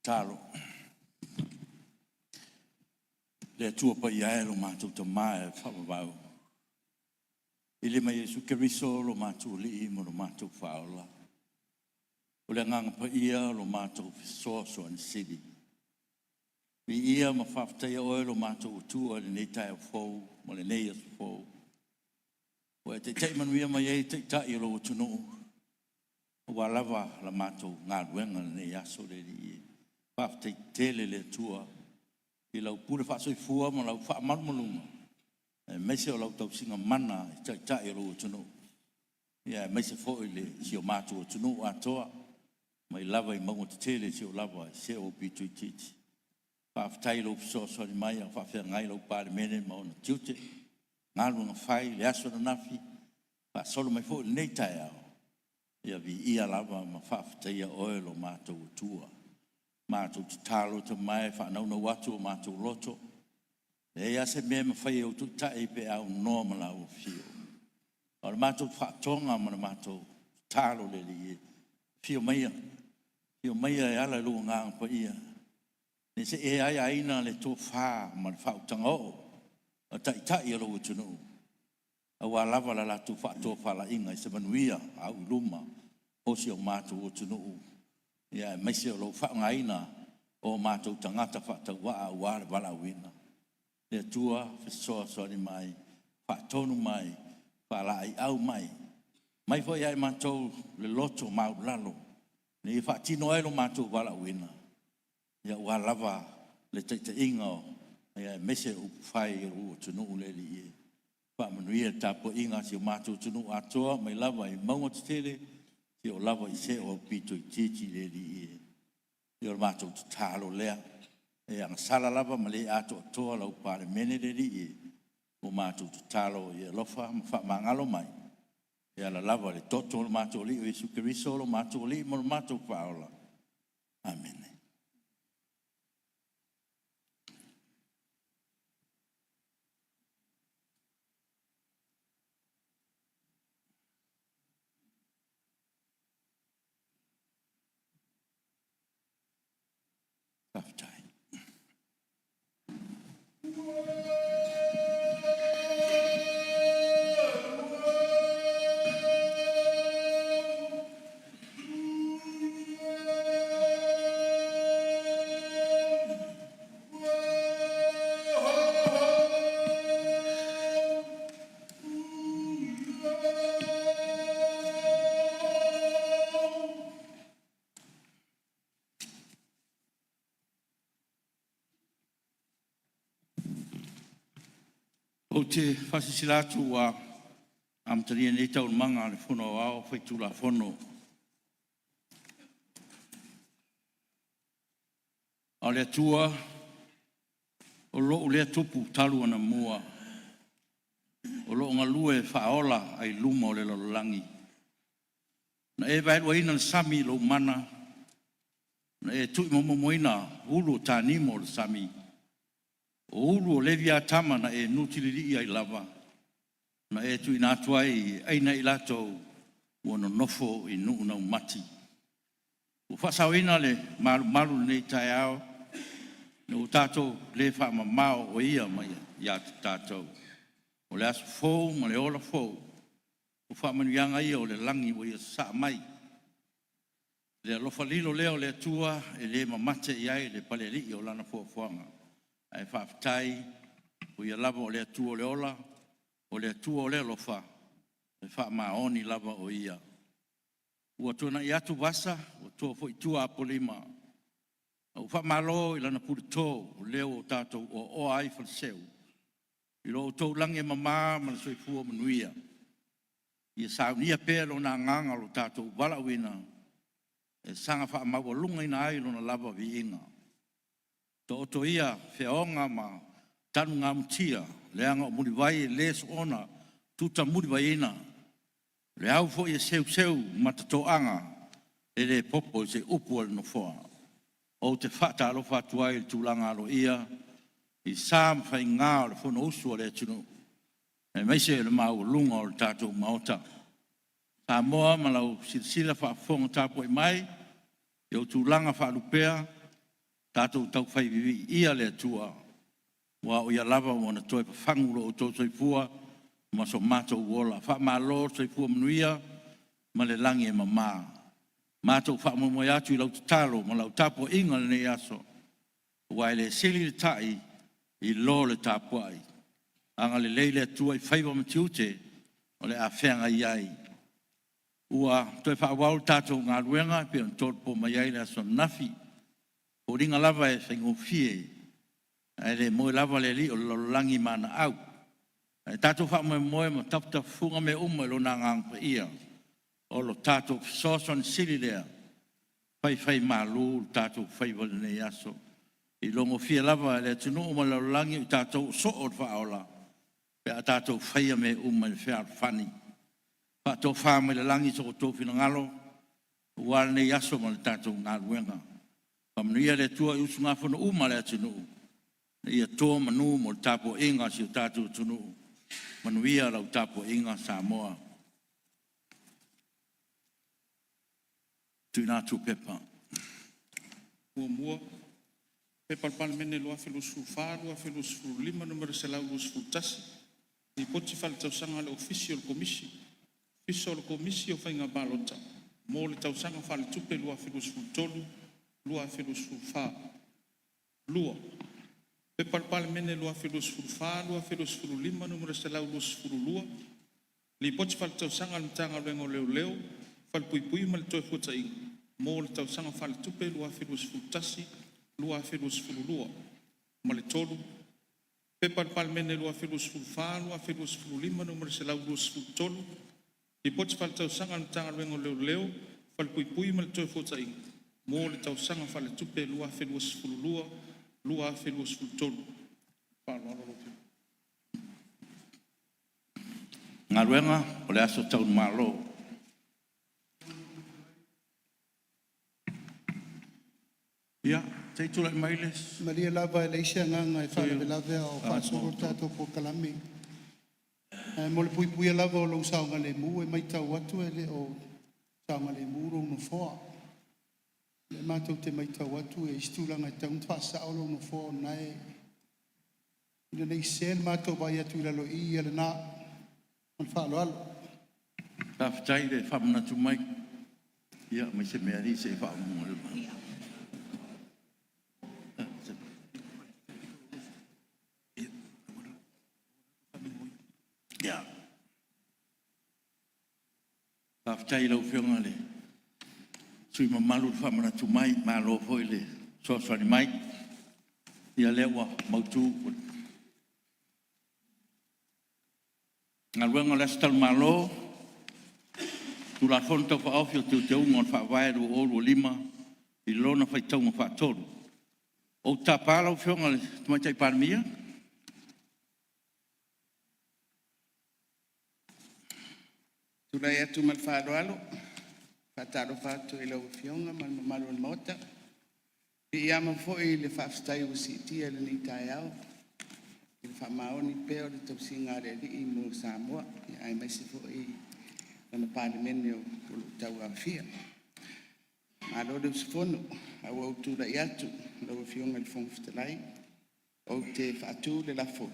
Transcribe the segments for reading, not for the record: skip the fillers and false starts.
Tatalo. Le Atua paia e lo matou Tama e faavavau, i le ma Iesu Keriso lo matou Alii ma lo matou Faaola, o le Agaga Paia lo matou Fesoasoani Sili. Viia ma faafetaia oe lo matou Atua i lenei taeao fou ma lenei aso fou, ua e taitai manuia mai ai Taitai o lou atunuu, aua lava la matou galuega i lenei aso le Alii e. Faafetai tele le Atua i lau pule faasoifua ma lau faamalumaluga, aemaise o lau tausiga mana i Taitai o lou atunuu, ia aemaise foi le si o matou atunuu atoa, mai lava i mauga tetele seia oo lava i se aupito itiiti. Faafetai i lou fesoasoani mai a o faafeagai lau Palemene ma ona tiute, galuega fai i le aso ananafi, faasolo mai foi i lenei taeao. Ia viia lava ma faafetaia oe lo matou Atua. Matou tatalo Tama e faanaunau atu o matou loto, e leai lava se mea e mafai e ou taitai pe a aunoa ma lau afio. A o le matou faatoga ma le matou tatalo le Alii e, afio maia, afio maia e ala i lou Agaga Paia, ne i see aiaina le tofa ma le faautaga oo a taitai o lou atunuu, aua lava le latou faatofalaiga i se manuia auiluma o si o matou atunuu, aemaise o lou faaaogaina o matou tagata faatauvaa aua le valaauina. Le Atua fesoasoani mai, faatonu mai, faalaeiau mai, mai foi ia i matou le loto maualalo ina ia faatino ai lo matou valaauina, aua lava le taitaiga aemaise o upufai o lou atunuu le Alii e. Faamanuia le tapuaiga a si o matou atunuu atoa mai lava i mauga tetele seia oo lava i se o aupito itiiti le Alii e. Ia o le matou tatalo lea, e agasala lava ma le atoatoa lau Palemene le Alii e, ua matou tatalo ia e alofa ma faamagalo mai e ala lava i le toto o le matou Alii o Iesu Keriso lo matou Alii ma lo matou Faaola. Amene. Faafetai. Ou te faasilasila atu ua amatalia nei Taualumaga a le Fono Aoao Faitulafono. A o le Atua o lou lea tupu talu anamua, o loo galue faaola ai luma o le lalolagi. Na e vaeluaina le sami i lou mana, na e tuuimomoimoina ulu o tanimo o le sami, o ulu o Leviatama na e nutililii ai lava, na e tuuina atu ai e aina i latou ua nonofo i nuu naumati. Ua faasaoina le malumalu i lenei taeao, ina ua tatou le faamamao o ia mai ia te tatou. O le aso fou ma le ola fou, o faamanuiaga ia o le lagi ua ia sasaa mai. Le alofa lilo lea o le Atua e le mamate i ai le Palealii o Lana foafoaga. Ae faafetai, o Ia lava o le Atua o le ola, o le Atua o le alofa, e faamaoni lava o Ia. Ua tuanai atu vasa, ua to foi i tua Apolima, a ua faamalo i lana puleto o lea ua tatou oaoa ai i Faleseu, i lo outou lagi e mama ma le soifua manuia. Ia saunia pea Lona agaga o lo tatou valaauina e saga faamaualugaina ai Lona lava viiga. Taoto ia feaoga ma tanugamutia, leaga o mulivai e le soona tutamulivaiina. O le au foi e seuseu ma totoaga, e le popo i se upu a le Nofoa. Ou te faatalofa atu ai i le tulaga aloaia i sa ma faiga o le Fonousu a le atunuu, aemaise o le maualuga o le tatou Maota. Samoa ma lau silasila faafofoga tapuai mai i ou tulaga faalupea, Tatou taufai viviia le Atua, aua o Ia lava ua na toe fafagu lo outou soifua ma so matou ola. Faamalo le soifua manuia ma le lagi e mama. Matou faamoemoe atu i lau tatalo ma lau tapuaiga i lenei aso, aua e le sili le tai i lo le tapuai. Agalelei le Atua i faiva ma tiute o le a feagai ai. Ua toe faaauau le tatou galuega e pei ona tolopo mai ai le aso ananafi. O foliga lava e faigofie, ae le moe lava le alii o le lalolagi ma ana au. Ae tatou faamoemoe ma tafatafafuga mea uma i Lona Agaga Paia, o lo tatou fesoasoani sili lea, faifaimalu lo tatou faiva i lenei aso. E iloagofie lava e le atunuu ma le lalolagi o tatou o soo o le Faaola, pe a tatou faia mea uma i le fealofani. Faatofa mai le lagi so outou finagalo aua lenei aso ma le tatou galuega. Faamanuia le Atua i usugafono uma a le atunuu, ina ia to manu mo le tapuaiga a si o tatou atunuu. Manuia lau tapuaiga Samoa. Tuuina atu pepa. 1. P.P.2024/2025 Nu.121, Lipoti Faaletausaga a le Ofisa o le Komisi o le Faiga Palota mo le Tausaga Faaletupe 2023/2024. 2. P.P.2024/2025 Nu.122, Lipoti Faaletausaga a le Matagaluega o Leoleo, Falepuipui ma le Toefuataiga mo le Tausaga Faaletupe 2021/2022. Ma le 3. P.P.2024/2025 Nu.123, Lipoti Faaletausaga a le Matagaluega o Leoleo, Falepuipui ma le Toefuataiga mo le Tausaga Faaletupe 2022/2023. Faaaloalo lau Afioga. Galuega, o le aso taumalo. Ia, se i tulai mai le Malie lava e leai se agaga e sui usufono faalavelave a o o faasolo Gagaifomauga le 3. tatou polokalame. Ae mo le puipuia lava o lou saogalemu, e matau atu e le o saogalemu lou nofoa. O lea matou te matau atu e i ai isi tulaga e tatau ona faasao lou nofoa o lena e… ina ne i sese le matou vaai atu i lalo i i, ia lena. Ma le faaaloalo. Faafetai le faamanatu mai. Ia aumai se mea alii se i faauma. Ia, faafetai i lau Afioga i le sui usufono mamalu le faamanatu mai, malo foi le fesoasoani mai. Ia lea ua mautu. Galuega o le Aso Talu Malo, Tulafono Tau Faaofi o Teuteuga o le Faavae 2025 i lona faitauga faatolu. Ou te tapa lau Afioga i le Tamaitai Palemia. Tulai atu ma le faaaloalo, e faatalofa atu i lau Afioga ma le mamalu o le Maota. E piiama foi i le faafetai ua siitia i lenei taeao i le faamaoni pea o le tausiga a le Alii mo Samoa, aemaise foi lana Palemene o lo o tauaofia. Malo le usufono. Ae ua ou tulai atu lau Afioga i le Fofoga Fetalai ou te faatu le lafo,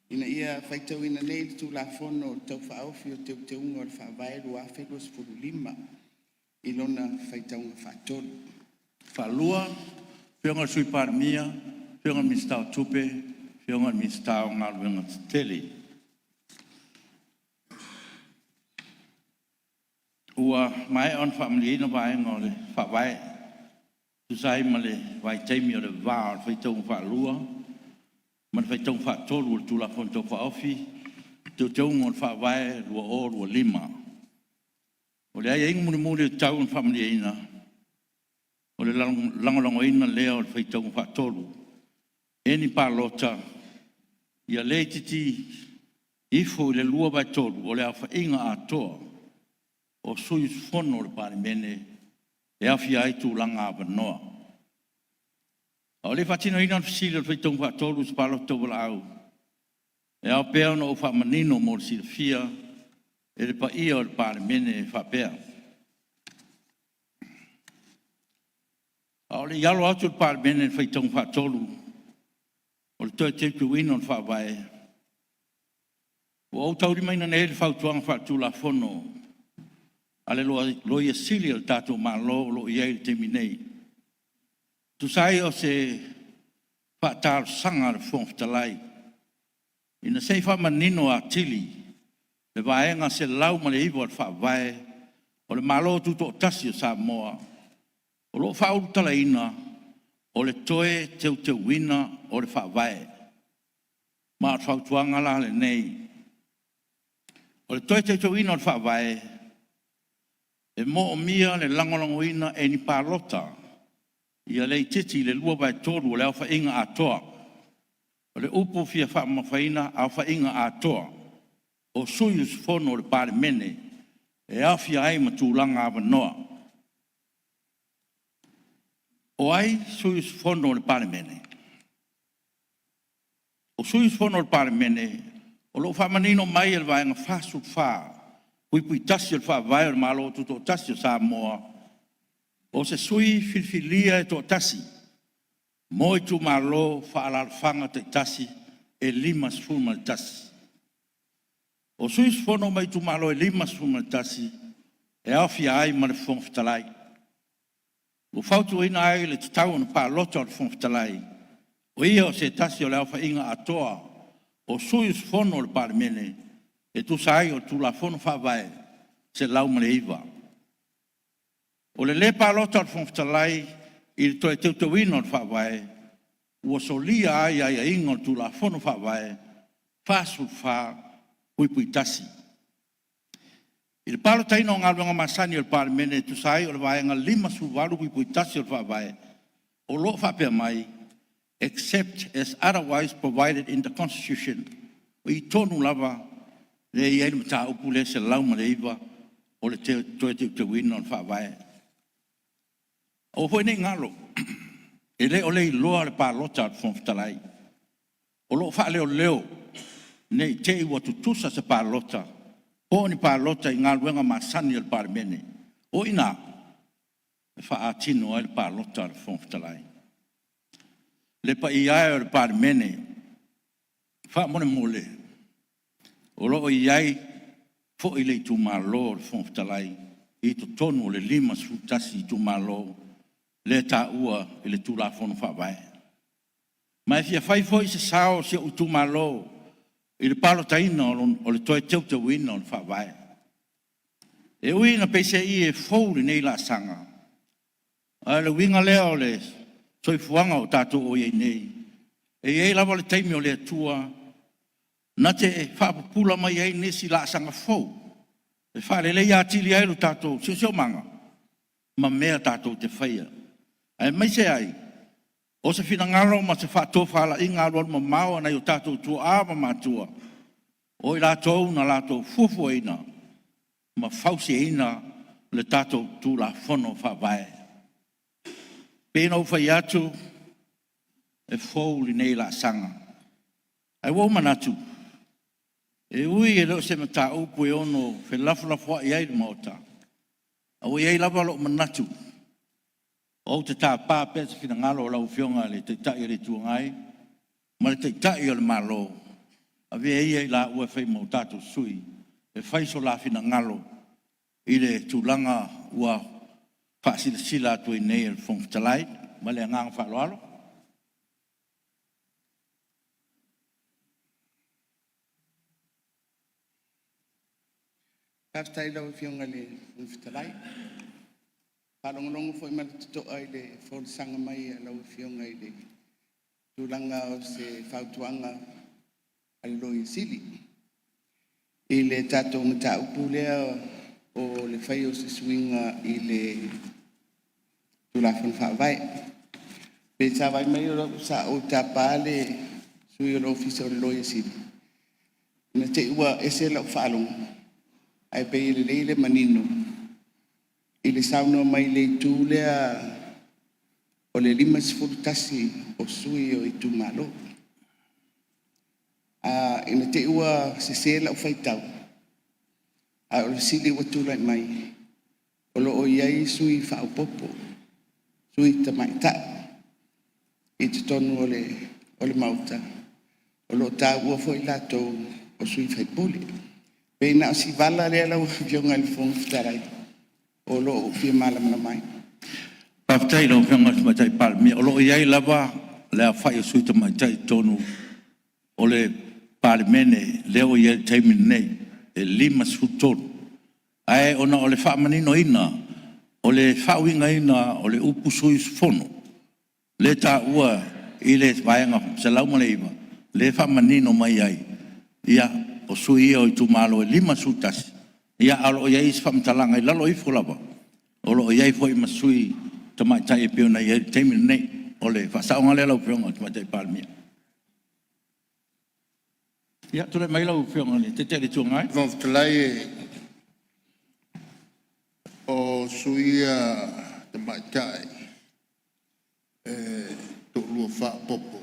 Ina ia faitauina nei le Tulafono Tau Faaofi o Teuteuga o le Faavae 2025 i lona faitauga faatolu. Faalua, Afioga i le Sui Palemia, Afioga i le Minisita o Tupe, Afioga i le Minisita o Galuega Tetele. Ua maea ona faamalieina vaega o le Faavae e tusa ai ma le vaitaimi o le va o le faitauga faalua ma le faitauga faatolu o le Tulafono Tau Faaofi o Teuteuga o le Faavae 2025. O le aiaiga mulimuli e tatau ona faamalieina, o le lagolagoina lea o le faitauga faatolu e ni palota ia le itiiti ifo i le 2/3 o le aofaiga atoa o sui usufono o le Palemene e aofia ai tulaga avanoa. A o le i faatinoina le fesili o le faitauga faatolu i se palota tauvalaau, e ao pea ona ou faamanino mo le silafia e le paia o le Palemene e faapea. A o o le i alo atu le Palemene i le faitauga faatolu o le toe teuteuina o le Faavae, ua ou taulimaina nei le fautuaga faaletulafono a le Loia Sili a le tatou Malo o lo o i ai i le taimi nei. E tusa ai o se faatalosaga a le Fofoga Fetalai ina se i faamanino atili le Vaega 109 o le Faavae o le Malo Tutoatasi o Samoa o lo o faaulutalaina o le Toe Teuteuina o le Faavae. Ma o le fautuaga la lenei. O le Toe Teuteuina o le Faavae, e moomia le lagolagoina e ni palota ia le itiiti i le 2/3 o le aofaiga atoa. O le upu fia faamamafaina, aofaiga atoa o sui usufono o le Palemene e aofia ai ma tulaga avanoa. O ai sui usufono o le Palemene? O sui usufono o le Palemene o lo o faamanino mai e le Vaega 44(1) o le Faavae o le Malo Tutoatasi o Samoa, o se sui filifilia e toatasi mo itumalo faaalaalafaga taitasi e 51. O sui usufono mai itumalo e 51 e aofia ai ma le Fofoga Fetalai. Ua fautuaina ai le tatau ona palota o le Fofoga Fetalai, o ia o se tasi o le aofaiga atoa o sui usufono o le Palemene e tusa ai o le Tulafono Faavae 109. O le le palota o le Fofoga Fetalai i le toe teuteuina o le Faavae, ua solia ai aiaiga o le Tulafono Faavae 44(1). I le palotaina o galuega masani a le Palemene e tusa ai o le Vaega 58(1) o le Faavae, o lo o faapea mai, except as otherwise provided in the Constitution. O i tonu lava lea e i ai le mataupu lea 109 o le toe teuteuina o le Faavae. Aua foi ne i galo, e le o le iloa le palota a le Fofoga Fetalai. O lo o faaleoleo ne i te i ua tutusa se palota po o ni palota i galuega masani a le Palemene. O i ina e faatino ai le palota a le Fofoga Fetalai. Le paia e o le Palemene, faamolemole, o lo o i ai foi le itumalo o le Fofoga Fetalai i totonu o le 51 itumalo lea e taua i le Tulafono Faavae. Ma e fia fai foi se sao o si ou itumalo i le palotaina o le toe teuteuina o le Faavae. E ui ina peiseai e fou lenei laasaga, a o le uiga lea o le soifuaga o tatou o i ai nei, e i ai lava le taimi o le Atua na te faapupula mai ai nisi laasaga fou e faaleleia atili ai lo tatou siosiomaga ma mea tatou te faia, aemaise ai o se finagalo ma se faatofalaiga alualumamao a nai o tatou tuaa ma matua, o i latou na latou fuafuaina ma fausiaina le tatou Tulafono Faavae. E pei ona ou fai atu, e fou lenei laasaga, ae ua ou manatu, e ui e le o se mataupu e ono felafolafoai ai le Maota, a ua i ai lava lou manatu, ou te tapa pea se finagalo o lau Afioga i le Taitai o le Itu Agai ma le Taitai o le Malo, avea ia i laua e fai ma o tatou sui e fai so la finagalo i le tulaga ua faasilasila atu ai nei e le Fofoga Fetalai. Ma le agaga faaaloalo. Faafetai i lau Afioga i le Fofoga Fetalai. E faalogologo foi ma le totoa i le folasaga mai a lau Afioga i le tulaga o se fautuaga a le Loia Sili i le tatou mataupu lea o le faia o se suiga i le Tulafono Faavae. Pe sa vaai mai sa ou tapa le sui o le Ofisa o le Loia Sili, ina te i ua ese lau faalogo, ae pei e lelei le manino i le saunoa mai i le itu lea o le 51 o sui o itumalo. Ina te i ua sese lau faitau, a o le fesili ua tulai mai, o lo o i ai sui faaopoopo, sui tamaitai i totonu o le Maota, o lo o taua foi i latou o sui usufono. E pei na o si vala lea lau Afioga i le Fofoga Fetalai o lo o ou fia malamalama ai. Faafetai i lau Afioga i le Tamaitai Palemia. O lo o i ai lava le aofai o sui tamaitai i totonu o le Palemene lea ua i ai i le taimi lenei, e 53. Ae ona o le faamaninoina o le faauigaina o le upu sui usufono lea e taua i le Vaega 109, lea e faamanino mai ai, ia, o sui ia o itumalo e 51, ae o lo o i ai isi faamatalaga i lalo ifo lava, o lo o i ai foi ma sui tamaitai e pei ona i ai i le taimi lenei. O le faasaoga lea lau Afioga i le Tamaitai Palemia. Ia, tulai mai lau Afioga i le Taitai o le Itu Agai. Fofoga Fetalai, o sui ia tamaitai e toalua faaopoopo,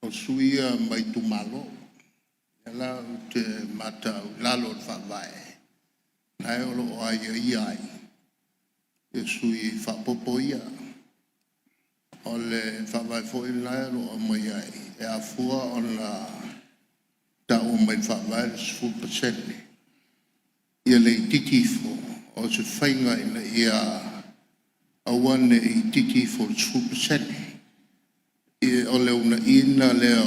o sui ia mai itumalo. O lea la ou te matau i lalo o le Faavae, o la e o lo o aiaia ai sui faaopoopo ia. O le Faavae foi lena o lo o aumai ai, e afua ona taua mai i le Faavae le 10% ia le itiiti ifo o se faiga ina ia aua ne i itiiti ifo i le 10%. O le uunaina lea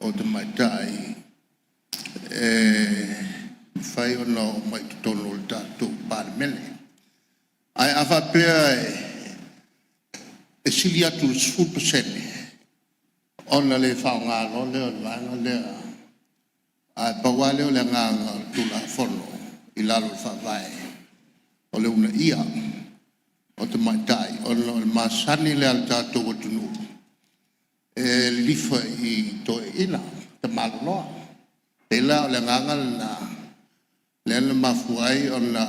o tamaitai e mafai ona oo mai i totonu o le tatou Palemene. Ae a faapea e sili atu i le 10% ona le faaaoga loa lea o le vaega lea. Ae pau lava lea o le agaga o le Tulafono i lalo o le Faavae, o le uunaia o tamaitai ona o le masani lea a le tatou atunuu e lilifa i toeaiina, tamaloloa. E pei la o le agaga lena lea na mafua ai ona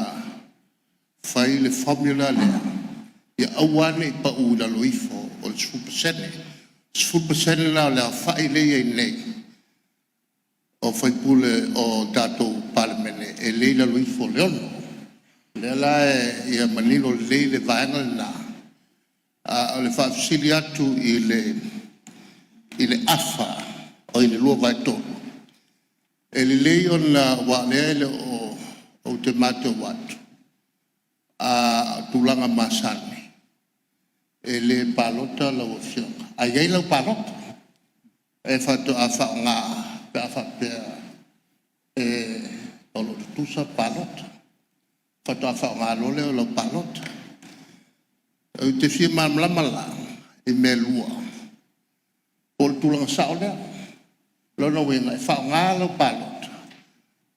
fai le formula lea, ia aua ne i pau i lalo ifo o le 10%. O le 10% la o le aofai lea e i ai nei o sui usufono o tatou Palemene, e le i lalo ifo o le 6. O lea la ia manino lelei le vaega lena. A o le faafesili atu i le afa oi le 2/3, e lelei ona aua o lea e le o… ou te matau atu, o tulaga masani e le palota lau Afioga ae i ai lau palota e faatoa faaaoga pe a faapea o lo o tutusa palota, faatoa faaaoga loa lea o lau palota. Ou te fia malamalama la i mea e lua, po o le tulaga sao lea. O lona uiga e faaaoga lau palota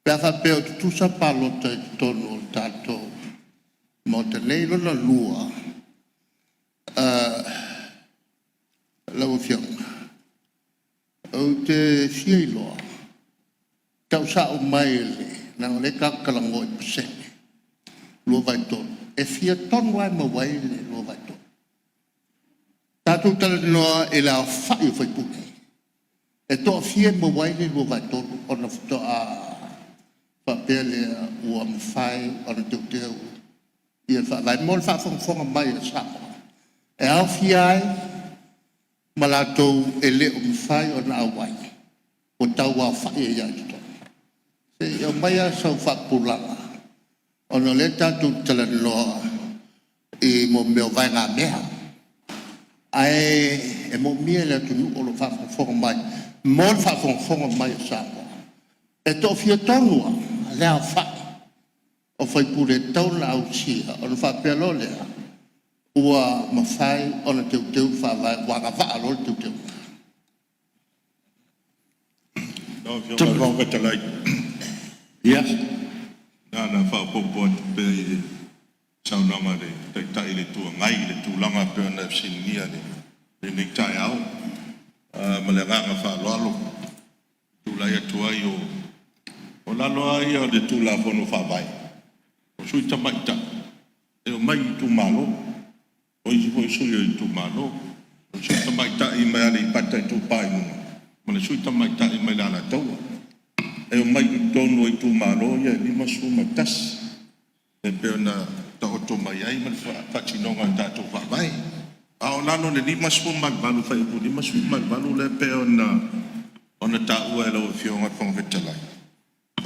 pe a faapea o tutusa palota i totonu o le tatou Maota nei. Lona lua, lau Afioga, ou te fia iloa, tau sa'o mai leaga o lea tatou te talanoa i pasene 2/3, e fia tonu lava e maua ai le 2/3? Tatou talanoa i le aofai o sui usufono, e toafia e maua ai le 2/3 ona faatoa faapea lea ua mafai ona teuteu le Faavae mo le faafogafoga mai a Samoa, e aofia ai ma latou e le o mafai ona auai ua tauaofai ai lava i totonu. Se i aumai lava sau faapupulaga ona o lea tatou te talanoa i mea o vaegamea, ae moomia e le atunuu o lo o faafogafoga mai mo le faafogafoga mai a Samoa, e toafia tonu lava le aofai o sui usufono e tatau ona ausia ona faapea loa lea ua mafai ona teuteu le Faavae ua agavaa loa le teuteuga. Lau Afioga i le Fofoga Fetalai, Ia, na ona faaopoopo atu pea i le saunoaga a le Taitai o le Itu Agai i le tulaga e pei ona e fesiligia i lenei taeao. Ma le agaga faaaloalo e tulai atu ai, o lalo lava ia o le Tulafono Faavae, o sui tamaitai e omai i itumalo. O isi foi sui o itumalo. O le sui tamaitai mai Aleipata Itupa i Luga ma le sui tamaitai mai le Alataua. E omai i totonu o itumalo ia e 51 e pei ona taoto faataoto mai ai ma le faatinoga o le tatou Faavae. A o lalo o le 58 fuaiupu 58 lea pei ona taua e lau Afioga i le Fofoga Fetalai,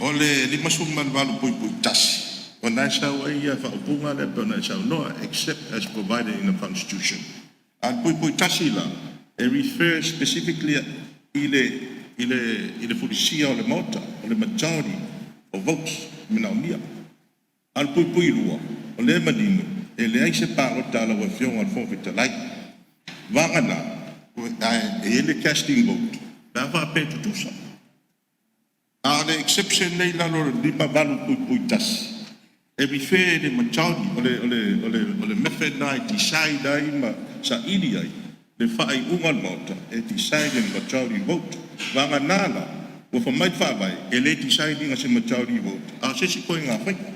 o le 58(1) o lena e sau ai le faaupuga lea pei ona e saunoa, except as provided in the Constitution. A o le (1) la, e refer specifically i le fulisia o le Maota, o le majority of votes e manaomia. A o le (2) o lea e manino, e leai se palota a lau Afioga i le Fofoga Fetalai, vagana e i ai le casting vote pe a faapea e tutusa. A o le exception lea e i lalo o le 58(1), e refer i le majority. O le method lena e decide ai ma saili ai le faaiuga a le Maota, e decide e le majority vote. Vagana la ua fai mai le Faavae, e le decide ina se majority vote, a o se isi ituaiga faiga,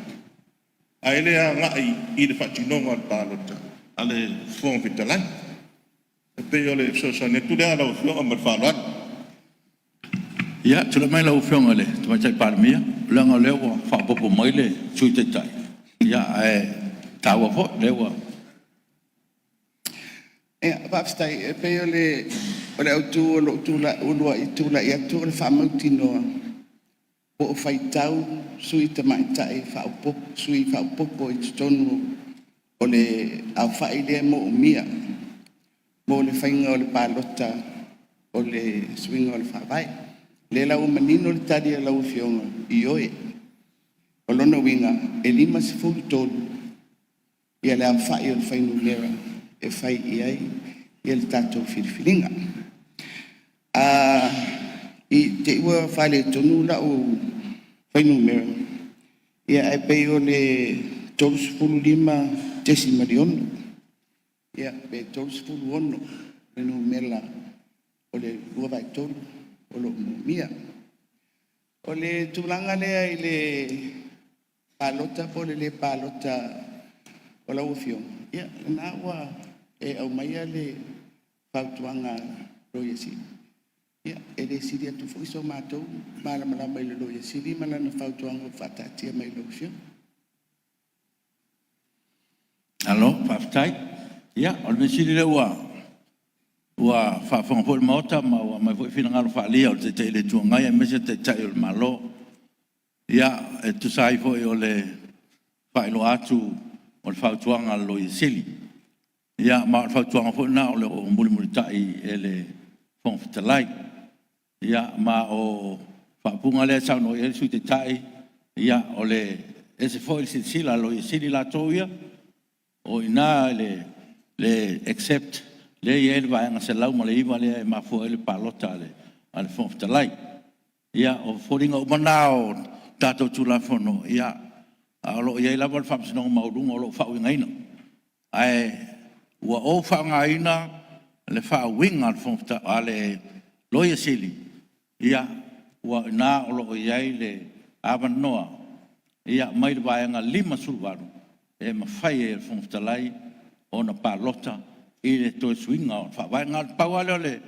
ae le agai i le faatinoga o le palota a le Fofoga Fetalai. E pei o le fesoasoani atu lea lau Afioga ma le faaaloalo. Ia, tulai mai lau Afioga i le Tamaitai Palemia, leaga o lea ua faaopoopo mai le Sui Taitai, ae taua foi o lea ua… Ia, faafetai. E pei o le autu o lou uluai tulai atu o le faamautinoa po o faitau sui tamaitai faaopoopo, sui faaopoopo i totonu o le aofai lea e moomia mo le faiga o le palota o le suiga o le Faavae. O lea la ua manino le tali a lau Afioga, ioe. O lona uiga e 53 le aofai o le fuainumera e fai i ai le tatou filifiliga. I te i ua faaletonu lau fuainumera, ae pei o le 35.6 pe 36 le numera o le 2/3 o lo o moomia. O le tulaga lea i le palota po o le le palota o lau Afioga, ia lena ua e aumaia le fautuaga a le Loia Sili. Ia, e le sili atu foi so matou malamalama i le Loia Sili ma lana fautuaga ua faataatia mai i lau Afioga. Malo faafetai. Ia, o le mea sili o lea ua faafofoga foi le Maota ma ua aumai foi finagalo faaalia o le Taitai o le Itu Agai aemaise le Taitai o le Malo. Ia, e tusa ai foi o le faailoa atu o le fautuaga a le Loia Sili, ia ma o le fautuaga foi lena o lo o mulimulitai e le Fofoga Fetalai. Ia, ma o le faaupuga lea e saunoa i ai le Sui Taitai, ia e ese foi le silasila a le Loia Sili latou ia, o i ina i le except lea e i ai le Vaega 109 lea e mafua ai le palota a le Fofoga Fetalai. Ia, o foliga uma na o tatou Tulafono, ae o lo o i ai lava le Faamasinoga Maualuga o lo o faauigaina. Ae ua ou faaaogaina le faauiga a le Loia Sili, ia, o i ina o lo o i ai le avanoa mai le Vaega 58 e mafai ai e le Fofoga Fetalai ona palota i le toe suiga o le Faavae. Na o le pau lava lea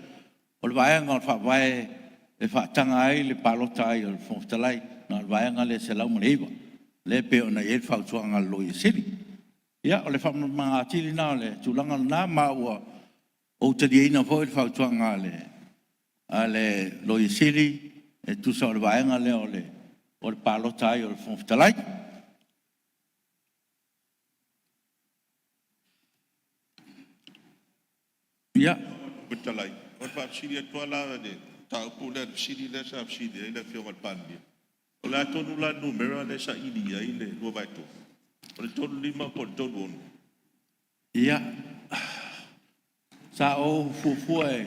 o le vaega o le Faavae e faataga ai le palota ai o le Fofoga Fetalai, na o le Vaega lea 109, lea e pei ona i ai le fautuaga a le Loia Sili. Ia, o le faamalamalamaga atili lena o le tulaga lena, ma ua ou taliaina foi le fautuaga a le Loia Sili e tusa o le vaega lea o le palota ai o le Fofoga Fetalai. Ia, Fetalai, o le faafesili atu lava la i le mataupu lea, le fesili lea sa fesili ai le Afioga i le Palemia, o le a tonu la le numera lea e saili i ai le 2/3? O le 35 po o le 36? Ia, sa ou fuafua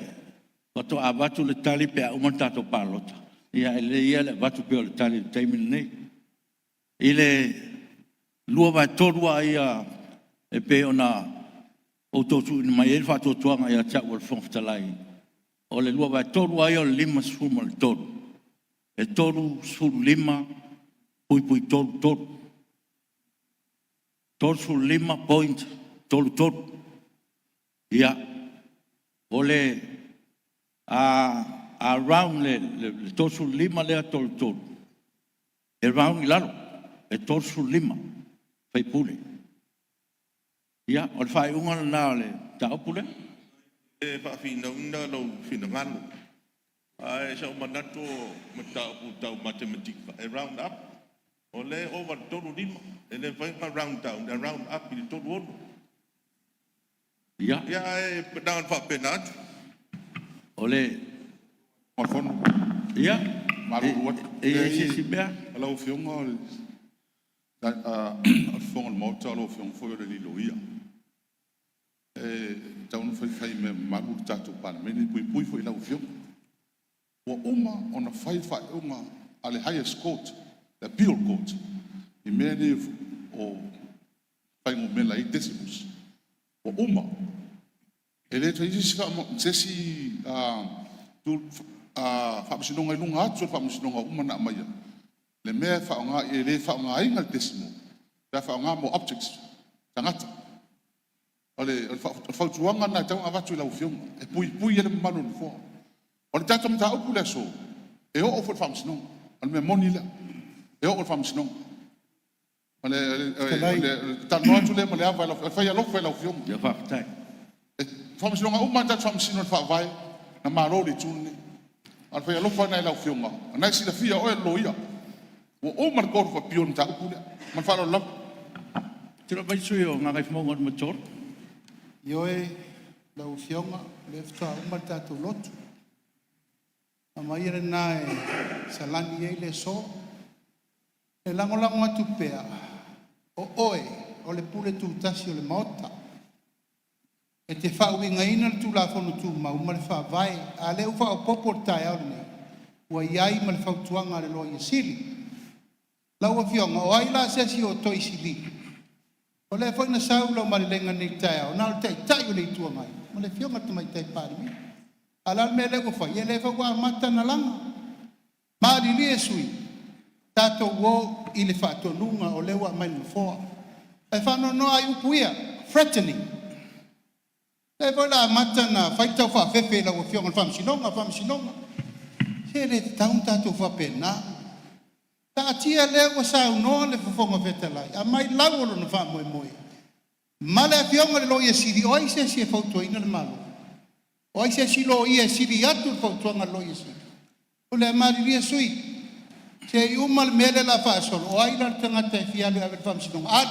faatoa avatu le tali pe a uma le tatou palota. Ia, e lelei ia le avatu pea o le tali i le taimi lenei. I le 2/3 lava ia e pei ona outou tuuina mai ai le faatuatuaga ia te au o le Fofoga Fetalai, o le 2/3 lava ia o le 53, e 35.33. 35.33. Ia, o le a round le 35 lea 33, e round i lalo, e 35 faipule. Ia, o le faaiuga lena o le mataupu lea. E faafinauina lou finagalo, ae sa ou manatu o mataupu tau matematika e round up. O lea e ova i le 35, e le mafai ona round down, e round up i le 36. Ia. Ia, ae na ona faapena atu. O le Fono, Ia, malulu atu. e i ai se isi mea? Lau Afioga o le Fofoga o le Maota, o lau Afioga foi o le alii loia. E tatau ona faifai mea mamalu le tatou Palemene, e puipui foi i lau Afioga. Ua uma ona fai le faaiuga a le highest court, le appeal court, i mea nei o fuainumera i decimals. Ua uma. E le toe i ai se isi faamasinoga i luga atu o le faamasinoga ua uma ona aumaia le mea e faaaoga, e le faaaogaina le decimal pe a faaaoga mo objects, tagata. O le fautuaga lena e tatau ona avatu i lau Afioga e puipui ai le mamalu o le Nofoa. O le tatou mataupu i le aso, e oo foi i le Faamasinoga. O le mea moni lea, e oo i le Faamasinoga. O le talanoa atu lea ma le ava, e fai alofa i lau Afioga. Ia faafetai. O faamasinoga uma lava na tatou faamasino i le Faavae, na malo le Itu lenei. A o le fai alofa lena i lau Afioga, o lena e silafia o oe o le Loia. Ua uma le Court of Appeal i le mataupu lea. Ma le faaaloalo lava. Tulai mai le sui usufono mo Gagaifomauga 3. Ioe lau Afioga, o lea faatoa uma le tatou lotu. Tama ia lena e salani ai le aso. E lagolago atu pea, o oe o le pule tutasi o le Maota. E te faauigaina le Tulafono Tumau ma le Faavae, a o lea ua faaopoopo i le taeao lenei, ua i ai ma le fautuaga a le Loia Sili. Lau Afioga, o ai la se isi o toe sili? O lea foi na sau lau malelega nei i le taeao, na o le Taitai o le Itu Agai ma le Afioga i le Tamaitai Palemia. A o le a le mea lea ua fai? Ia lea foi ua amata ona laga. Malilie sui usufono, tatou o i le faatonuga o lea ua aumai e le Nofoa. Ae faanoanoa lava i upu ia, threatening. O lea foi o le a amata ona fai le taufaafefe i lau Afioga i le Faamasinoga, Faamasinoga. Se e le tatau ona tatou faapena. Taatia lea ua saunoa le Fofoga Fetalai, aumai lau o lona faamoemoe ma le Afioga i le Loia Sili. O ai se isi e fautuaina le Malo? O ai se isi Loia e sili atu le fautuaga a le Loia Sili? O lea malilie sui usufono, se i uma le mea lea o le a faasolo, o ai la le tagata e fia alu e ave i le Faamasinoga? Alu,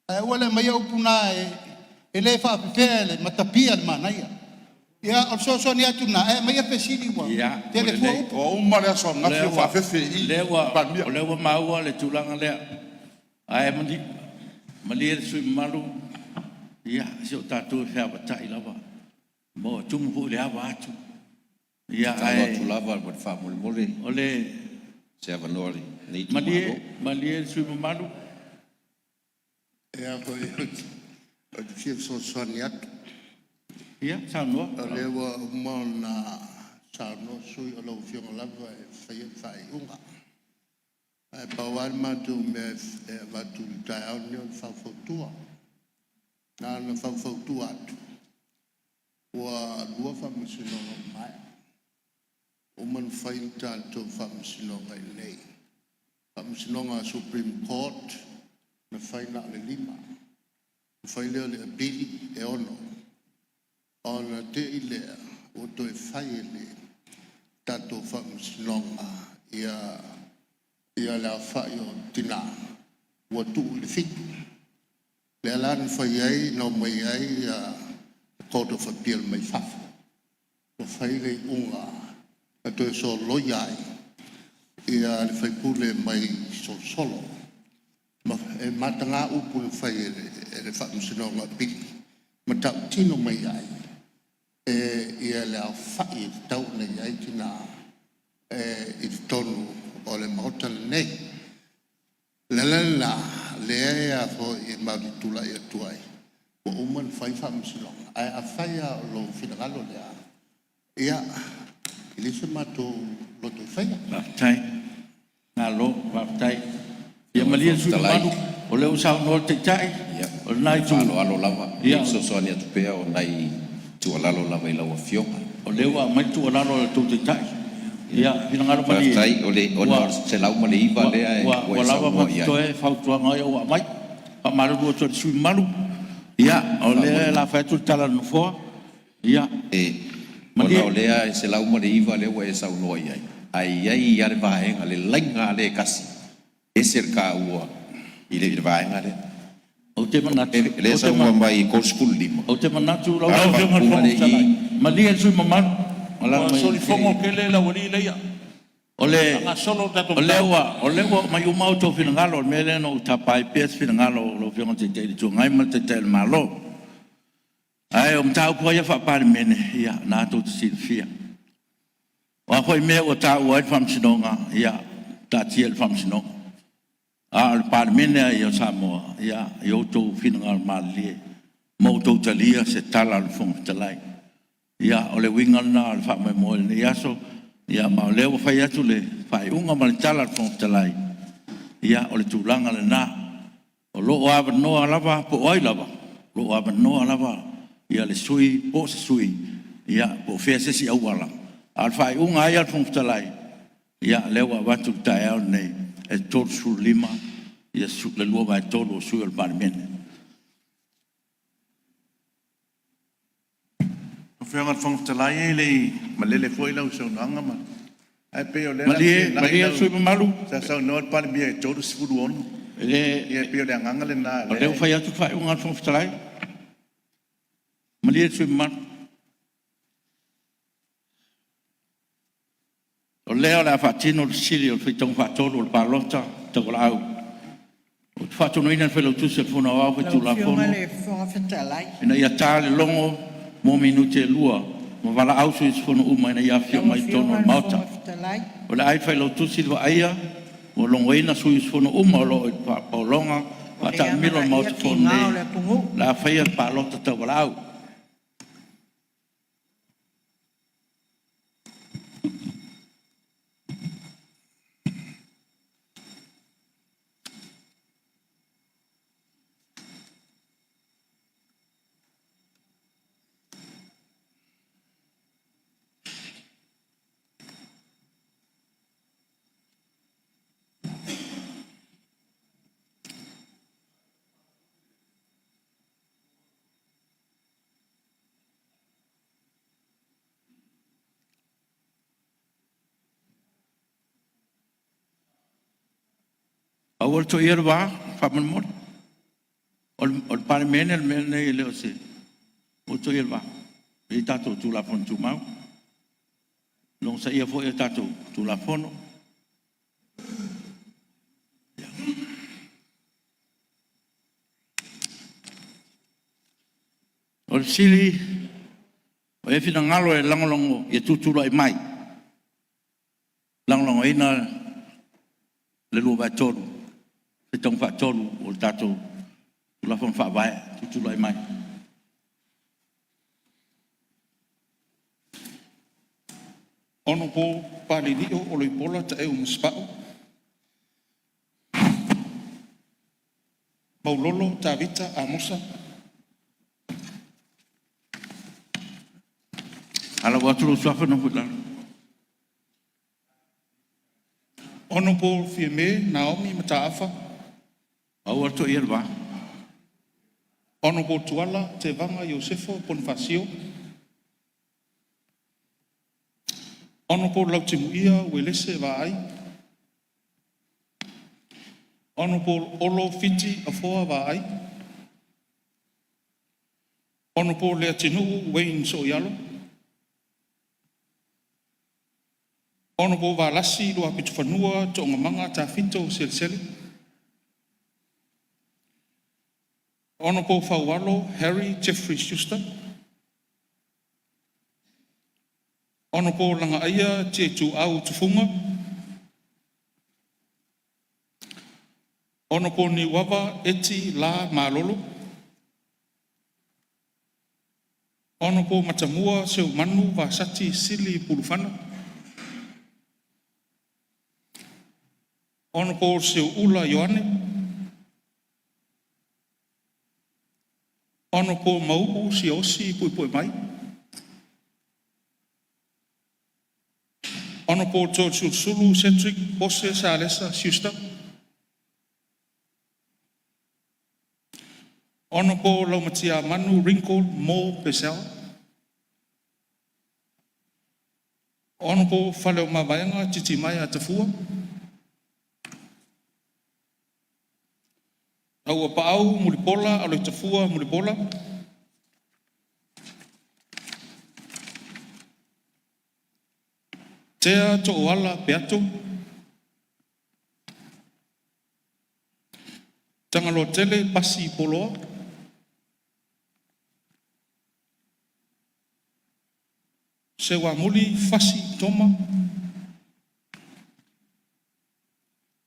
ae aua le aumaia upu na e le faafefea e le matapia le manaia. Ia, o le fesoasoani atu lena, ae aumaia fesili ua tele fua upu. Ua uma le aso ananafi o faafefe i i le Palemia. O lea ua maua le tulaga lea, ae malie le sui usufono mamalu, ia se o tatou e feavatai lava, ma ua tumu foi i le ava atu. Ia, Tatalo ae atu lava ma le faamolemole o le se avanoa o lenei itumalo. Malie, malie le sui usufono mamalu. E a foi, ou te fia fesoasoani atu. Ia, saunoa. O lea ua uma ona saunoa sui usufono, o lau Afioga lava e faia le faaiuga. Ae pau lava le matou mea e avatu i le taeao lenei o le faufautua. Na ona faufautua atu, ua lua faamasinoga ua maea. Uma ona fai le tatou faamasinoga i inei. Faamasinoga Supreme Court na fai na o le 5. Na fai lea o le apili e 6. Ona te i lea ua toe fai e le tatou faamasinoga ia le aofai o tina ua tuu i le 7. Lea la na fai ai na omai ai le Court of Appeal mai fafo. Ua fai le iuga na toe soloia ai ia le faipule mai Solosolo. Ma e mataga upu na fai e le Faamasinoga Apili, ma tautino mai ai e ia le aofai e tatau ona i ai tina e i totonu o le Maota lenei. O le ala lena lea e a foi e matou te tulai atu ai, ua uma ona fai faamasinoga, ae afai lava o lou finagalo lea, ia, e leai so matou loto e faia. Faafetai. Malo faafetai. Ia malie le sui usufono Fetalai. mamalu, o lea ua saunoa le Taitai o lena Itu. Faaaloalo lava, ia fesoasoani atu pea o nai tuualalo lava i lau Afioga. O lea ua aumai le tuualalo a le tou Taitai. Ia finagalo malie. Faafetai, o le 109 lea Ua ua e lava ma saunoa i ai. totoe fautuaga ia ua aumai. Faamalulu atu i le sui usufono mamalu, Ia, o lea o le a fai atu le tala a le Nofoa. Ia, Ona malie. o lea e 109 lea ua e saunoa i ai, ae i ai lava le vaega, le laina lava lea e tasi, e ese le taua i le vaega lea. Ou te manatu, O lea e ou te, saunoa mai e 35, ou te manatu lau a Lau o le Afioga i le faaupuga Fofoga lea e Fetalai, i i, malie le sui usufono mamalu, ua alaala mai. solifono tele le aualii lea O a le, gasolo le tatou o lea mataupu. ua, o lea ua aumai uma outou finagalo. O le mea lea na ou tapa ai pea se finagalo o lau Afioga i le Taitai o le Itu Agai ma le Taitai o le Malo. Ae o mataupu lava ia faa-Palemene, ia o lena tou te silafia. O a foi mea ua taua ai le Faamasinoga, ia taatia i le Faamasinoga. A o le Palemene lava ia o Samoa, ia outou finagalo malilie ma outou talia se tala a le Fofoga Fetalai. Ia, o le uiga lena o le faamoemoe i lenei aso, ia ma o lea ua fai atu le faaiuga ma le tala a le Fofoga Fetalai, ia o le tulaga lena. O lo o avanoa lava po o ai lava, o lo o avanoa lava le sui usufono po o se sui usufono po o fea se isi auala, a o le faaiuga lava ia a le Fofoga Fetalai, ia lea ua avatu i le taeao lenei, e 35 le 2/3 o sui usufono o le Palemene. Lau Afioga i le Fofoga Fetalai e le i malele foi lau saunoaga ma… Ae pei o lea o le a Malie, feeteenai malie le lau… sui usufono mamalu, Sa saunoa le Palemia e 36. e le Ia e pei o le agaga lena o o lea lea ua e… fai atu le faaiuga a le Fofoga Fetalai. Malie le sui usufono mamalu. O lea o le a faatino le fesili o le faitauga faatolu o le palota tauvalaau. Ou te faatonuina le Failautusi o le Fono Aoao Lau Afioga Faitulafono i le Fofoga Fetalai. ina ia ta le logo mo minute e lua ma valaau sui usufono uma ina ia afifio Lau mai i totonu Afioga o i le le Maota. Fofoga Fetalai. O le a i le Failautusi le vaaia ua logoina sui usufono uma o lo o i le paologa Ua le faataamilo o le amanaia Maota Fono tiga nei o le atunuu. o le a faia le palota tauvalaau. Aua le toeia le va, faamolemole. O le Palemene le mea lenei e le o se… Aua le toeia le va. E i ai tatou Tulafono Tumau, logosaia foi a tatou Tulafono. O le fesili, o i ai finagalo e lagolago ia tutulai mai, e lagolagoina le 2/3, faitauga faatolu o le tatou Tulafono Faavae. Tutulai mai. Hon Palilio Oloipola Taeu Masepau. Maulolo Tavita Amosa. Ala atu lou suafa nofo i lalo. Hon Fiame Naomi Mataafa. Aua le toeia le va. Hon Tuala Tevaga Iosefo Ponifasio. Hon Lautimuia Uelese Vaai. Hon Olo Fiti Afoa Vaai. Hon Leatinuu Wayne Sooialo. Hon Valasi Luapitofanua Toogamaga Tafito Selesele. Hon Faualo Harry Jeffrey Schuster. Hon Lagaaia Tiaituau Tufuga. Hon Niuava Eti L. Malolo. Hon Matamua Seumanu Vasati Sili Pulufana. Hon Seuula Ioane. Hon Mauu Siaosi Puepuemai. Hon Toeolesulusulu Cedric Pose Salesa Schuster. Honorable Laumatiamanu Ringo M. Purcell. Honorable Faleomavaega Titimaea Tafua. Auapaau Mulipola Aloitafua Mulipola. Tea Tooala Peato. Tagaloatele Pasi Poloa. Seuamuli Fasi Toma.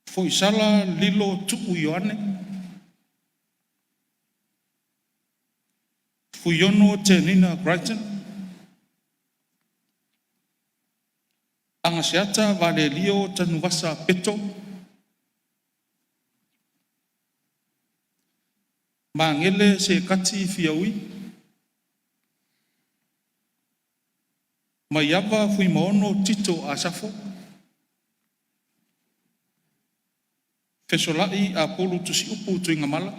Foisala Lilo Tuu Ioane. Fuiono Tenina Crichton. Agaseata Valelio Tanuvasa Peto. Magele Sekati Fiaui. Maiava Fuimaono Tito Asafo. Fesolai Apulu Tusiupu Tuigamala.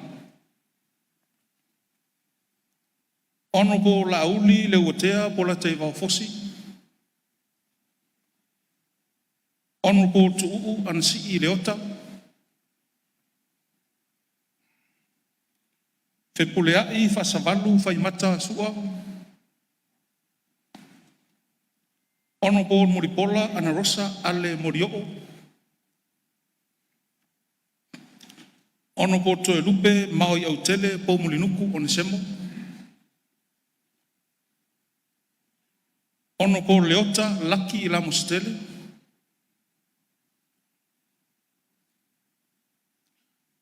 Honorable Laauli Leuatea Polataivao Fosi. Honorable Tuuu Anasii Leota. Fepuleai Faasavalu Faimata Sua. Honorable Mulipola Anarosa Ale Molioo. Honorable Toelupe Maoiautele Poumulinuku Onesemo. Honorable Leota Laki Lamositele.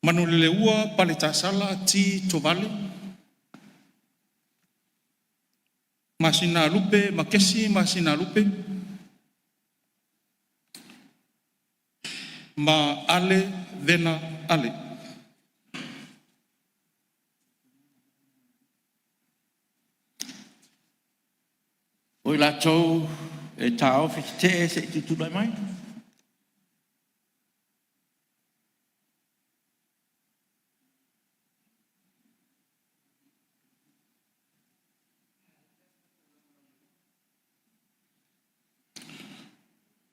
Manuleleua Paletasala T. Tovale. Masina Lupe Makesi Masina Lupe. Ma Ale Vena Ale. O i latou e taofi tetee, se i tutulai mai.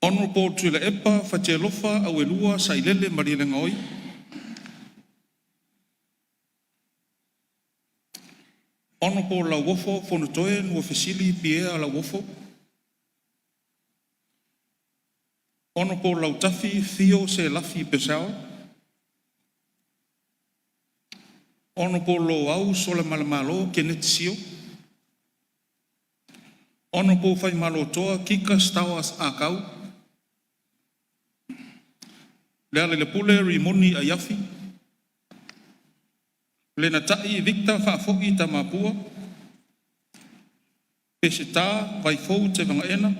Honorable Tuilaepa Fatialofa Auelua Sailele Malielegaoi. Honorable Lauofo Fonotoe Nuafesili Pierre Lauofo. Honorable Lautafi Fio Selafi Purcell. Honorable Loau Solamalemalo Kenneth Sio. Honorable Faimalotoa Kika Stowers Akau. Lealailepule Rimoni Aiafi. Lenatai Victor Faafoi Tamapua. Peseta Vaifou Tevaga.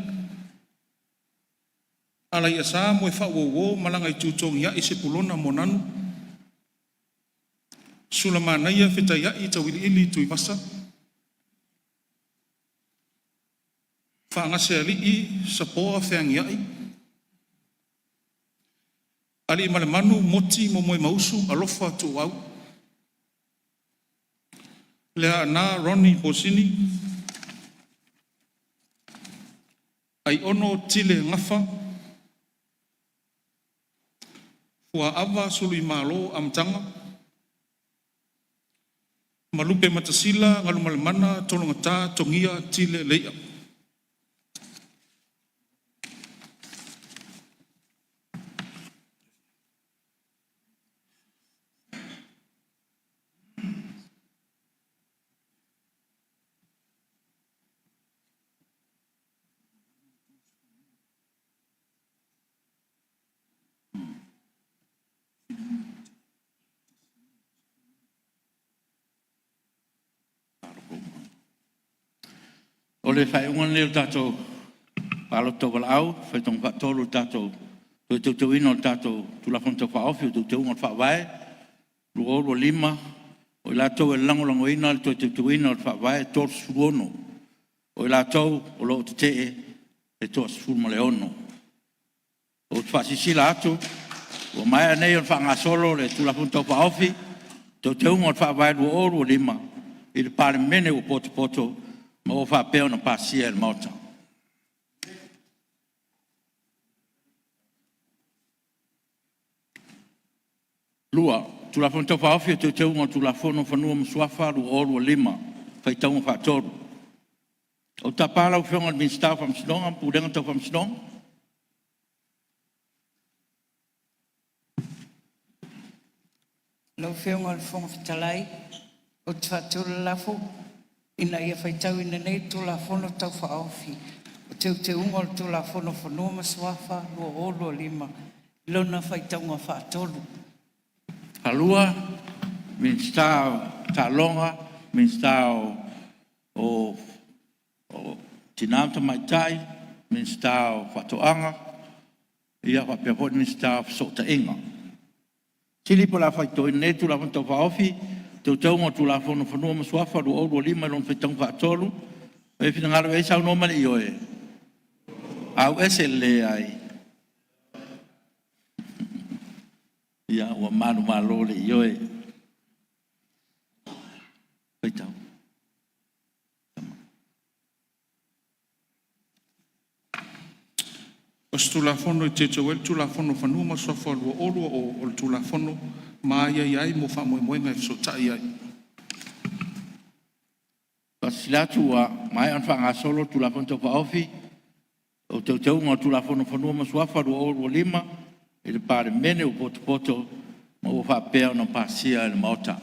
Alaiasa Moefaauouo Malagaitutogiai Sepulona Moananu. Sulamanaia Fetaiai Tauiliili Tuivasa. Faagasealii Sapoa Feagiai. Aliimalemanu Moti Momoemausu Alofa Tuuau. Leaana Ronnie Posini. Aiono Tile Gafa. Fuaava Suluimalo Amataga. Lupematasila Galumalemana Tologata Togia Tile Leia. O le faaiuga lenei o le tatou palota tauvalaau faitauga faatolu i le tatou Toe Teuteuina o le tatou Tulafono Tau Faaofi o Teuteuga o le Faavae 2025, o i latou e lagolagoina le Toe Teuteuina o le Faavae, e 36. O i latou o lo o tete'e, e 16. Ou te faasilasila atu ua maea nei ona faagasolo le Tulafono Tau Faaofi. Teuteuga o le Faavae 2025 i le Palemene ua potopoto ma ua faapea ona pasia e le Maota. 2. Tulafono Tau Faaofi o Teuteuga o le Tulafono o Fanua ma Suafa 2025, faitauga faatolu. Ou te tapa lau Afioga i le Minisita o Faamasinoga ma Pulega Tau Faamasinoga. Lau Afioga i le Fofoga Fetalai, ou te faatu le lafo, Ina ia faitauina nei le Tulafono Tau Faaofi o Teuteuga o le Tulafono o Fanua ma Suafa 2025 i lona faitauga faatolu. Falua, Minisita o Taaloga, Minisita o Tina ma Tamaitai, Minisita o Faatoaga faapea foi le Minisita o Fesootaiga. Sili po o le a faitauina nei le Tulafono Tau Faaofi o Teuteuga o le Tulafono o Fanua ma Suafa 2025 i lona faitauga faatolu. O le finagalo i ai saunoa ma le ioe. AUESE le Leai. Ia ua manumalo le Ioe. Faitau. O se Tulafono e Teuteu ai le Tulafono o Fanua ma Suafa 2020, o le Tulafono ma aiaia ai mo faamoemoega e fesootai ai. Faasilasila atu ua maea ona faagasolo le Tulafono Tau Faaofi o Teuteuga o le Tulafono o Fanua ma Suafa 2025 i le Palemene ua potopoto ma ua faapea ona pasia e le Maota.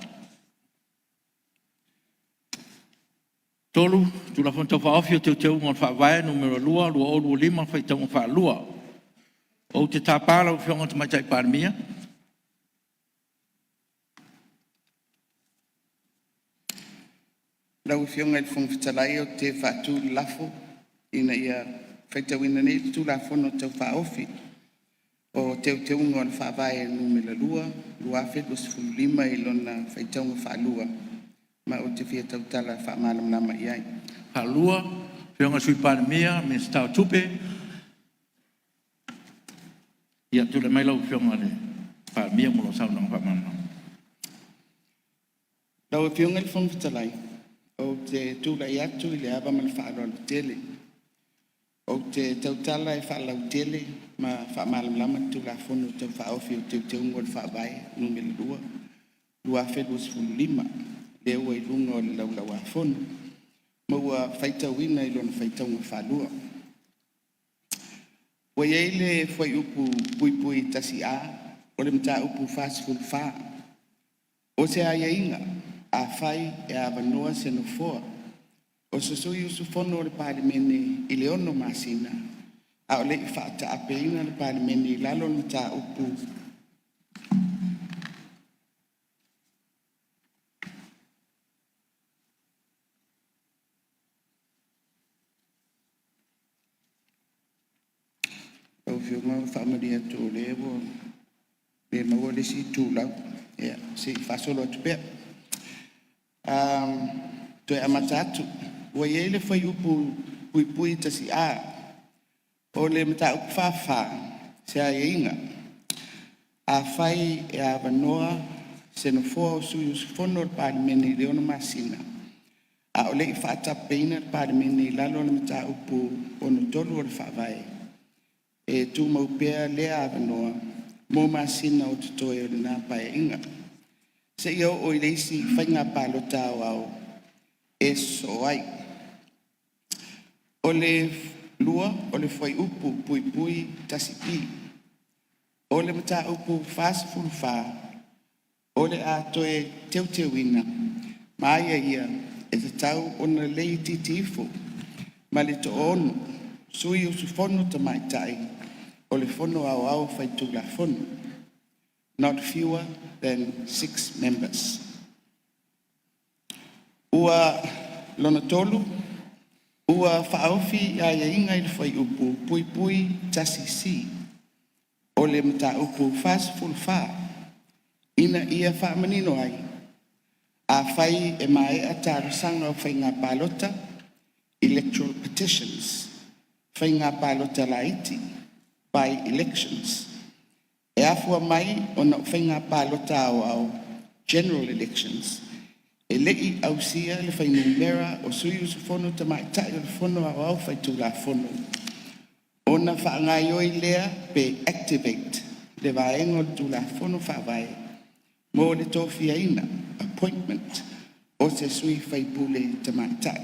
3. Tulafono Tau Faaofi o Teuteuga o le Faavae (Nu.2) 2025, faitauga faalua. Ou te tapa lau Afioga i le Tamaitai Palemia. Lau Afioga i le Fofoga Fetalai ou te faatu le lafo, Ina ia faitauina nei le Tulafono Tau Faaofi o Teuteuga o le Faavae Nu.2 2025 i lona faitauga faalua, ma ou te fia tautala faamalamalama i ai. Faalua, Afioga i le Sui Palemia, Minisita o Tupe. Ia tulai mai lau Afioga i le Palemia mo lau saunoaga faamalamalama. Lau Afioga i le Fofoga Fetalai, ou te tulai atu i le ava ma le faaaloalo tele, ou te tautala e faalautele ma faamalamalama le Tulafono Tau Faaofi o Teuteuga o le Faavae Nu.2 2025, lea ua i luga o le Laulau a Fono ma ua faitauina i lona faitauga faalua. Ua i ai le fuaiupu (1A) o le Mataupu 44, o se aiaiga afai e avanoa se Nofoa o se sui usufono o le Palemene i le 6 masina a o le i faataapeina le Palemene i lalo o le Mataupu Lau Afioga e faamalie atu o lea ua le maua le isi itulau, ia se i faasolo atu pea. Toe amata atu. Ua i ai le fuaiupu (1A) o le Mataupu 44, se aiaiga afai e avanoa se Nofoa o sui usufono o le Palemene i le 6 masina a o le i faataapeina le Palemene i lalo o le Mataupu 63 o le Faavae, e tumau pea lea avanoa mo masina o totoe o lena Paeaiga, seia oo i le isi faiga palota aoao e sosoo ai. O le lua o le fuaiupu (1B) o le Mataupu 44, o le a toe teuteuina ma aiaia e tatau ona le itiiti ifo ma le toaono (6) sui usufono tamaitai o le Fono Aoao Faitulafono, not fewer than six members. Ua lona tolu, ua faaofi aiaiga i le fuaiupu (1C) o le Mataupu 44 ina ia faamanino ai, afai e maea talosaga o faiga palota (electoral petitions), faiga palota laiti by-elections, e afua mai ona o faiga palota aoao General Elections, e le i ausia le fuainumera o sui usufono tamaitai o le Fono Aoao Faitulafono, ona faagaioi lea pe activate le vaega o le Tulafono Faavae mo le tofiaina (appointment) o se sui faipule tamaitai.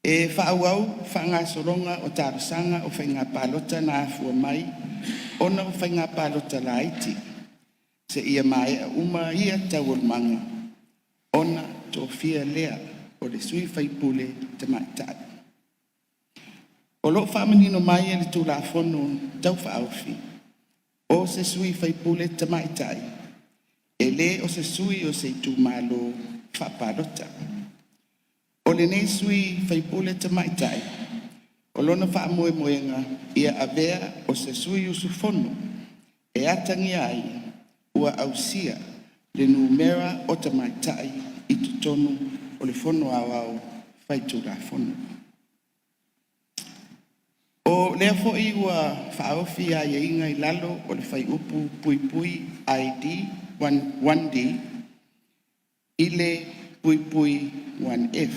E faaauau faagasologa o talosaga o faiga palota na afua mai ona o faiga palota laiti seia maea uma ia taualumaga ona tofia lea o le sui faipule tamaitai. O lo o faamanino mai e le Tulafono Tau Faaofi, o se sui faipule tamaitai e le o se sui o se itumalo faapalota. O lenei sui faipule tamaitai, o lona faamoemoega ia avea o se sui usufono e atagia ai ua ausia le numera o tamaitai i totonu o le Fono Aoao Faitulafono. O lea foi ua faaofi aiaiga i lalo o le fuaiupu (id) 1D i le (1F)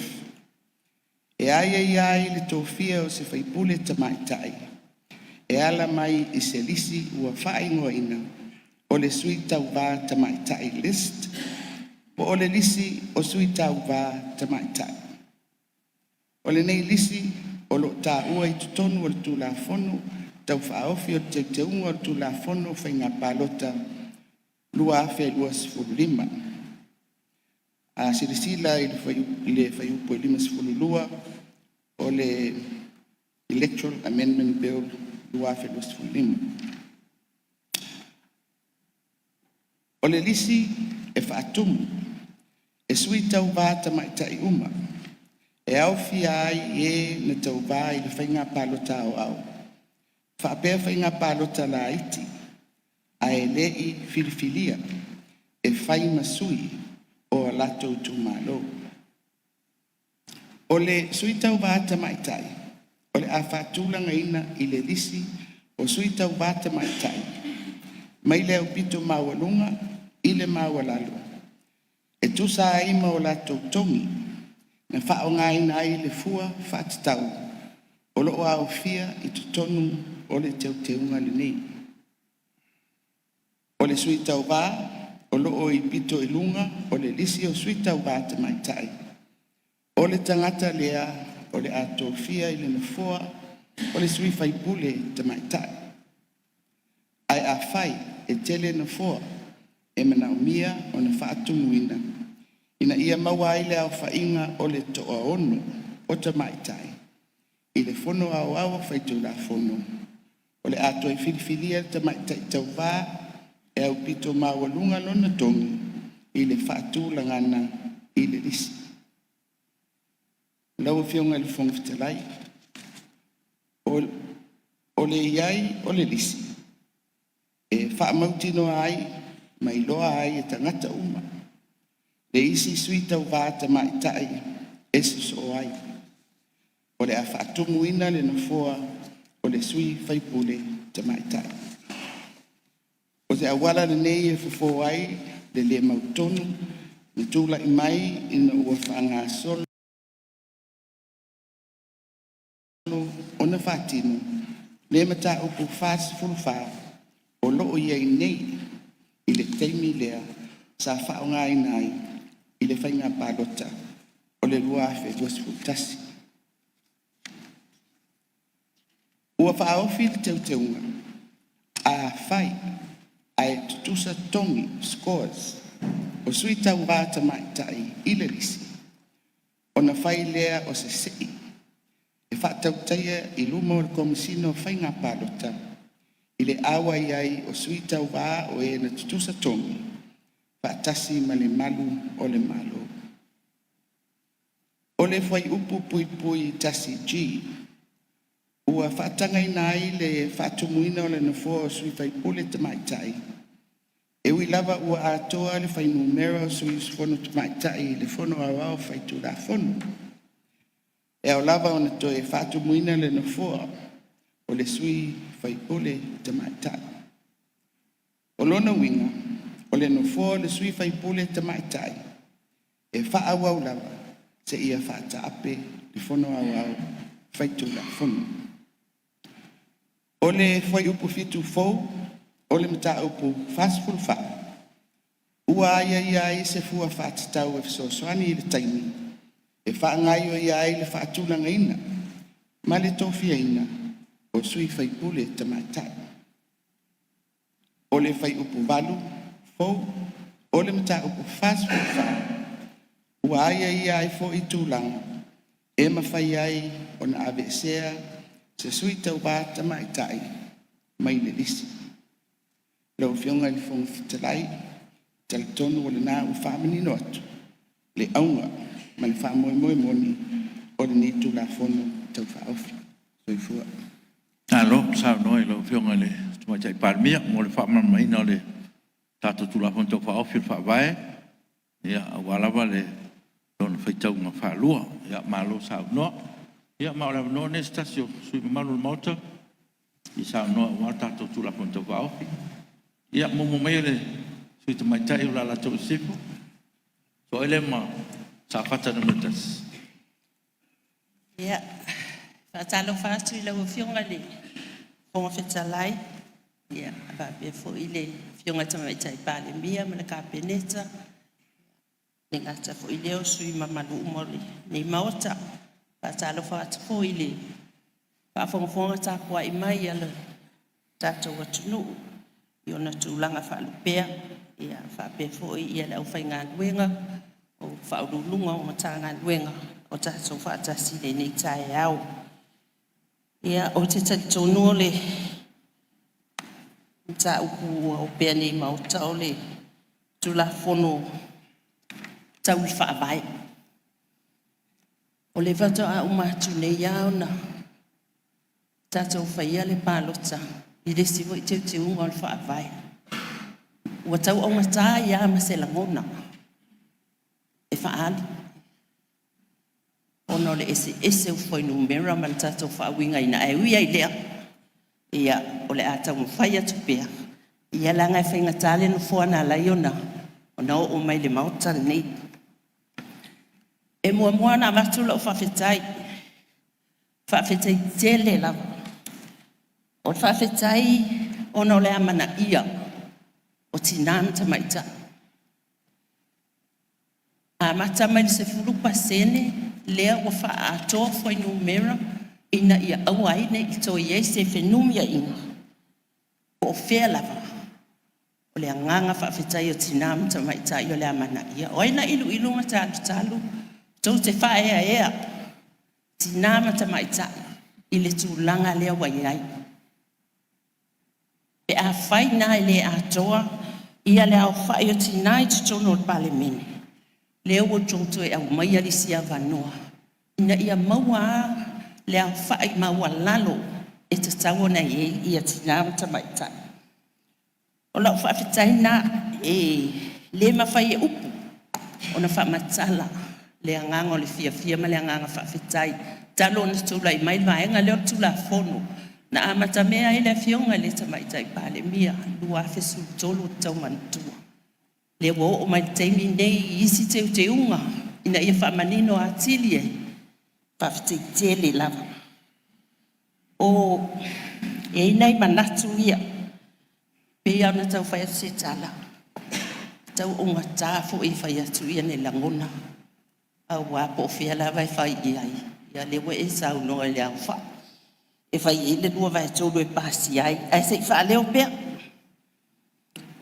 e aiaia ai le tofia o se faipule tamaitai e ala mai i se lisi ua faaigoaina o le Sui Tauva Tamaitai List po o le Lisi o Sui Tauva Tamaitai. O lenei lisi o lo o taua i totonu o le Tulafono Tau Faaofi o Teuteuga o le Tulafono o Faiga Palota 2025. A silasila i le fuaiupu e 52 o le Electoral Amendment Bill 2025. O le lisi e faatumu e sui tauva tamaitai uma, e aofia ai e na tauva i le Faiga Palota Aoao faapea Faiga Palota Laiti ae le i filifilia e fai ma sui o a latou itumalo. O le sui tauva tamaitai o le a faatulagaina i le lisi o sui tauva tamaitai mai le aupito maualuga i le maualalo e tusa ai ma o latou togi na faaaogaina ai le fua faatatau o lo o aofia i totonu o le teuteuga lenei. O le sui tauva o lo o i le pito i luga o le lisi o sui tauva tamaitai, o le tagata lea o le a tofia i le nofoa o le sui faipule tamaitai. Ae afai e tele nofoa e manaomia ona faatumuina ina ia maua ai le aofaiga o le toaono o tamaitai i le Fono Aoao Faitulafono, o le a toe filifilia le tamaitai tauva e aupito maualuga lona togi i le faatulagaga i le lisi. Lau Afioga i le Fofoga Fetalai, o le i ai o le lisi e faamautinoa ai ma iloa ai e tagata uma le isi sui tauva tamaitai e sosoo ai o le a faatumuina le nofoa o le sui faipule tamaitai. O se auala lenei e fofo ai le le mautonu na tulai mai ina ua faagasolo ona faatino le Mataupu 44 o lo o i ai nei i le taimi lea sa faaaogaina ai i le faiga palota o le 2021. Ua faaofi le teuteuga, afai ae tutusa togi (scores) o sui tauva tamaitai i le lisi, ona fai lea o se sii e faatautaia i luma o le Komesina o Faiga Palota i le auai ai o sui tauva o e na tutusa togi, faatasi ma le Malu o le Malo. O le fuaiupu (1G) ua faatagaina ai le faatumuina o le nofoa o sui faipule tamaitai e ui lava ua atoa le fuainumera o sui usufono tamaitai i le Fono Aoao Faitulafono. E ao lava ona toe faatumuina le nofoa o le sui faipule tamaitai. O lona uiga, O le nofoa o le sui faipule tamaitai e faaauau lava seia faataape le Fono Aoao Faitulafono. O le Fuaiupu 7 fou o le Mataupu 44, ua aiaia ai se fua faatatau e fesoasoani i le taimi e faagaoioia ai le faatulagaina ma le tofiaina o sui faipule tamaitai. O le Fuaiupu 8 fou o le Mataupu 44, ua aiaia ai foi tulaga e mafai ai ona aveesea se sui tauva tamaitai mai le lisi. Lau Afioga i le Fofoga Fetalai, e talitonu o lena ua faamanino atu le auga ma le faamoemoe moni o lenei Tulafono Tau Faaofi. Soifua. Malo saunoa i lau Afioga i le Tamaitai Palemia mo le faamalamalamaina o le tatou Tulafono Tau Faaofi o le Faavae, aua lava lona faitauga faalua. Malo saunoa. Ia ma o le avanoa lenei o se tasi o sui usufono mamalu o le Maota e fia saunoa aua le tatou Tulafono Tau Faaofi. Ia, muamua maia le sui usufono tamaitai mo Alataua Sisifo, sosoo ai lea ma Safata 1. Ia, e faatalofa atu i lau Afioga i le Fofoga Fetalai, faapea foi le Afioga i le Tamaitai Palemia ma le Kapeneta, e le gata foi i lea o sui usufono mamalu uma o lenei Maota. E faatalofa atu foi i le faafogafoga tapuai mai a lo tatou atunuu i ona tulaga faalupea, faapea foi le aufaigaluega o Ofisa Sili o Pulega o Matagaluega ua tatou faatasi i lenei taeao. Ia, ou te talitonu o le mataupu ua opea nei i le Maota o le Tulafono Tau i le Faavae. O lea faatoa uma atu nei lava ona tatou faia le palota i le isi foi teuteuga o le Faavae. Ua tau augata ai lava ma se lagona e faaali ona o le eseese o fuainumera ma le tatou faauigaina. Ae ui lava i lea, ia o le a taumafai atu pea, ia leaga e faigata le nofoa na ala ai ona oo mai i le Maota lenei. E muamua ona avatu lau faafetai, faafetai tele lava. O le faafetai ona o le amanaia o tina ma tamaitai. Amata mai le 10% lea ua faaatoa fuainumera ina ia aua ai ne i toe i ai se fenumiaiga, po o fea lava. O le agaga faafetai o tina ma tamaitai o le amanaia. O ai na iluilu ma talutalu tou te faaeaea tina ma tamaitai i le tulaga lea ua i ai? Pe afai la e le atoa le aofai o tina i totonu o le Palemene, lea ua outou toe aumaia le isi avanoa ina ia maua lava le aofai maualalo e tatau ona i ai tina ma tamaitai. O lau faafetai lena, e le mafai e upu ona faamatala le agaga o le fiafia ma le agaga faafetai talu ona tulai mai le vaega lea o le Tulafono na amatamea ai le Afioga i le Tamaitai Palemia 2013 ou te tau manatua. Lea ua oo mai i le taimi lenei i isi teuteuga ina ia faamanino atili ai, faafetai tele lava. E i ai nai manatu ia, pei lava ona tau fai atu se tala, e tau augata foi e fai atu ni lagona, aua po o fea lava e fai i ai, ia lea ua e saunoa i le aofai e fai i ai le 2/3 e pasia ai, ae se i faaleo pea.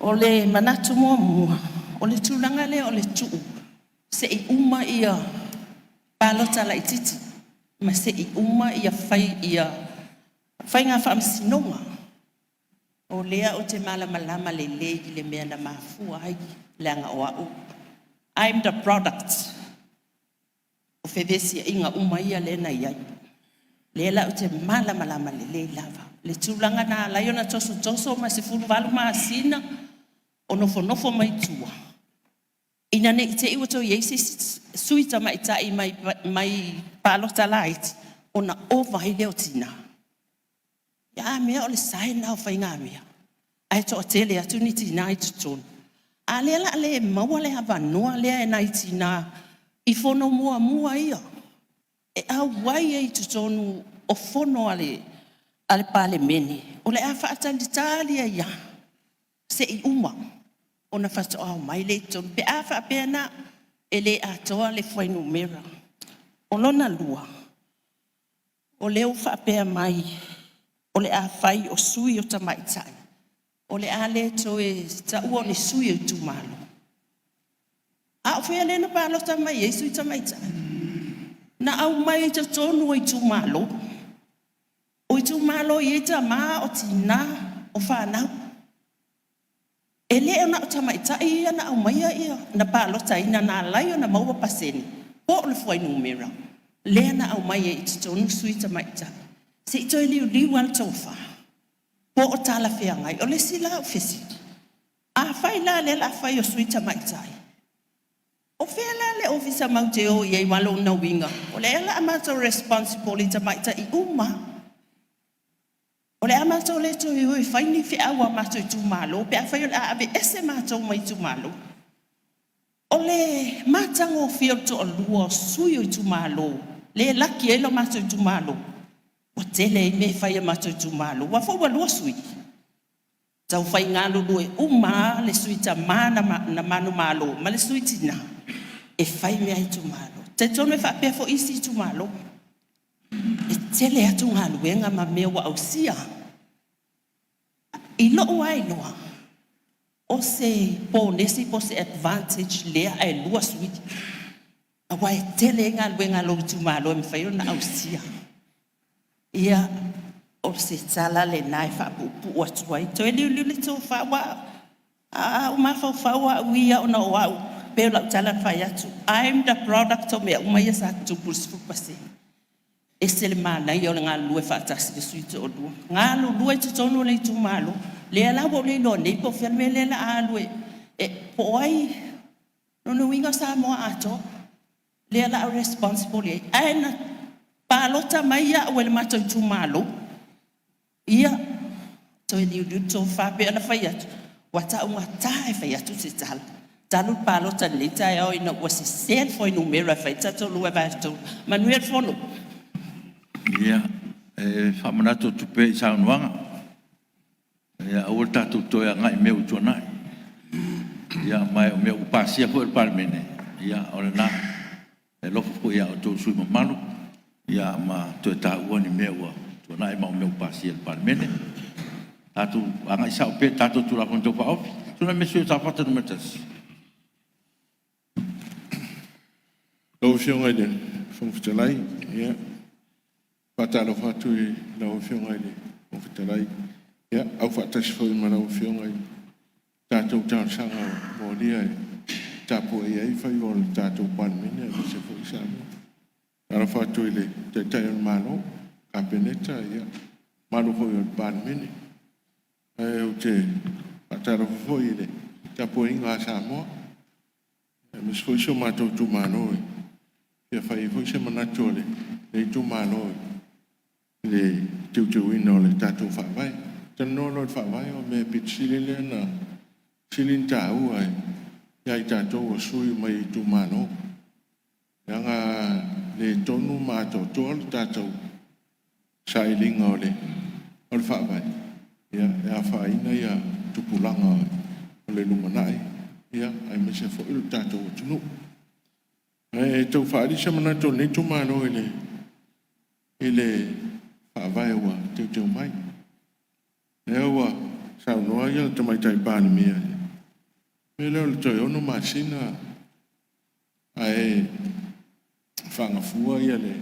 O le manatu muamua, o le tulaga lea o le tuu se i uma palota laitiiti ma se i uma faiga faamasinoga. O lea ou te malamalama lelei i le mea na mafua ai, leaga o au, I'm the product o fevesiaiga uma ia lea na i ai. O lea la ou te malamalama lelei lava i le tulaga na ala ai ona tosotoso ma 18 masina o nofonofo mai tua, ina ne i te i ua toe i ai se isi sui tamaitai mai palota laiti ona ova ai lea o tina. A mea o le sae lena o faigamea, ae toatele atu ni tina i totonu. A lea o le a le maua le avanoa lea e nai tinā i fono muamua ia e auai ai i totonu o fono a le Palemene, o le a faatalitali ai lava seia uma ona faatoa omai lea i totonu pe a faapea la e le atoa le fuainumera. O lona lua, o lea ua faapea mai o le a fai o sui o tamaitai, o le a le toe taua o ni sui o itumalo. A o fea lea na palota mai ai sui tamaitai? Na aumai i totonu o itumalo. O itumalo e i ai tama, o tina, o fanau. E le na o tamaitai ia na aumaia na palotaina na ala ai ona maua pasene po o le fuainumera lea na aumai ai i totonu sui tamaitai. Se i toe liuliu lava le tofa po o talafeagai. O le isi la au fesili, afai la o lea o le a fai o sui tamaitai, o fea la le ofisa matou te o i ai? Aua o lona uiga o lea o le a matou responsible i tamaitai uma lava. O le a matou le toe o e fai ni feau a matou itumalo pe afai o le a aveese matou mai itumalo. O le matagofie o le toalua o sui o itumalo lea e laki ai lo matou itumalo, ua tele ai mea e fai a matou itumalo, aua foi ua 2 sui. E taufai galulue uma lava le sui tama na manumalo ma le sui tina e fai mea a itumalo. E talitonu e faapea foi isi itumalo, e tele atu galuega ma mea ua ausia. I lou lava iloa, o se ponesi po o se advantage lea ae 2 sui, aua e tele ai galuega a lou itumalo e mafai ona ausia. Ia, o se tala lena e faapuupuu atu ai. Toe liuliu le tofa, aua a ou mafaufau au ia ona o au, pei o lau tala na fai atu, I'm the product o mea uma ia sa tutupu i le 10%. E ese le manaia o le galulue faatasi o sui e toalua, galulue i totonu o le itumalo. Lea la ua ou le iloa nei po o fea le mea lea o le a alu e, po o ai, lona uiga o Samoa atoa lea o le a responsible i ai. Ae na palota mai au e le matou itumalo. Ia, toe liuliu le tofa, pei ona fai atu, ua taugata e fai atu se tala talu le palota i lenei taeao ina ua sese le fuainumera e fai ai le tatou 2/3. Manuia le fono. Ia, e faamanatu atu pea i saunoaga, ia aua le tatou toe agai i mea ua tuanai. Ia ma o mea ua pasia foi e le Palemene, ia o lena. E alofa foi ia outou sui usufono mamalu ia ma toe taua ni mea ua tuanai ma mea ua pasia e le Palemene. Tatou agai sao pea i le tatou Tulafono Tau Faaofi. Tulai mai le sui usufono mo Safata 1. Lau Afioga i le Fofoga Fetalai, ia, e faatalofa atu i lau Afioga i le Fofoga Fetalai, ia, aufaatasi foi ma lau Afioga i tatou talosaga molia e tapuai ai faiva o le tatou Palemene aemaise foi Samoa. Talofa atu i le Taitai o le Malo, Kapeneta, ia, mamalu foi o le Palemene. Ae ou te faatalofa foi i le tapuaiga a Samoa, aemaise foi si o matou itumalo e fia fai ai foi se manatu o lenei itumalo i le teuteuina o le tatou Faavae. Talanoa loa i le Faavae, o le mea aupito sili lea ona sili ona taua ia i tatou o sui usufono mai itumalo, leaga a le tonu ma atoatoa le tatou sailiga o le Faavae, ia, e afaina tupulaga o le lumanai, aemaise foi o le tatou atunuu. Ae tau faaali se manatu o lenei itumalo i le Faavae ua teuteu mai. Lea ua saunoa le Tamaitai Palemia i le mea lea o le toe 6 masina ae faagafua le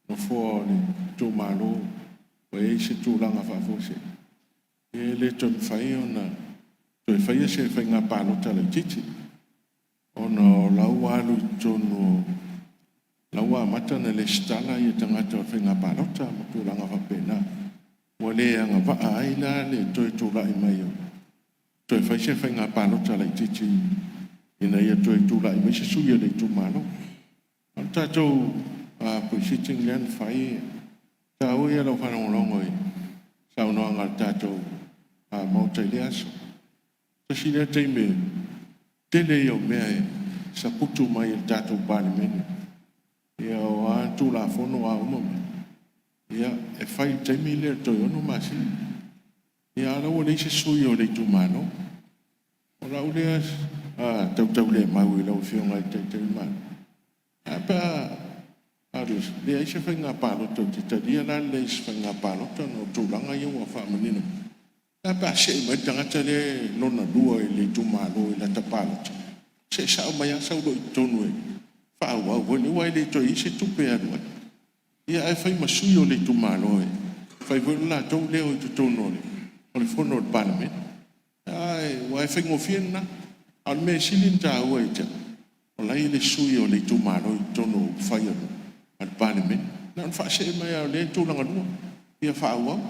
nofoa o le itumalo ua i ai se tulaga faafuasei, e le toe mafai ona toe faia se faiga palota laitiiti, ona o la ua alu i totonu, o la ua amata ona resitala tagata o le faiga palota ma tulaga faapena. Ua le agavaa ai la le toe tulai mai toe fai se faiga palota laitiiti ina ia toe tulai mai se sui o le itumalo. O le tatou pre-sitting lea na fai, e taua ia lau faalogologo i saunoaga a le tatou Maota i lea aso. Tasi lea taimi Tele ia o mea e saputu mai e le tatou Palemene, ia o a Tulafono a uma mea, ia e fai i le taimi lea o le toe 6 masina. Ia a o la ua leai se sui o le itumalo. O lau lea tautaulemau i lau Afioga i le Taitai o le Malo, ae a pe a alu e leai se faiga palota, ou te talia la le leai o se faiga palota ona o tulaga ia ua faamanino mai. Ae a pe a see mai le tagata lea lona lua i le itumalo i lata palota, see sao mai lava sau loa i totonu e faaauau foi lea, aua e le toe i ai se tupe e alu ai. Ia ae fai ma sui o le itumalo e fai foi lo latou leo i totonu o le fono a le Palemene. Aua e faigofie lena. A o le mea e sili ona taua ia te au, o la e i ai le sui o le itumalo i totonu o upufai a le Palemene. Na ona faasee mai lava o lea e tulaga lua, ia faaauau.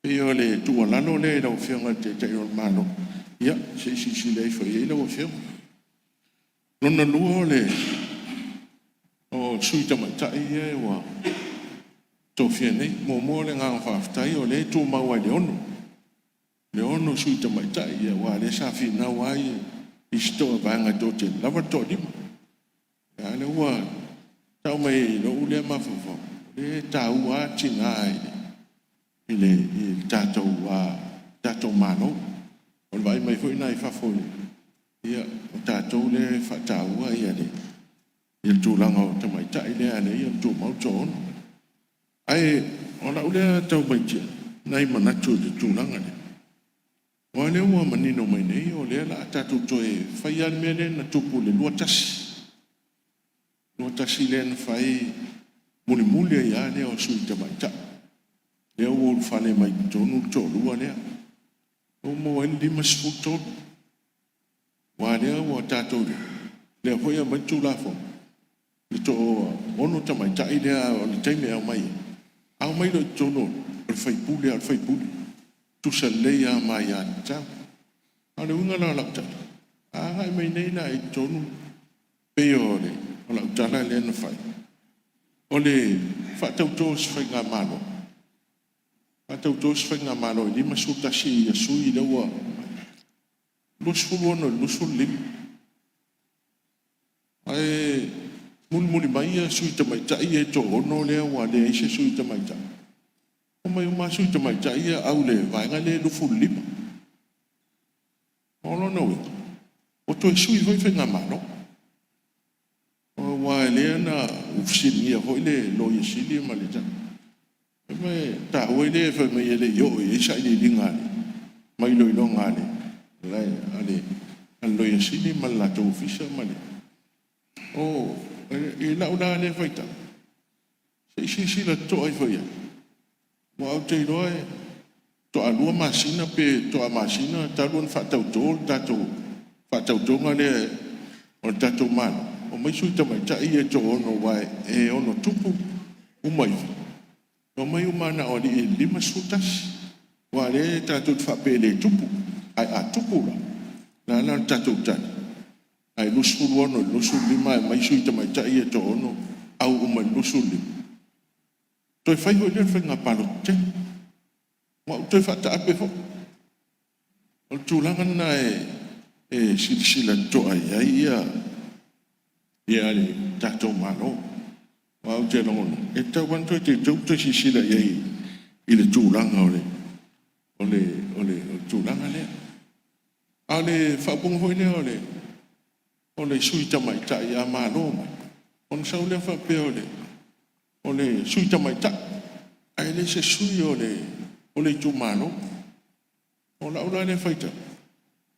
E pei o le tuualalo lea i lau Afioga i le Taitai o le Malo, ia se i silasila ifo i ai lau Afioga. Lona lua o sui tamaitai ia ua tofia nei. Muamua o le agaga faafetai o lea e tumau lava i le 6, le 6 sui tamaitai, aua o lea sa finau lava isi vaega e toatele, lava le toalima. A o lea ua tau mai i lou lea mafaufau, o lea e taua lava tina i le tatou Malo. O le vaai mai foi lena i fafo, ia o tatou lea e faataua le tulaga o tamaitai lea e ala ai ona tumau le toaono. Ae o lau lea tau matau nai manatu i le tulaga lea, aua o lea ua manino mai nei o lea o le a tatou toe fai lava le mea lea na tupu i le 2021, 2021 lea na fai mulimuli ai lava lea o sui tamaitai, lea ua ulufale mai totonu le toalua lea, ua maua ai le 53. Aua o lea ua tatou, lea foi e aumai le Tulafono, le toaono tamaitai lea o le taimi e aumai ai, a omai loa i totonu, o le sui usufono lava o le sui usufono, tutusa lelei lava ma aiatatau. A o le uiga la o lau tala, a agai mai nei la i totonu pei o lau tala lea na fai, o le faatauto o se faigamalo, faatauto se faigamalo e 51 sui usufono lea ua 26 i le 25. Ae mulimuli mai sui tamaitai ia e toaono lea ua leai se sui tamaitai, omai uma lava sui tamaitai ia au i le vaega lea e 25. O lona uiga, ua toe sui foi le faigamalo. Aua o lea na fesiligia foi le Loia Sili ma le tauai lea fai mai e le i oo i ai sailiiliga ma iloiloga a le Loia Sili ma le latou Ofisa. I lau la lea faitau, se i silasila totoa ifo i ai, aua ou te iloa faatoa lua masina pe faatoa masina talu ona faatauto le tatou faatautoga lea o le tatou Malo, omai sui tamaitai ia e toaono aua e ono tupu uma ifo, e omai uma lava na o alii i le 51. Aua o lea tatou te faapea e le tupu, ae a tupu la, o le a la le tatou tali? Ae 26 i le 25 ae omai sui tamaitai ia e toaono au uma i le 25, toe fai foi lea o le faiga palota tele. Ua ou toe faataape foi. O le tulaga lena e silasila totoa i ai le tatou Malo. Aua ou te lagona, e tatau lava ona toe teuteu ma toe silasila i ai i le tulaga o le tulaga lea. A o le faaupuga foi lea o le sui tamaitai a malo mai, ona sau lea faapea o le sui tamaitai, ae le o se sui o le itumalo. O lau la lea faitau,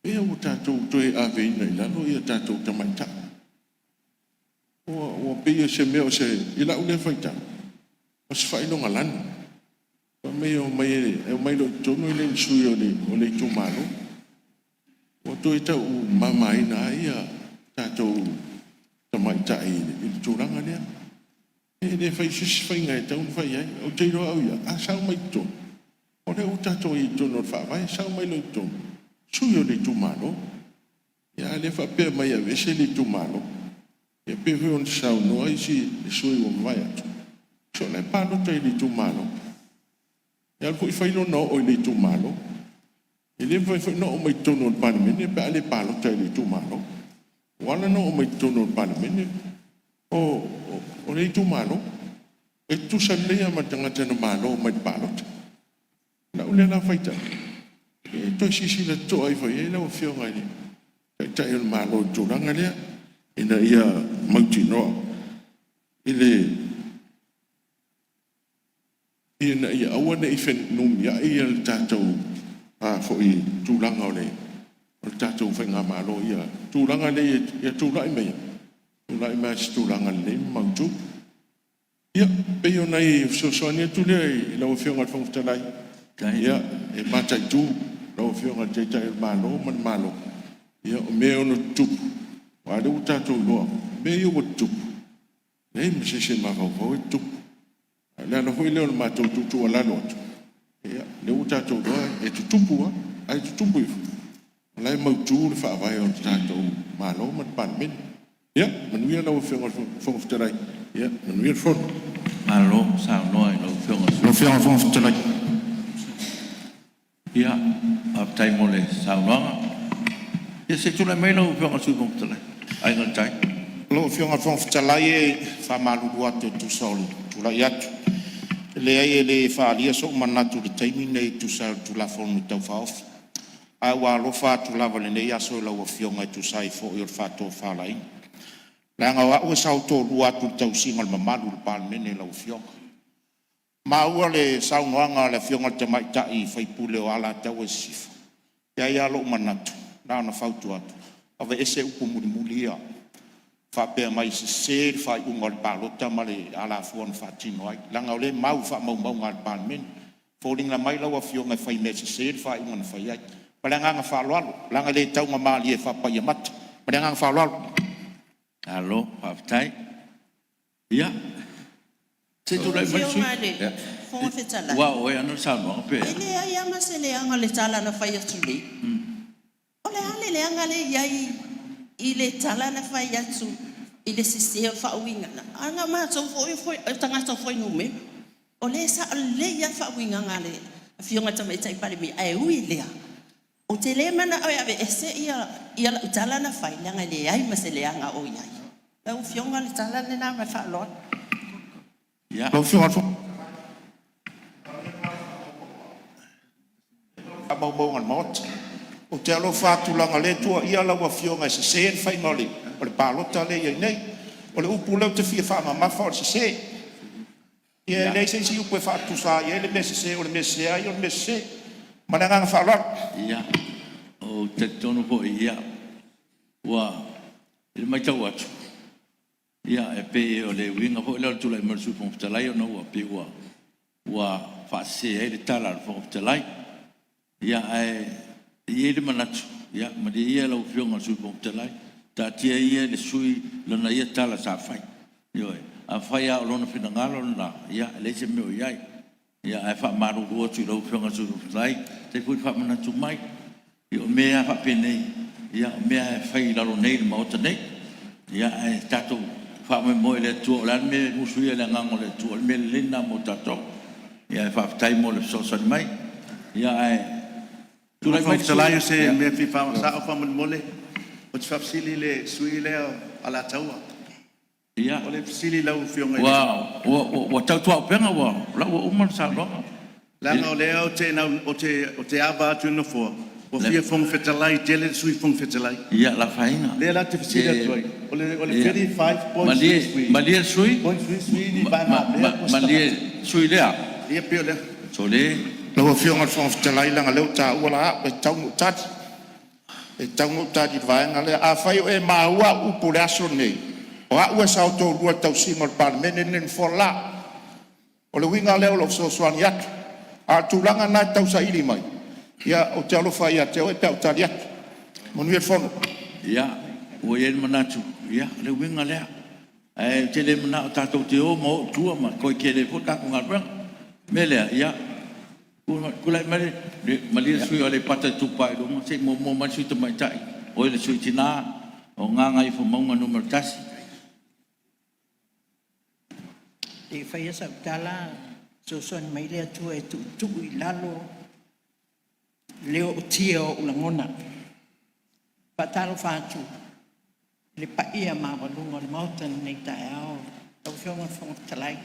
pei ua tatou toe aveina i lalo tatou tamaitai. Ua pei o se mea o se… i lau lea faitau, o se faailogalanu. Fai mai e omai loa i totonu e le o ni sui o le itumalo. Ua toe taumamaina ai tatou tamaitai i le tulaga lea. E le fai se isi faiga e tatau ona fai ai. Ou te iloa au ia, a sao mai i totonu, o lea ua tatou i ai i totonu o le Faavae, sao mai loa i totonu, sui o le itumalo. A o lea e faapea mai e aveese le itumalo. Ia pei foi ona saunoa isi sui usufono ua mavae atu, se o la e palota i le itumalo. E alu foi fai lona oo i le itumalo. E le mafai foi ona oo mai totonu o le Palemene pe a le palota i le itumalo. Ua ala ona oo mai totonu o le Palemene o le itumalo. E tutusa lelei lava ma le tagata na malo mai le palota. O lau lea la faitau, e toe silasila totoa ifo i ai lau Afioga i le Taitai o le Malo i le tulaga lea, ina ia mautinoa ina ia aua ne i fenumiai le tatou tulaga o le tatou faigamalo i le tulaga lea ia tulai mai ai i se tulaga lelei ma mautu. Ia, pei o nai fesoasoani atu lea i lau Afioga i le Fofoga Fetalai, e mataitu lau Afioga i le Taitai o le Malo ma le Malo, o mea e ono tutupu, aua o lea ua tatou iloa mea ia ua tutupu, e leai ma se isi e mafaufau e tutupu. A o le ala foi lea o le matou tuutuualalo atu, ia, o lea ua tatou iloa e tutupu lava, ae tutupu ifo o la e mautu le Faavae o le tatou Malo ma le Palemene. Ia manuia lau Afioga i le Fofoga Fetalai, manuia le fono. Malo saunoa i lau Afioga i le Lau Afioga i le Fofoga Fetalai. Ia, faafetai mo le saunoaga. Ia se i tulai mai lau Afioga i le Sui Fofoga Fetalai, Aiga i le Tai. Lau Afioga i le Fofoga Fetalai e faamalulu atu e tusa o le tulai atu. E leai e le faaalia sou manatu i le taimi lenei e tusa ai o le Tulafono Tau Faaofi, ae ua alofa atu lava i lenei aso i lau Afioga e tusa ai foi o le faatofalaiga, leaga o au e sao toalua atu i le tausiga o le mamalu o le Palemene lau Afioga. Ua maua le saunoaga a le Afioga i le tamaitai sui usufono o Alataua Sisifo. E i ai lava lou manatu, na ona fautua atu, aveese upu mulimuli ia faapea mai e sese le faaiuga o le palota ma le alafua na faatino ai, leaga o lea e mau i faamaumauga a le Palemene. E foliga mai lau Afioga e fai mea sese le faaiuga na fai ai. Ma le agaga faaaloalo, leaga e le taugamalie faa-paiamata. Ma le agaga faaaloalo. Malo faafetai. Ia, se i Lau tulai mai le sui Afioga i le Fofoga usufono. Fetalai, Ua oo i ai ana saunoaga pe e a? leai lava ma se leaga o le tala na fai atu nei. O le a le leaga lea e i ai i le tala na fai atu i le sese o le faauigaga? Leaga o matou foi o tagata o fuainumera. O lea e sao lelei lava le faauigaga a le Afioga i le Tamaitai Palemia, ae ui i lea, ou te le manao e aveese lau tala na fai, leaga e leai ma se leaga o i ai. Lau Afioga o le tala lena ma le faaaloalo. Ia. Lau Afioga i le Fofoga faamaumauga a le Maota. Ou te alofa atu leaga o lea e tuuaia lau Afioga e sese le faiga o le palota lea e i ai nei. O le upu lea ou te fia faamamafa o le sese. Ia e leai se isi upu e faatusa i ai le mea sese, o le mea sese lava ia o le mea sese. Ma le agaga faaaloalo. Ia, ou te talitonu foi ua i le matau atu, e pei o le uiga foi lea o le tulai mai o le Sui Fofoga Fetalai ona ua pei ua faasese ai le tala a le Fofoga Fetalai. Ia, ae i ai le manatu, ia malie ia lau Afioga i le Sui Fofoga Fetalai, taatia ia i le sui usufono lana ia tala sa fai. Ioe. Afai lava o lona finagalo lena, ia e leai se mea o i ai. Ae faamalulu atu i lau Afioga i le Sui Fofoga Fetalai, faafetai foi le faamanatu mai. Ia o mea lava faapenei, o mea lava e fai i lalo nei i le Maota nei. Ae tatou faamoemoe i le Atua, o le a le mea e musuia e le Agaga o le Atua, o le mea lelei lena mo tatou. Ae faafetai mo le fesoasoani mai. Ae Lau tulai Afioga i mai le le Fofoga sui Fetalai, o se usufono. mea e fia faasao faamolemole. Ou te faafesili i le sui usufono lea o Alataua. Ia, O le fesili i lau Afioga i le… ua tautuaupega, o la ua uma le saunoaga. Leaga o lea ou te ava atu i le Nofoa, ua fia Fofoga Fetalai tele le Sui Fofoga Fetalai. Ia, le afaina. O lea la ou te fesili atu ai, o le Malie, 35.33 malie le sui .33 ni vaega avea po o usufono, se malie tagata. le sui usufono lea. Ia pei o le… Sole! Lau Afioga i le Fofoga Fetalai leaga o lea ua taua la au, e tatau ona ou tali. E tatau ona ou tali i le vaega lea. Afai o e maua au upu i le aso lenei, o au e sao toalua i le tausiga o le Palemene lenei i le nofoa le la. O le uiga lea o lou fesoasoani atu. A o le tulaga lena e te tausaili mai, ia ou te alofa ia te oe pe a ou tali atu. Manuia le fono. Ia, ua i ai le manatu, ia, o le uiga lea. Ae ou te le manao tatou te o ma o i tua ma toe tele ai foi le tatou galuega. O le mea lea, ia, tulai mai le… Malie le sui usufono mo Aleipata Itupa i Luga, se i muamua mai le Sui Tamaitai, oi le Sui Tina o Gagaifomauga 1. Se i faia sau tala, fesoasoani mai le Atua e tuutuu i lalo Le ootia o ou lagona. Faatalofa atu i le paia maualuga o le Maota i lenei taeao, lau Afioga i le Fofoga Fetalai,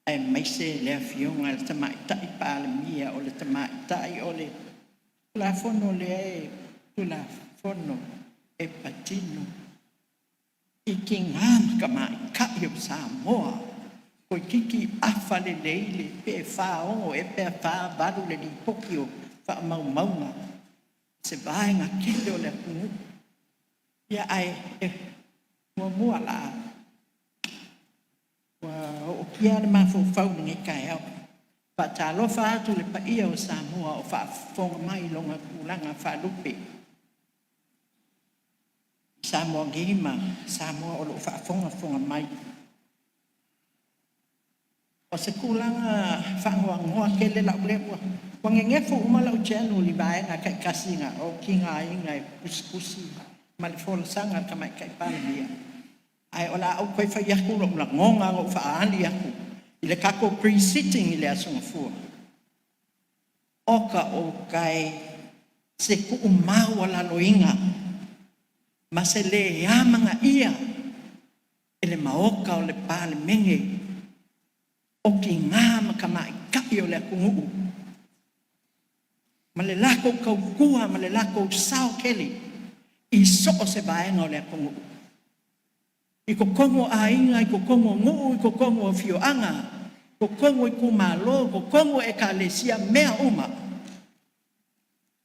aemaise le Afioga i le Tamaitai Palemia, o le Tamaitai o le Tulafono lea e Tulafono e patino i tina ma tamaitai o Samoa, toeitiiti afa lelei le pe 46 ea pe 48 le lipoti o faamaumauga, se vaega tele o le atunuu. Ia ae muamua la ua ootia le mafaufau i lenei taeao. Faatalofa atu i le paia o Samoa o faafofoga mai i lona tulaga faalupe. Samoa nei ma Samoa o lo o faafogafoga mai. O se tulaga faanoanoa tele la'u lea ua nenefu uma la'u journal i vaega taitasi na ou tigaina e tusitusi ma le folasaga a le Tamaitai Palemia, ae o le a ou toe fai atu lo'u lagona na ou faaali atu i le tatou pre-sitting i le Aso Gafua. Oka outai se tuumaualaloina ma se le amanaia e le Maota o le Palemene o tina ma tamaitai o le atunuu ma le latou tautua ma le latou sao tele i so o se vaega o le atunuu, i totonu o aiga, i totonu o nuu, i totonu o afioaga, totonu o itumalo, totonu o ekalesia, mea uma.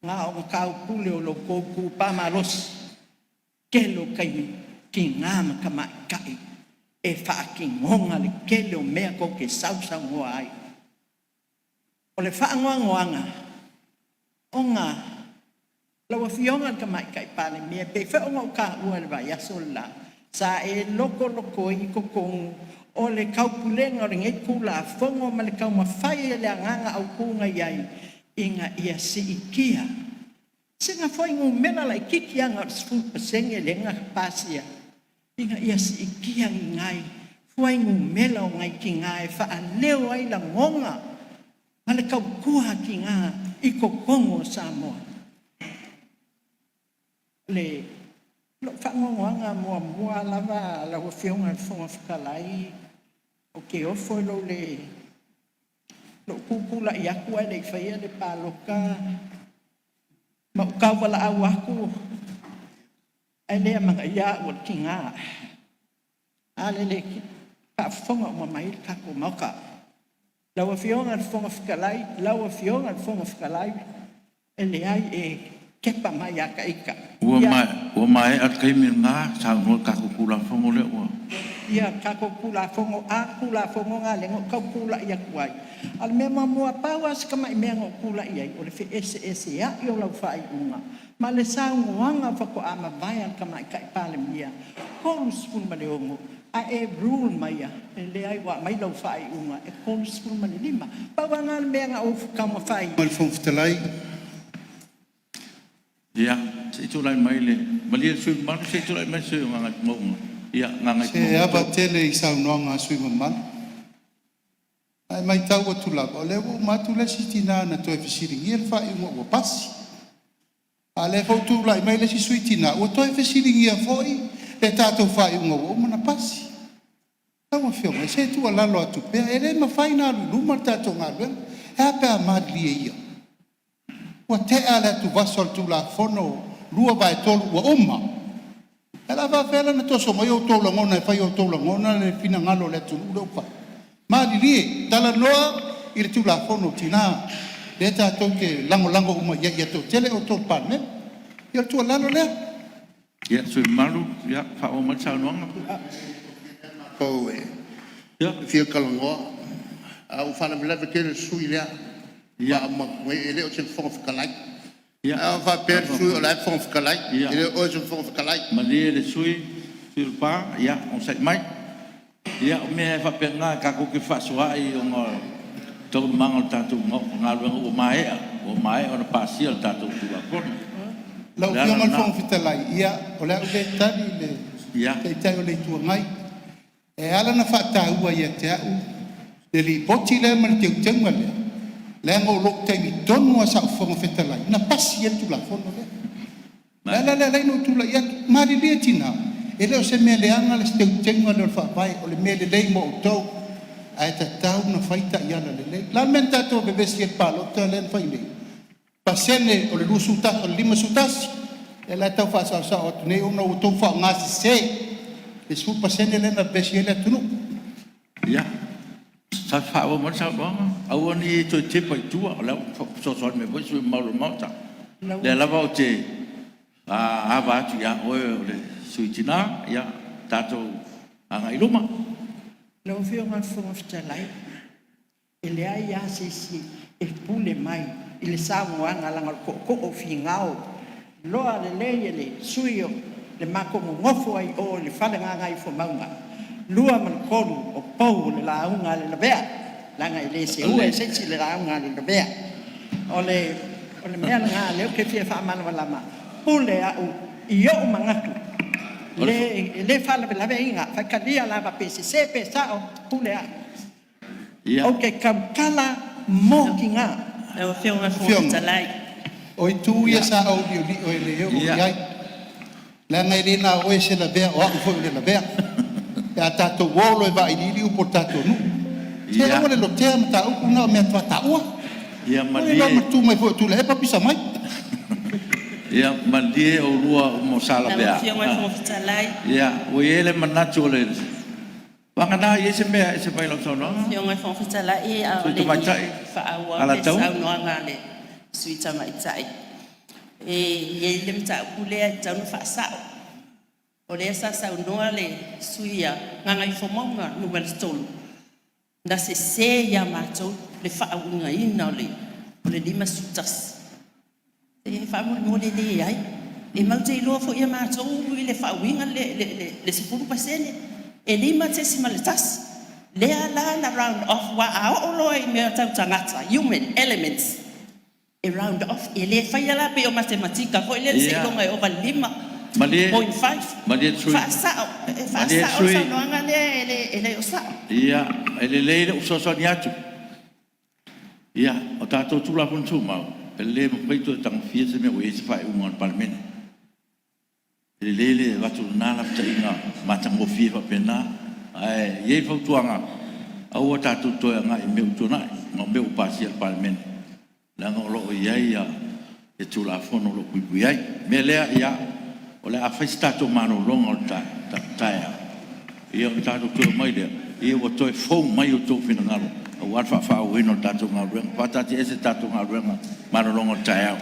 Na ona taupule o lo outou itupa malosi, tele o taimi, tina ma tamaitai e faatinoga le tele o mea tou te sausaunoa ai. O le faanoanoaga ona lau Afioga i le Tamaitai Palemia, e pei foi ona ou taua i le vaiaso le la, sa e lotolotoi i totonu o le taupulega o lenei Tulafono ma le taumafai e le agaga autu na i ai ina ia siitia sina fuainumera laitiiti lava na o le 10% lea na pasia, ina ia siitia ni nai fuainumera o nai tina e faaleo ai lagona ma le tautua a tina i totonu o Samoa. Le lou faanoanoaga muamua lava lau Afioga i le Fofoga Fetalai, ou te ofo i lou le lou tutulai atu ae le i faia le palota ma ou tauvalaau atu ae le amanaia au e le tina. A lea e faafofoga uma mai le tatou Maota. Lau Afioga i le Fofoga Fetalai, lau Afioga i le Fofoga Fetalai, e leai, e tepa mai ia ta ita. Ua maea le taimi lena, saunoa i le tatou Tulafono lea ua. Ia tatou Tulafono a Tulafono na lea na ou tau tulai atu ai. A o le mea muamua, pau lava si tamai mea na ou tulai ai, o le feeseeseai o lau faaiuga ma le saunoaga faatoa mavae a le Tamaitai Palemia 36 ae e rule maia e leai ua aumai lau faaiuga e 35. Pau lava lena o le mea na ou taumafai. Le Fofoga Fetalai. Ia, se i tulai mai le malie le sui usufono mamalu, se i tulai mai le sui usufono mo Gagaifomauga. Ia, Se ava 3. tele i saunoaga a sui usufono mamalu, ae matau atu lava, o lea ua uma atu le isi tina na toe fesiligia le faaiuga ua pasi. A o lea foi ua tulai mai le isi sui tina ua toe fesiligia foi le tatou faaiuga ua uma ona pasi. Lau Afioga, se i tuualalo atu pea, e le mafai ona alu i luma le tatou galuega. Ae a pe a malilie ia, ua tea le atuvasa o le Tulafono 2/3 ua uma. Ae o le a faapefea la ona toso mai outou lagona e fai e outou lagona le finagalo o le atunuu lea ua fai? Malilie, talanoa i le Tulafono a Tina lea tatou te lagolago uma i ai, ia toatele outou i le Palemene. Ia o le tuualalo lea. Ia, le sui usufono mamalu, faaauau mai le saunoaga. E fia talanoa, ae ua faalavelave tele le sui usufono lea faatoa e le o se Fofoga Fetalai. A faapea le sui usufono o la e Fofoga Fetalai. E le o oe o se Fofoga Fetalai. Malie le sui usufono o Lepa, ia onosai mai. Ia o mea lava e faapena tatou te fefaasoaai ona o taualumaga o le tatou galuega ua maea, ua maea ona pasia le tatou Tulafono. O Lau le ala Afioga i le lena. Fofoga Fetalai, ia o le a ou le tali i le Taitai o le Itu Agai. E ala ona faataua ia te au le Lipoti lea ma le Teuteuga lea, Leaga o lou taimi tonu lava sa ou Fofoga Fetalai na pasi ai le Tulafono lea. O le ala lea e ala ai ona ou tulai atu, malilie tina, e le o se mea leaga le teuteuga lea o le Faavae, o le mea lelei mo outou, ae tatau ona fai taiala lelei. O le a le mea na tatou vevesi ai i le palota lea na fai nei? Pasene o le 51, lea la e tau faasaosao atu nei ona ua outou faaaogasese le 10% lea na vevesi ai le atunuu. Ia, faaauau mai le saunoaga. Aua ne i e toe tepa i tua, o lea ua fesoasoani mai foi sui usufono mamalu o le Maota. O lea lava ou te ava atu ia oe o le sui tina, ia tatou agai i luma. Lau Afioga i le Fofoga Fetalai, e leai lava se isi e pule mai i le saunoaga leaga o le tootoo o Finao, iloa lelei e le sui usufono le matou nonofo ai i o i le fale Gagaifomauga 2 ma le 3, o pou o le lauga a le Lavea, leaga e le seua e se isi le lauga a le Lavea. O le mea lena o lea ou te fia faamalamalama, pule au i ou manatu, e le faalavelave Iga, faitalia lava pe sese pe sao, pule au. Ou te tautala mo tina. Lau Afioga i le Fofoga Fetalai. O itu ia sa ou liolio e le oo i ai, leaga e le na o oe e te lavea o au foi ou te lavea. Pe a tatou o loa e vailiili upu a le tatou nuu. Se aua le lotea mataupu na o mea tuataua. Ia Ua iloa malie. ma le tu mai foi o Tuilaepa pisa mai. Ia malie oulua ma Lau Sa Afioga i le Lavea. Fofoga Fetalai. Ia, ua i ai le manatu o le... Vagana e i ai se mea e ese mai lau Lau saunoaga? Afioga i le Fofoga Fetalai, a o Sui le i Tamaitai faaauau le Alataua? saunoaga a le Sui Tamaitai, e i ai le mataupu lea e tatau ona faasao. O lea sa saunoa le sui usufono a Gagaifomauga 3, na sese ia matou le faauigaina o le 51. E faamolemole e leai, e matou te iloa foi e matou le faauiga lea o le 10%, e 5.1 lea la na round off aua a oo loa i mea tau tagata, human elements, e round off. E le faia la pei o matematika foi lea seiloga e ova i le Malie 5.5. malie le sui usufono. Faasao, e Malie le faasao le sui usufono. saunoaga lea e le o sao. Ia, e lelei lou fesoasoani atu. Ia, o tatou Tulafono Tumau, e le mafai ona toe tagofia se mea ua i ai se faaiuga a le Palemene. E lelei le avatu o lena lapataiga matagofie faapena. Ae i ai le fautuaga, aua tatou te toe agai i mea ua tuanai ma mea ua pasia e le Palemene, leaga o lo o i ai le Tulafono o lo o puipui ai. O le mea lea, ia, o le a fai se tatou malologa o le taeao, ia ona tatou toe omai lea ua toe fou mai outou finagalo aua le faaauauina o le tatou galuega. E faataatiaese tatou galuega mo malologa o le taeao.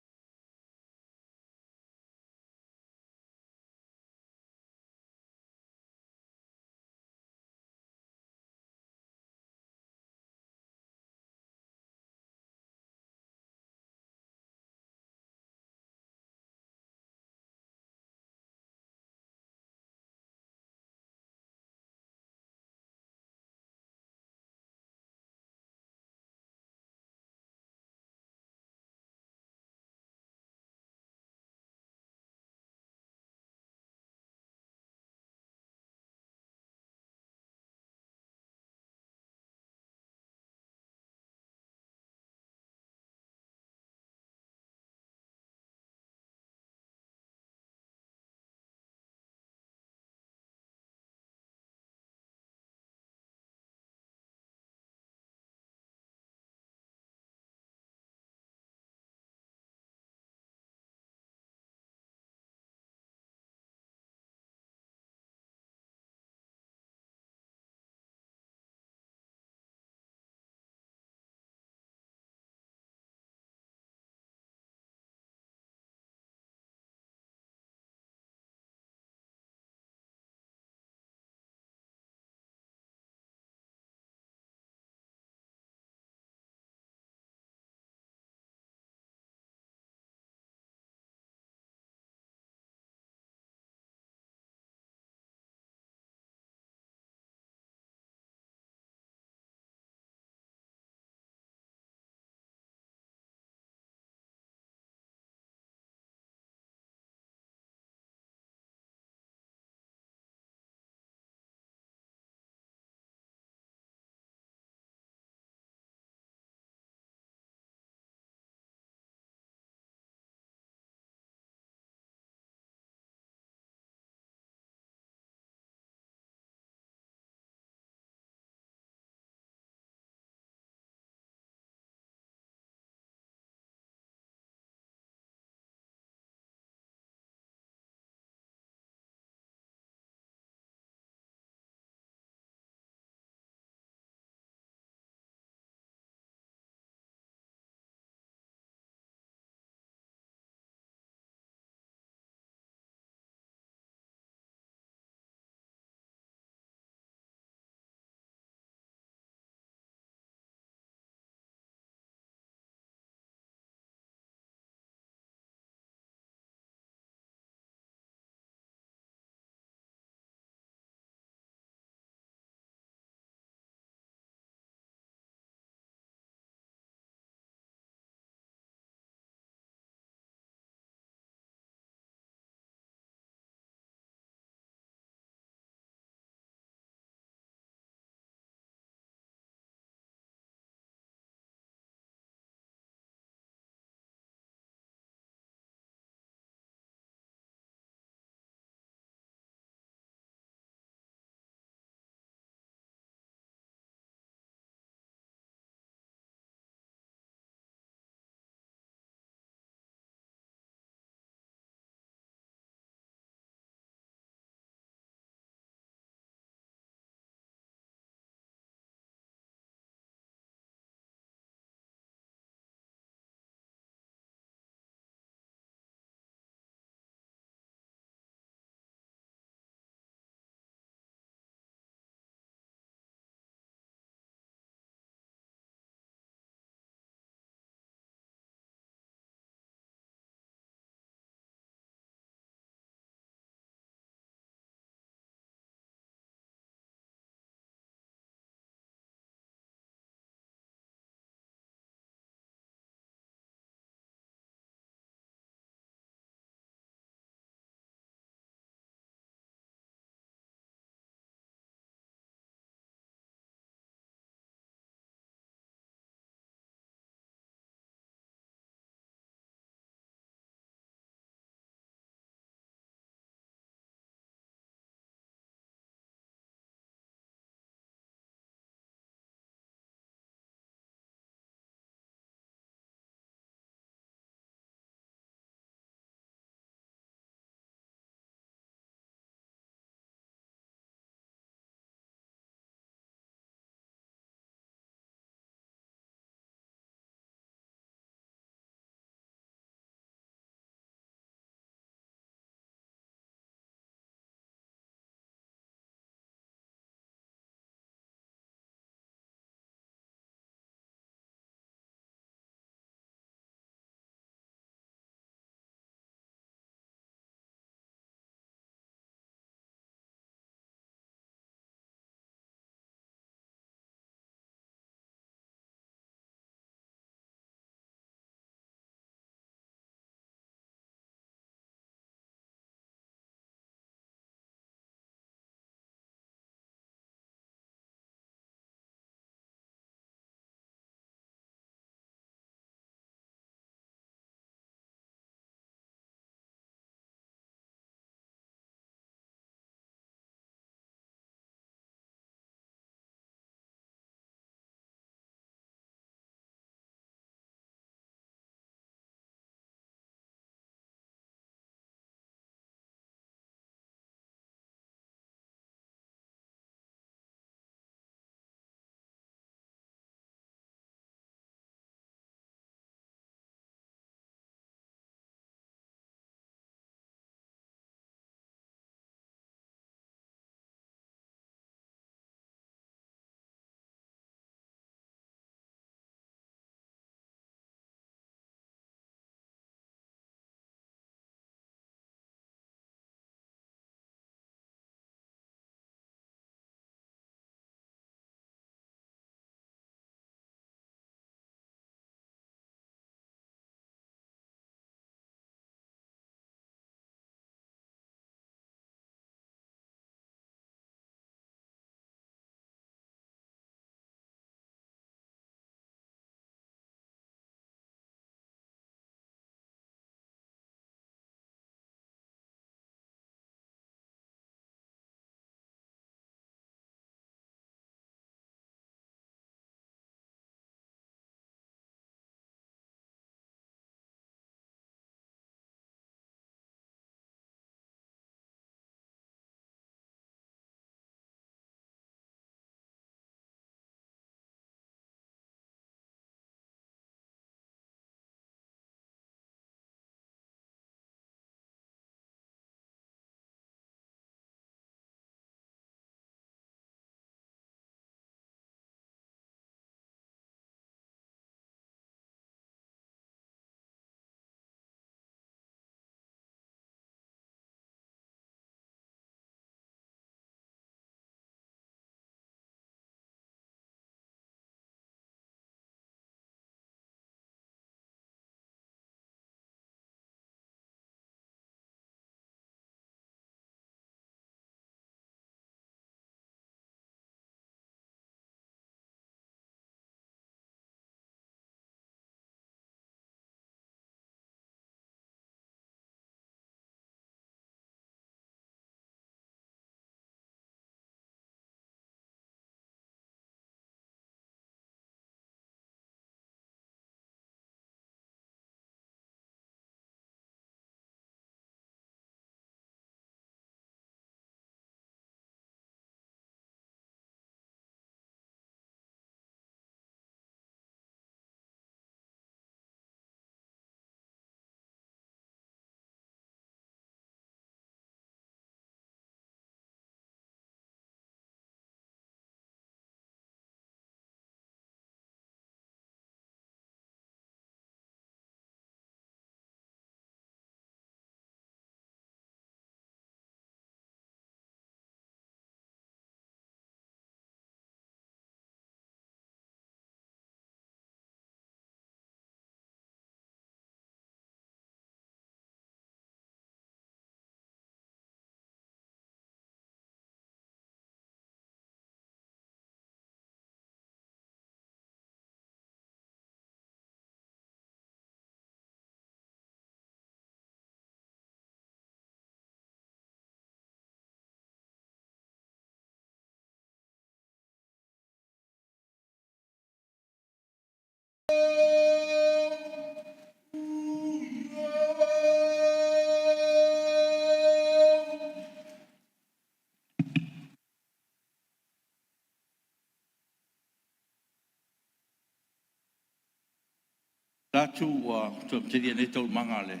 Latu ua toe amatalia nei Taualumaga a le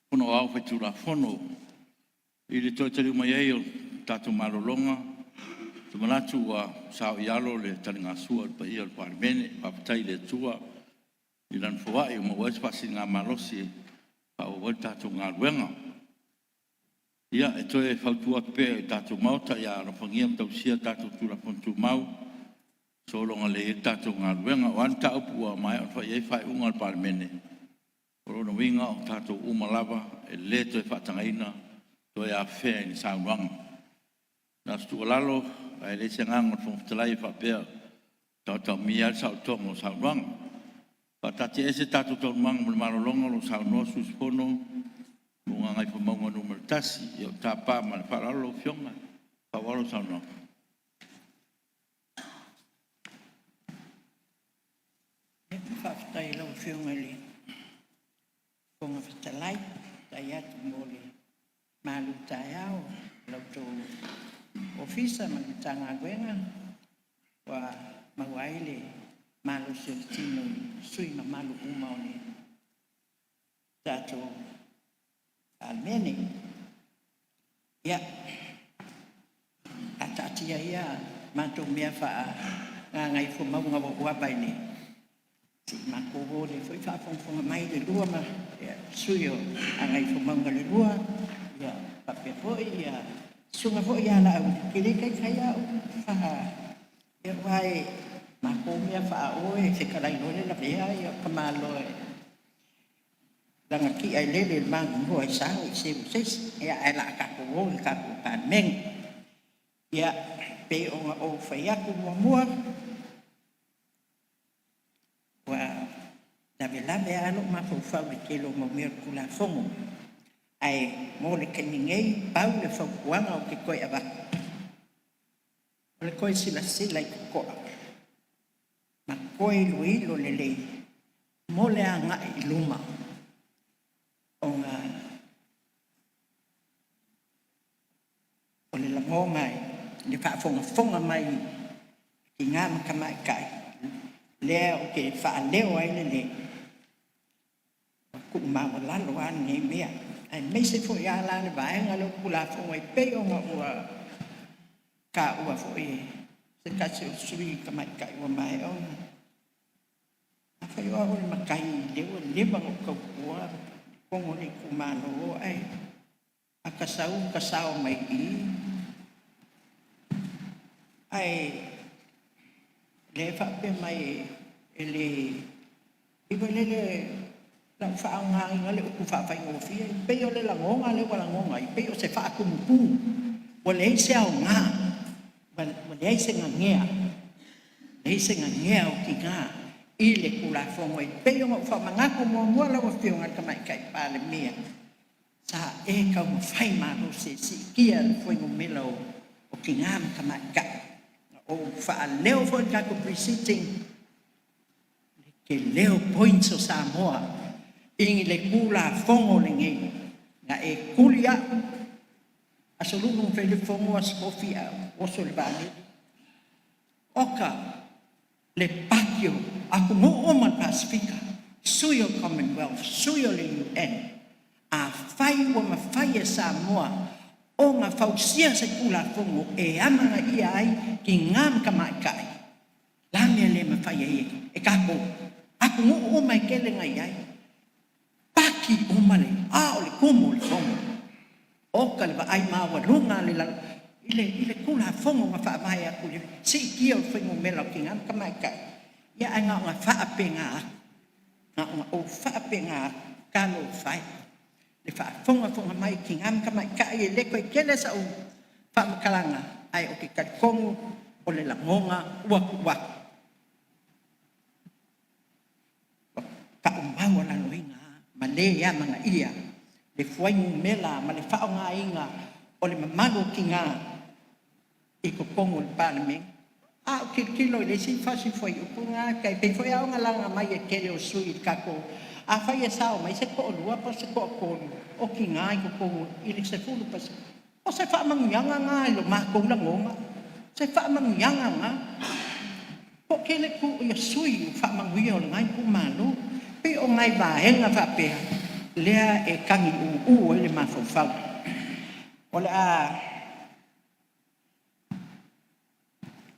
Fono Aoao Faitulafono. I le toe taliu mai ai o le tatou malologa, ou te manatu ua saoialo le taligasua i le paia o le Palemene. Faafetai i le Atua i Lana foai ua maua ai se faasiligamalosi e faaauau ai le tatou galuega. Ia, e toe fautua atu pea i le tatou Maota, ia alofagia ma tausia tatou Tulafono Tumau e sologa lelei ai le tatou galuega. O a ni mataupu ua maea ona fai i ai faaiuga a le Palemene, o lona uiga o tatou uma lava e le toe faatagaina toe afea i ni saunoaga. Na o se tuualalo, ae leai se agaga o le Fofoga Fetalai e faapea ua taotaomia ai le saolotoga o saunoaga. Faataatiaese tatou taualumaga mo le malologa o lo o saunoa le sui usufono mo Gagaifomauga 1. Ia ou te tapa ma le faaaloalo lau Afioga e faaauau lau saunoaga. Faafetai i lau Afioga i le Fofoga Fetalai, faafetai atu mo le malutaeao i la outou ofisa ma le Matagaluega ua maua ai le malosi o le tino i sui usufono mamalu uma o le tatou Palemene. Ia, a taatia ia matou mea faa-Gagaifomauga 2 i le se i matou o lea foi faafogafoga mai le lua ma sui o Gagaifomauga 2, ia faapea foi ia susuga foi ia Laauli, e le taitai lava ou faa... aua e matou mea faa-o e fetalai loa le lavea tamaloa e lagatia e lele i le magunoa e sa ne i seu e se isi. Ia ae o le a tatou o i le tatou Palemene. Ia, pei ona ou fai atu muamua, ua lavelave lava lou mafaufau i le tele o mau mea o le Tulafono. Ae mo le taimi nei, pau le fautuaga ou te toe avatu, o le toe silasila i totoa ma toe iloilo lelei mo le agai i luma ona o le lagona i le faafogafoga mai a tina ma tamaitai lea ou te faaleo ai le leo, ua tuumaualalo lava lenei mea, aemaise foi lava la le vaega lea o le Tulafono e pei ona ua taua foi e se tasi o sui usufono tamaitai ua maea ona. Afai o au o le matai lea ua leva ona ou tautua i totonu o le itumalo, ae a ta sau ta sao mai i i, ae lea e faapea mai e le i foi lele lau faaaogaina le upu faafaigofie, e pei o le lagona lea ua lagona ai, e pei o se faatumutumu, ua leai se aoga, ua leai se nanea, leai se nanea o tina i le Tulafono e pei ona ou faamanatu muamua lau Afioga i le Tamaitai Palemia, sa e taumafai malosi e siitia le fuainumera o tina ma tamaitai. Na ou faaleo foi i le tatou Pre-Sitting le tele o points o Samoa i le Tulafono lenei. Na e tuli au Aso Lulu na fai ai le fono, aso Tofi ae ou oso i le vaalele. Oka le paki o atunuu uma o le Pasefika, sui o Commonwealth, sui o le UN. Afai ua mafai e Samoa ona fausia se Tulafono e amanaia ai tina ma tamaitai, la mea le mafai ai e tatou atunuu uma e tele na i ai paki uma le a o le tumu o le fono. Oka le vaai maualuga a le i le Tulafono na faavae atu i le siitia o le fuainumera o tina ma tamaitai. Ia ae na ona faapena atu, na ona ou faapena atu, talofa e, le faafogafoga mai tina ma tamaitai. E le toe tele sau faamatalaga, ae ou te talitonu o le lagona ua tuu atu, ua faamaualaloina ma le amanaia le fuainumera ma le faaaogaina o le mamalu o tina i totonu o le Palemene. A ou tilotilo i le isi fasi fuaiupu lena, e pei foi lava ona laga mai e le tele o sui usufono i le tatou, afai e sao mai se toalua po o se toatolu o tina i totonu i le 10%, o se faamanuiaga lena i lo matou lagona, se faamanuiaga lena. Po o tele sui usufono faamanuia o lena itumalo. Pei o nai vaega faapea lea e tagiuu ai le mafaufau. O le a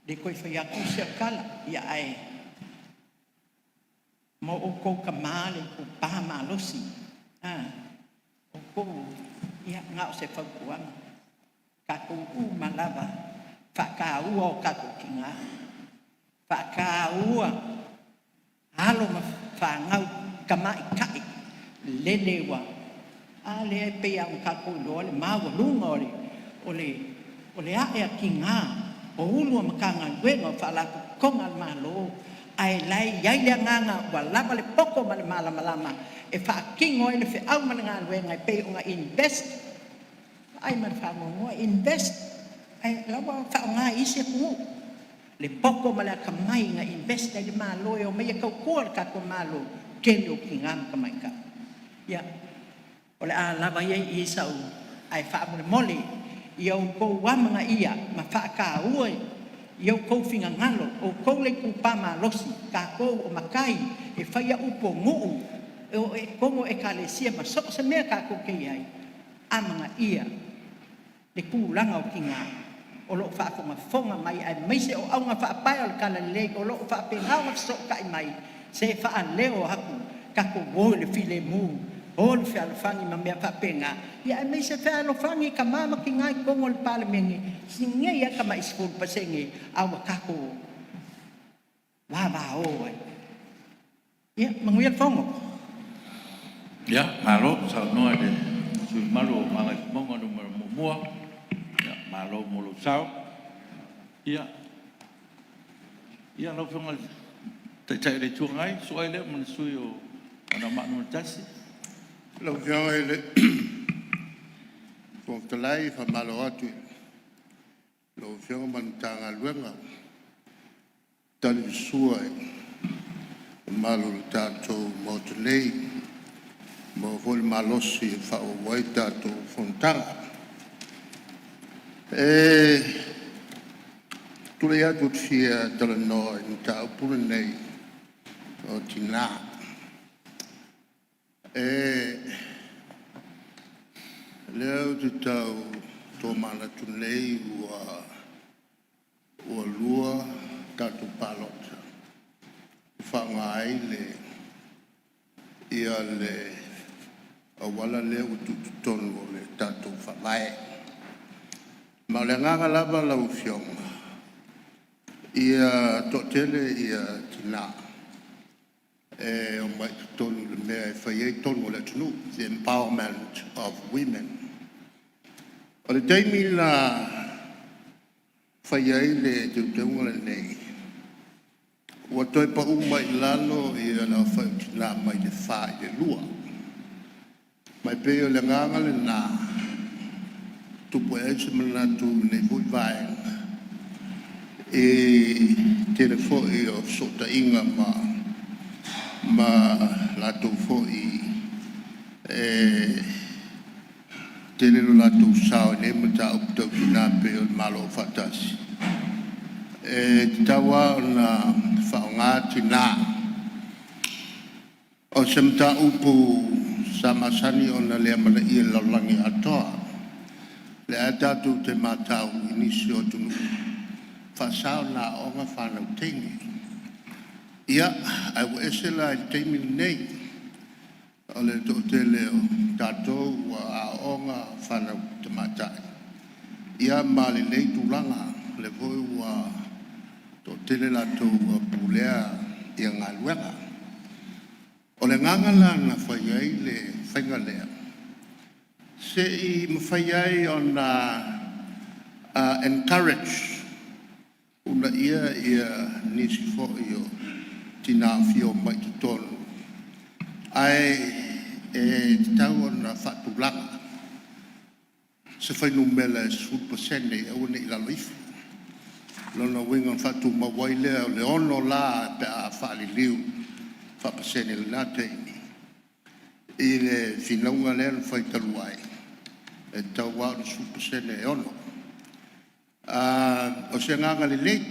le toe fai atu se tala, ia ae ma outou tama le itupa malosi, outou, ia na o se fautuaga, tatou uma lava faataua o tatou tina, faataua alo ma fanau tamaitai lele ua a lea e pei ona tatou iloa le maualuga o le ae a tina o Ofisa Sili o Matagaluega o Faalapotopotoga a le Malo, ae la e i ai le agaga ua lava le poto ma le malamalama e faatino ai le feau ma le galuega e pei ona invest. Vaai ma le faanoanoa, invest ae o la ua faaaoga e isi atunuu le poto ma le atamai na invest ai le Malo e omai e tautua le tatou Malo, tele o tina ma tamaitai. Ia, o le a lava ia i i sau, ae faamolemole ia outou amanaia ma faataua i outou finagalo, outou le itupa malosi, tatou o matai e faia upu o nuu, e o i totonu o ekalesia ma so o se mea tatou te i ai, amanaia le tulaga o tina o lo o faafogafoga mai aemaise o augafaapae o le Talalelei o lo o faapena ona fesootai mai, se faaleo atu, tatou o i le filemu, o le fealofani ma mea faapena, aemaise fealofani tama ma tina i totonu o le Palemene, si nei lava tamai 10% a ua tatou vavao ai. Ia manuia le fono. Ia, malo saunoa i le sui usufono mamalu o Gagaifomauga 1. Ia, malo mo lou sao. Ia, lau Afioga i le Taitai o le Itu Agai, susu ai lea ma le sui usufono mo Anoamaa 1. Lau Afioga i le Fofoga Fetalai, e faamalo atu i lau Afioga ma le Matagaluega i le tali na sua i le mamalu o le tatou Maota nei, ua maua foi le malosi e faaauau ai tatou fonotaga. E tulai atu ou te fia talanoa i le mataupu lenei o tina. O lea ou te tau tomanatu nei ua lua tatou palota na faaaoga ai le auala lea ua tuu i totonu o le tatou Faavae. Ma o le agaga lava lau Afioga, ia toatele tina e omai i totonu i le mea e fai ai tonu a le atunuu, the empowerment of women. O le taimi na fai ai le teuteuga lenei, ua toe pau mai i lalo le aofai o tina mai le 4 i le 2. Ma e pei o le agaga lena e tupu ae ai se manatu i lenei foi Vaega, i le tele foi o fesootaiga ma latou foi e tele lo latou sao i nei mataupu tau tina e pei o le Malo Aufaatasi. E tatau lava ona faaaoga tina. O se mataupu sa masani ona le amanaia e le lalolagi atoa. O lea lava tatou te matau i nisi o atunuu, e faasa ona aooga fanau teine. Ia, ae ua ese la i le taimi lenei, o le toatele o tatou ua aooga fanau tamaitai ma lenei tulaga, o lea foi ua toatele latou ua pulea galuega. O le agaga la na fai ai le faiga lea, se i mafai ai ona encourage, uunaia nisi foi o tina e fia omai i totonu, ae tatau ona faatulaga se fuainumera e 10% ia aua ne i lalo ifo. O lona uiga ona faatumau ai lea, o le 6 la pe a faaliliu faa-pasene i lena taimi i le finauga lea na fai talu ai, e tatau lava ona 10% e 6. O se agaga lelei,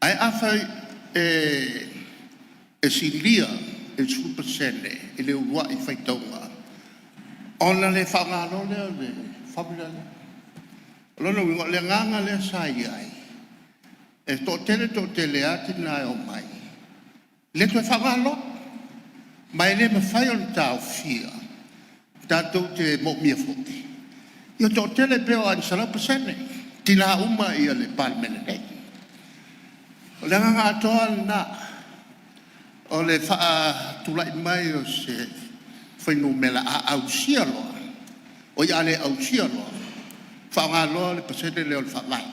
ae afai e silia i le 10% i le uluai faitauga, ona le faaaoga loa lea o le formula lea. O lona uiga o le agaga lea sa i ai, e toatele toatele lava tina e omai, le toe faaaoga loa. Ma e le mafai ona taofia, tatou te moomia foi ia toatele, pe oo lava ina 100% tina uma le Palemene nei. O le agaga atoa lava lena o le faatulai mai o se fuainumera a ausia loa, oi a le ausia loa, faaaoga loa le pasene lea o le Faavae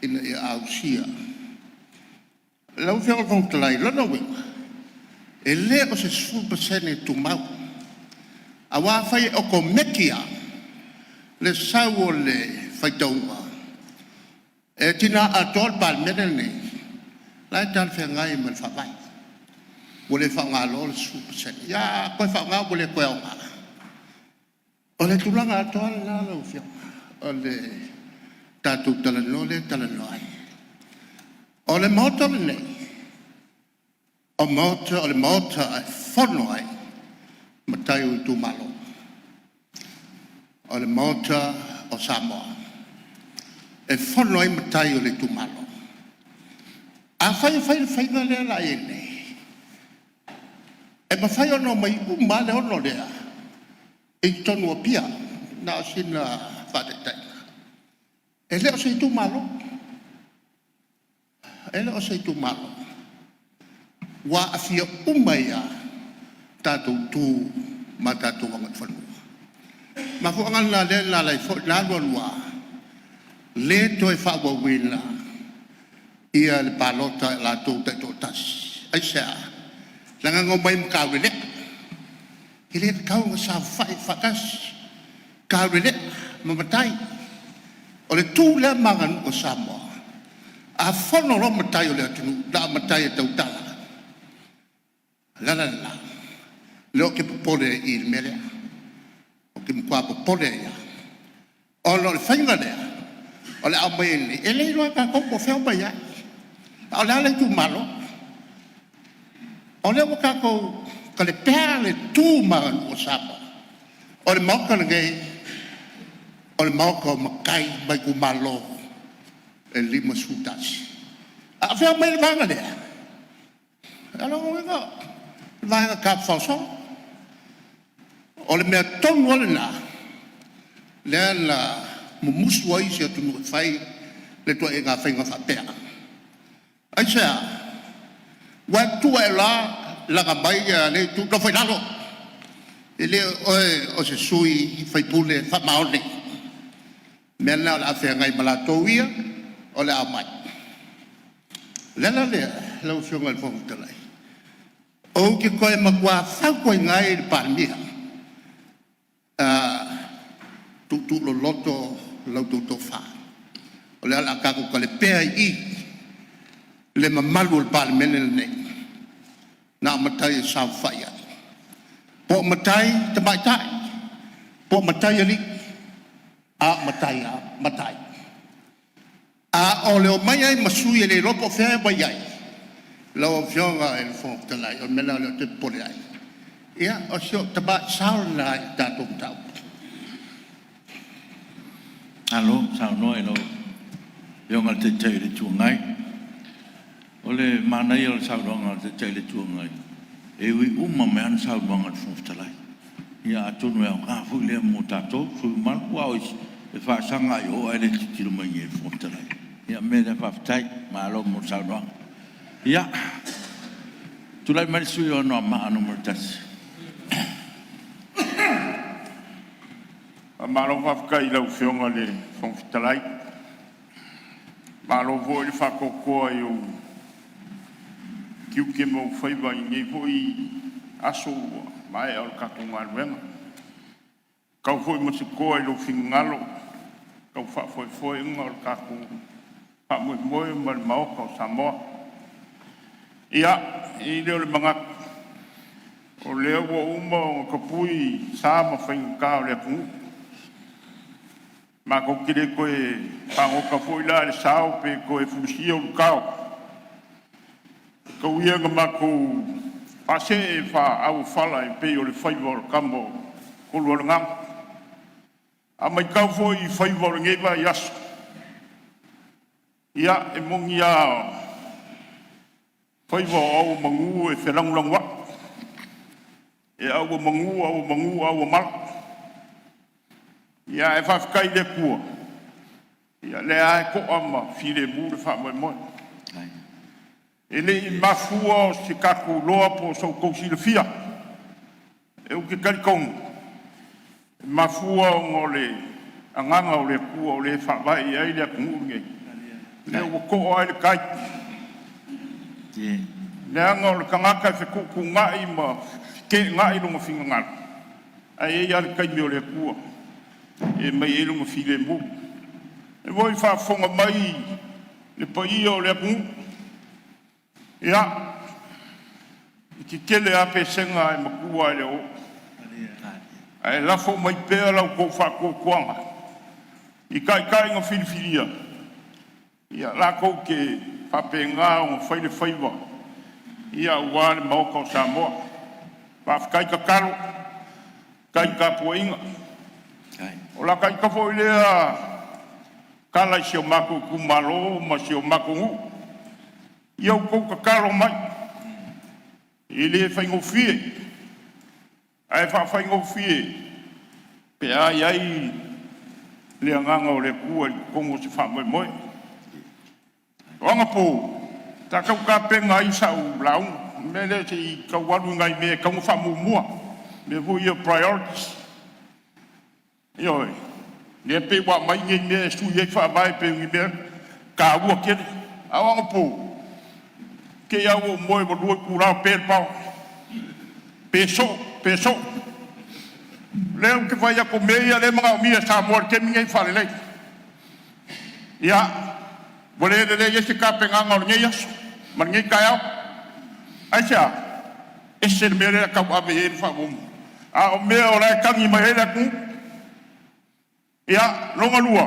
ina ia ausia. Lau Afioga i le Fofoga Fetalai, o lona uiga e le o se 10% tumau, aua afai e okomeki lava le sau o le faitauga e tina atoa le Palemene lenei, o la e talafeagai ma le Faavae, ua le faaaogaina loa le 10%. Ia a toe faaaoga ua le toe aoga. O le tulaga atoa lena lau Afioga o le tatou talanoa lea e talanoa ai. O le Maota lenei, o le Maota e fono ai matai o itumalo. O le Maota o Samoa, e fono ai matai o le itumalo. Afai e fai le faiga lea o le a i ai nei, e mafai ona omai uma lava le 6 lea i totonu o Apia. Na o sina faataitaiga, e le o se itumalo, e le o se itumalo, ua aafia uma ai lava tatou tu ma tatou agaifanua. O le mafuaaga lena lea na ala ai foi ona alu alu lava le toe faaauauina le palota a i latou taitoatasi. Aisea? Leaga na omai ma taulelea, e le tatau ona saofafai faatasi taulelea ma matai. O le tu lea ma aganuu a Samoa, a fono loa matai o le atunuu, na o matai e tautala. O le ala lena o lea ou te popole ai i i le mea lea, ou te matua popole ai lava, ona o le faiga lea o le a aumai ai nei, e le iloa e tatou po o fea e omai ai, a o le a le itumalo. O lea ua tatou talepea le tu ma le aganuu a Samoa. O le Maota lenei, o le Maota o matai ma itumalo e 51. A o fea e aumai ai le vaega lea? O lona uiga o le vaega tafaosolo. O le mea tonu lava lena lea na mumusu ai isi atunuu e fai le ituaiga faiga faapea. Aisea? Aua e tutu ae loa laga mai lea itu, nofo i lalo, e le o oe o se sui usufono faamaoni. O le mea lena o le a feagai ma latou ia o le a omai. O le ala lea lau Afioga i le Fofoga Fetalai, ou te toe matua fautuaina ai le Palemia, tuutuuloloto la outou tofa, o lea o le a tatou talepea i i le mamalu o le Palemene lenei. Na o matai e saofafai ai, po o matai tamaitai po o matai alii, a o matai lava matai. A o le omai ai ma sui e le iloa po o fea e omai ai, lau Afioga i le Fofoga Fetalai, o le mea lena o lea ou te popole ai. Ia, o si ou tamai sao lena i le tatou mataupu. Malo saunoa i lau Afioga i le Taitai o le Itu Agai. O le manaia o le saunoaga a le Taitai o le Itu Agai, e ui uma mai lava ana saunoaga i le Fofoga Fetalai. Ia atonu e aoga foi lea mo tatou sui usufono mamalu, aua o isi e faasaga lava i o ae le tilotilo mai i inei i le Fofoga Fetalai. Ia o le mea lea faafetai, malo mo le saunoaga. Ia, tulai mai le sui usufono mo Anoamaa 1. Faamalo faafetai i lau Afioga i le Fofoga Fetalai, malo foi le faatoatoa i ou tiute ma ou faiva i lenei foi aso ua maea o le tatou galuega. E tau foi ma se toa i lou finagalo i le tau faafoefoeina o le tatou faamoemoe ma le Maota o Samoa. Ia, e i ai lea o le manatu, o lea ua uma ona tapui sa ma faigata o le atunuu. Matou te le toe fagota foi la i le sao pe toe fulisia ulutao, tau ia ina matou Faasee faaauofala e pei o le faiva o le tama o Kolualegaga. A matau foi i faiva o lenei vaiaso, ia, e moni lava faiva o ao o manu e felagolagoai, e au o manu, au o manu, au o mala. Ia ae faafetai i le Atua, ia lea lava e toa ma filemu le faamoemoe. E le i mafua o se tatou iloa po o so outou silafia, ou te talitonu, e mafua ona o le Agaga o le Atua o lea e faavae i ai le atunuu lenei, lea ua to'a ai le tai. Leaga o le tagata e fetuutuunai ma feteenai lona finagalo, ae i ai lava le taimi o le Atua e aumai ai lona filemu. O lea foi e faafofoga mai le paia o le atunuu, ia, e tetele lava pesega ae matua lava i le oo. Ae lafo mai pea la outou faatuatuaga i taitai na filifilia latou te faapena ona fai le faiva aua le Maota o Samoa. Faafetai tatalo, faafetai le tapuaiga. O lata ita foi lea tala i si o matou itumalo ma si o matou nuu, ia outou tatalo mai, e le faigofie, ae faafaigofie pe a i ai le agaga o le Atua i totonu o se faamoemoe. O anapo sa tau tapena ai sau lauga, o le mea lea se i tau alu i nai mea e tatau ona faamuamua, mea foi ia priorities. Ioe, lea e pei ua aumai nei mea e sui ai le Faavae pei o ni mea taua tele. A o anapo, te i lava ua ou moe ua 2 itula o pe le power, pe soo, pe soo. O lea ou te fai atu o mea ia o lea e manaomia e Samoa i le taimi lenei ona faalelei. Ia, ua le lelei ai se tapenaga o lenei aso ma lenei taeao. Aisea? E ese le mea lea e tauave i ai le faamuamua, a o mea o la e tagi mai ai le atunuu. Ia, lona lua,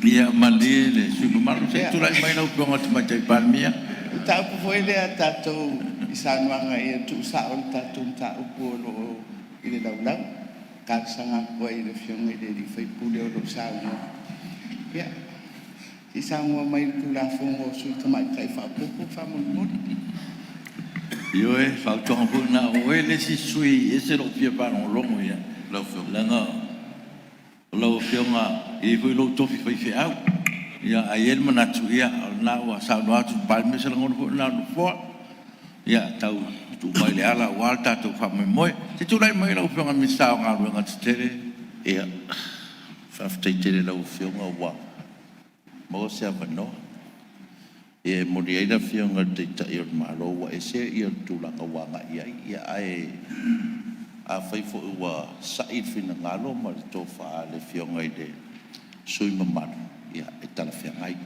Ia malie le sui usufono mamalu, se i tulai mai lau Afioga i le Tamaitai Palemia. O le mataupu foi lea a tatou i saunoaga ia tuusao le tatou mataupu o lo o i le laulau. E talosaga atu ai i le Afioga i le sui usufono o lo o saunoa, ia, se i saunoa mai i le Tulafono o Sui Tamaitai faaopoopo faamolemole. Ioe, o fautuaga foi na, o oe le isi sui usufono e ese lou fia faalogologo i ai, leaga o lau Afioga e i ai foi lou tofi faifeau. Ae i ai le manatu, o lena ua saunoa atu le Palemia, o se lagona foi lena o le Nofoa, ia tau tuu mai i le ala aua le tatou faamoemoe. Se i tulai mai lau Afioga i le Minisita o Galuega Tetele. Ia, faafetai tele i lau Afioga ua maua se avanoa. E momoli ai le Afioga i le Taitai o le Malo ua ese le tulaga ua agai i ai. Ae afai foi ua sa'i le finagalo ma le tofa a le Afioga i le sui usufono mamalu, ia e talafeagai.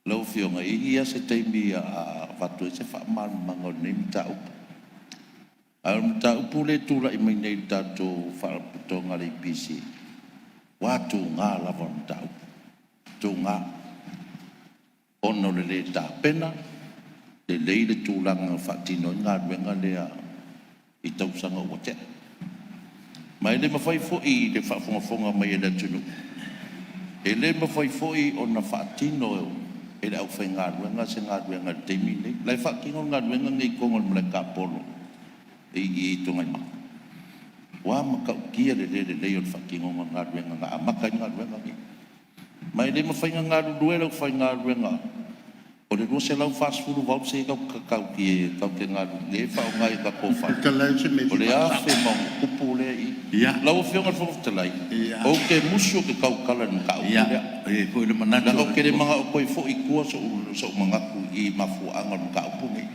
Lau Afioga, e i ai lava se taimi o le a avatu ai se faamalamalamaga o lenei mataupu. A o le mataupu lea e tulai mai nei i le tatou Faalapotopotoga a le EPC, ua tuga lava le mataupu, tuga, ona o le lē tapena lelei le tulaga na faatino ai galuega lea i tausaga ua tea. Ma e le mafai foi i le faafogafoga mai a le atunuu, e le mafai foi ona faatino e le aufaigaluega se galuega i le taimi lenei. O la e faatino le galuega lenei i totonu o le malae tapolo i i Tuanaimato. Ua matautia le le lelei o le faatinoga o le galuega na amata ai le galuega lenei. Ma e le mafai ona galulue le aufaigaluega o le 240 volts lea tatou te galulue e faaaoga i tatou fale, o le 1000+ lea e i i. Lau Afioga i le Fofoga Fetalai, ou te musu ou te tautala i le mataupu lea, leaga ou te le manao e toe foi i tua sou manatu i mafuaaga o le mataupu lenei.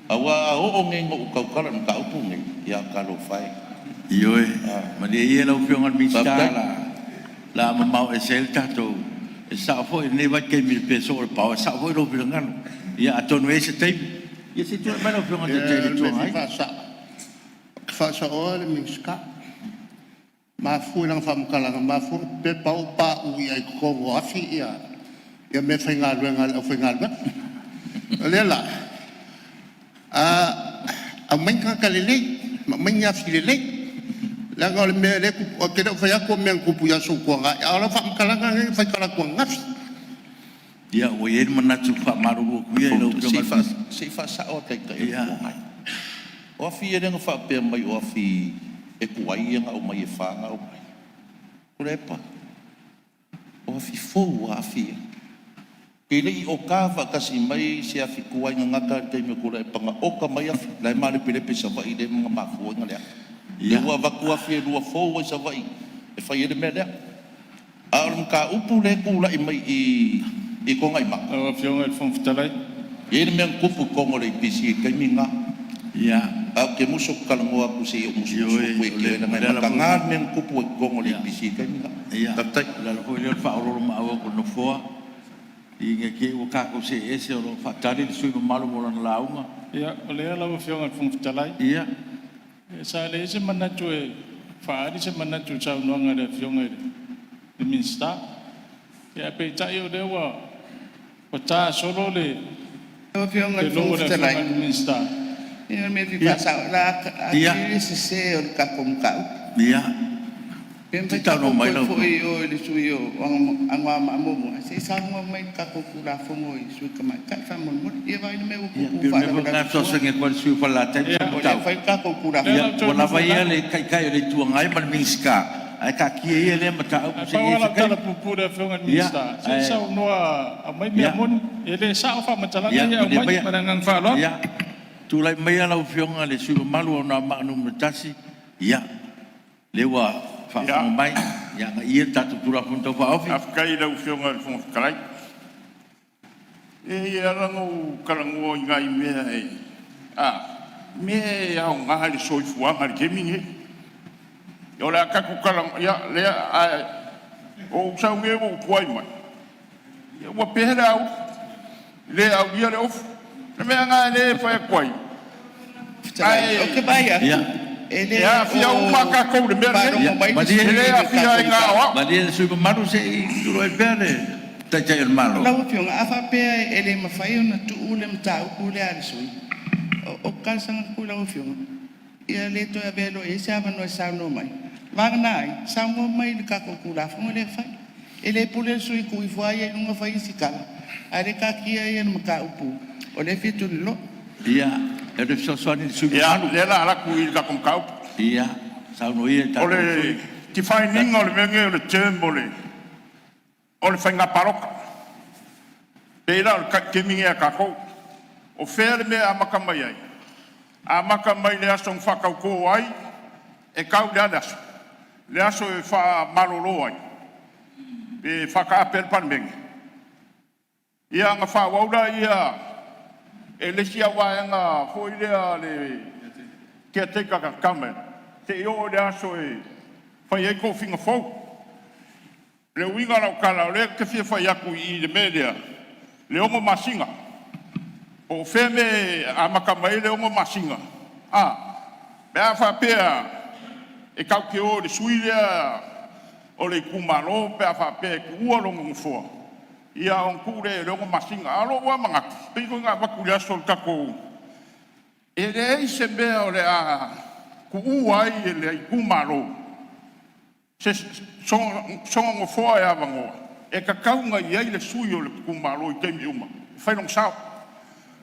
Aua a oo nei ina ou tautala i le mataupu lenei, ia talofa e. Ioe, malie ia lau Afioga i le Minisita o le a mamao ese ai le tatou... E sao foi i lenei vaitaimi i le pe soo o le paoa, e sao foi lou finagalo. Ia atonu e i ai se taimi. Ia se i tulai mai lau Afioga i le Taitai o le Ia, Itu o le mea e Agai. fia faasa'o, ou te faasaoa le Minisita. Mafua i lana faamatalaga, e mafua ona pepe le paoa ua pauu ai i totonu o afi meafaigaluega a le aufaigaluega. O lea la, Aumai ni tagata lelei ma aumai ni afi lelei, leaga o le mea lea e tupu, ou te le o fai atu o mea na tupu i aso ua tuanai, a o lau faamatalaga lea na faitala atu ananafi. Ia, ua i ai le manatu e faamalulu atu ia i lau Afioga i le Se i faasao le Taitai o le Itu Agai. O afi ia lea na faapea mai o afi e tuai ona aumai e fa ona aumai, Tuilaepa, o afi fou lava afi ia. E le i oka faatasi mai se afi tuai gagata i le taimi o Tuilaepa na oka mai afi, la e malepelepe i Savaii lea na mafua ai ona leaga. Lea ua avatu afi e lua fou lava i Savaii e fai ai le mea lea. A o le mataupu lea e tulai mai i i Tuanaimato, Lau Afioga i le Fofoga Fetalai. E i ai le mea na tupu i totonu o le EPC i le taimi lena. Ae ou te musu ou te talanoa atu se i ou musumusu atu ia te oe leaga e mataga le mea na tupu ai i totonu o le EPC i le taimi lena. Ia, Faafetai. o le ala foi lea o le faaoloolomaau atu o le Nofoa, ina ne i te i ua tatou see ese o lo o faatali le sui usufono mamalu mo lana lauga. Ia, o lea lau Afioga i le Fofoga Fetalai, sa leai se manatu e faaali se manatu i le saunoaga a le Afioga i le Minisita. Ia ae peitai o lea ua ta solo le Lau Afioga i le lou Fofoga o le Afioga Fetalai, i le Minisita. ia o le mea e fia faasao, o le a atili le sese o le tatou mataupu. Pe Se mafai i saunoa tatou mai toe lau foi Afioga. i o i le sui usufono o Anoamaa 1 se i saunoa mai i le tatou Tulafono i sui tamaitai faamolemole. Ia vaai i le mea ua Ia, tupu ua pei o le mea foi lena e faalavelave fua. fesoasoani atu ai i le sui usufono o Falelatai ma O lea Samatau. e fai le tatou Lea Ia, la ou Tulafono. te ua nofo lava i ia lalo. le Taitai o le Itu Agai ma le Minisita, ae taatia ia lea mataupu Ae se i pau i ai lava se lau tala taimi. puupuu i le Afioga i le Ia, Minisita, se i ae saunoa, aumai mea moni. E le sao faamatalaga ia ia e malie aumai. maia. Ma le agaga faaaloalo. Ia, tulai maia lau Afioga i le sui usufono mamalu mo Anoamaa 1. Ia, lea ua faafofoga mai, ia agaia le tatou Tulafono Tau Faaofi. Faafetai i lau Afioga i le Fofoga Fetalai. E ala ona ou talanoa i nai mea e, mea e aoga i le soifuaga i le taimi lenei. O le a tatou tala, ia lea, ae o ou sau nei ua ou tuai mai, ia ua pe le auli, le aulia le ofu. O le mea lena lea e fai atu ai, Fetalai, ou te ae vaai atu, e e le aafia o uma lava tatou i le mea lenei. faalogo Ia, mai le malie E sui le usufono i le aafia tatou ai na o mataupu. au. Malie le sui usufono mamalu se i tulai pea le Taitai o le Malo. Lau Afioga, a faapea e le mafai ona tuu le mataupu lea a le sui usufono, o talosaga atu i lau Afioga, ia le toe avea loa i ai se avanoa e saunoa mai. Vagana ai, saunoa mai i le tatou Tulafono lea e fai. E le pule le sui usufono e tuu ifo lava ia i luga fai isi tala, a o lea e taatia le mataupu o lea e fia tuliloa. Ia, o le fesoasoani i le sui usufono Ia, mamalu. lea o le a alu atu i le tatou mataupu. Ia, saunoa ia i le O tatou le sui define ina o le mea lenei o le term o le faiga palota. Pei la o le taimi lenei a tatou. O fea le mea e amata mai ai? Amata mai le aso na faatauto ai e tau i le a le aso? Le aso e faamalolo ai, pe faataape ai le Palemene. Ia ona faaauau lea e le isi au vaega foi lea le caretaker government seia oo i le aso e fai ai tofiga fou. Le uiga o lau tala, o lea ou te fia fai atu i i le mea lea, le 6 masina. Po o fea le mea e amata mai ai le 6 masina, a? Pe a faapea e tatou te o i le sui lea o le itumalo pe a faapea e tuua lona nofoa, ia ona tuu lea i ai o le 6 masina. A o lou lava manatu, pei foi ona avatu i le aso o le tatou... e leai se mea o le a tuua ai e le itumalo se sona nofoa e avanoa, e tatau ona i ai le sui o le itumalo i taimi uma e fai lona sao.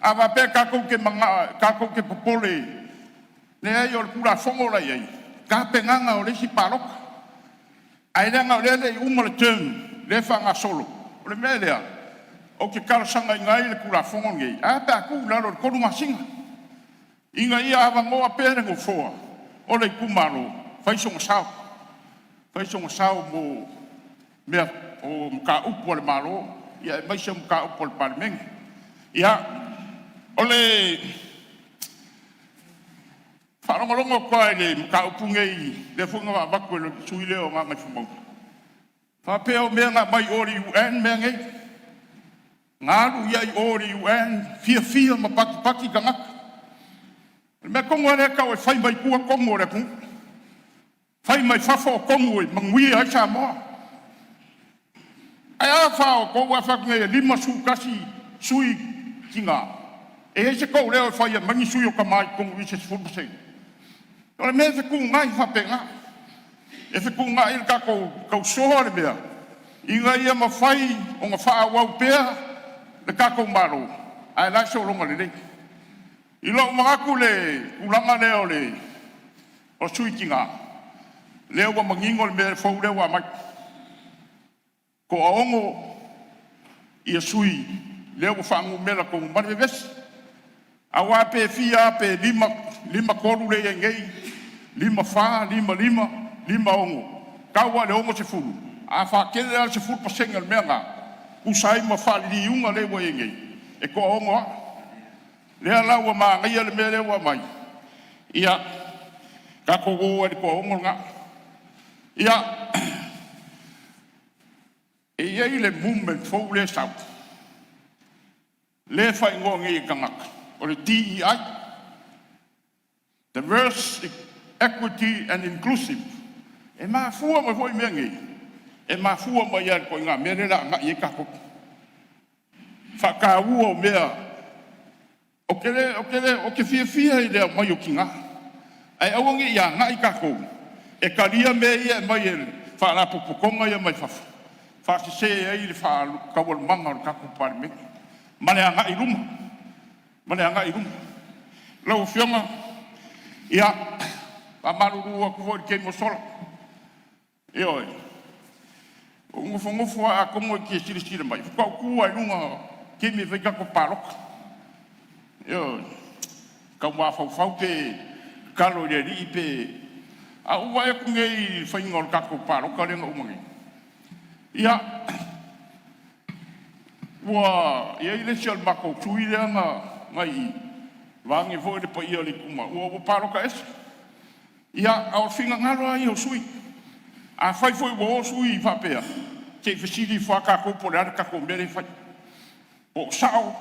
A faapea tatou te manao tatou te popole, leai o le Tulafono la e i ai, tapenaga o le isi palota. Ae leaga o lea e le i uma le term lea e faagasolo. O le mea lea ou te talosagaina ai le Tulafono lenei, ae a pe a tuu i lalo i le 3 masina, ina ia avanoa pea le nofoa o le itumalo e fai sona sao, fai sona sao mo mea o mataupu a le Malo, aemaise o mataupu a le Palemene. Ia, o le faalogologo atu lava i le mataupu lenei, lea foi na avatu e le sui usufono lea o Gagaifomauga 2, faapea o mea na aumai o le UN mea nei, na alu ai i o i le UN fiafia ma patipati tagata. O le mea tonu lava lea e tau e fai mai tua tonu o le atunuu, fai mai fafo o tonu e manuia ai Samoa. Ae a fa o outou ae fai atu nei e 51 sui tina E i ai se tou leo e fai e aumai ni sui o tama i totonu i i se 10%? O le mea e fetuunai faapena, e fetuunai le tatou tausoa le mea ina ia mafai ona faaauau pea le tatou Malo, ae la e sologa lelei. I lou manatu i le tulaga lea o sui tina, lea ua manino le mea fou lea ua aumai, toaono sui lea ua faanumera tonu ma le vevesi. Aua pe fia lava, pe 5 3 lea e i ai nei, 5 4, 5 5, 5 6, tau lava i le 60. A faatele la le 10% o le mea lena, tusa ai ma faaliliuga lea ua i ai nei, e toaono lava. Lea la ua manaia le mea lea ua aumai, ia tatou o ai i le toaono lena. Ia, e i ai le movement fou lea e sau, lea e faaigoa nei e tagata o le DEI, Diverse Equity and Inclusive. E mafua mai foi mea nei, e mafua mai lava i le ituaiga mea lea o le a agai i ai tatou. Faataua o mea, ou te fiafia i le aumai o tina, ae aua ne i agai tatou e talia mea ia e aumai e faalapotopotoga ia mai fafo, faasese ai taualumaga o le tatou Palemene ma le agai i luma, ma le agai i luma. Lau Afioga, ia, faamalulu atu foi i le taimi ua sola. Ioe. Ua ou nofonofo lava atonu e te silasila mai, faatoa ou tu lava i luga i le taimi e fai ai tatou palota. Ioe. Tau mafaufau pe tatalo i le Alii pe… Ae ua ou vaai atu nei i le faiga o le tatou palota lea na uma nei, ia, ua i ai le isi o le matou sui lea na i i, vaeane foi le paia o le itumalo, ua palota ese. Ia, a o finagalo lava ia o sui usufono. Afai foi ua o sui faapea, se i fesili ifo lava tatou po o le a le tatou mea lea e fai, po o sao,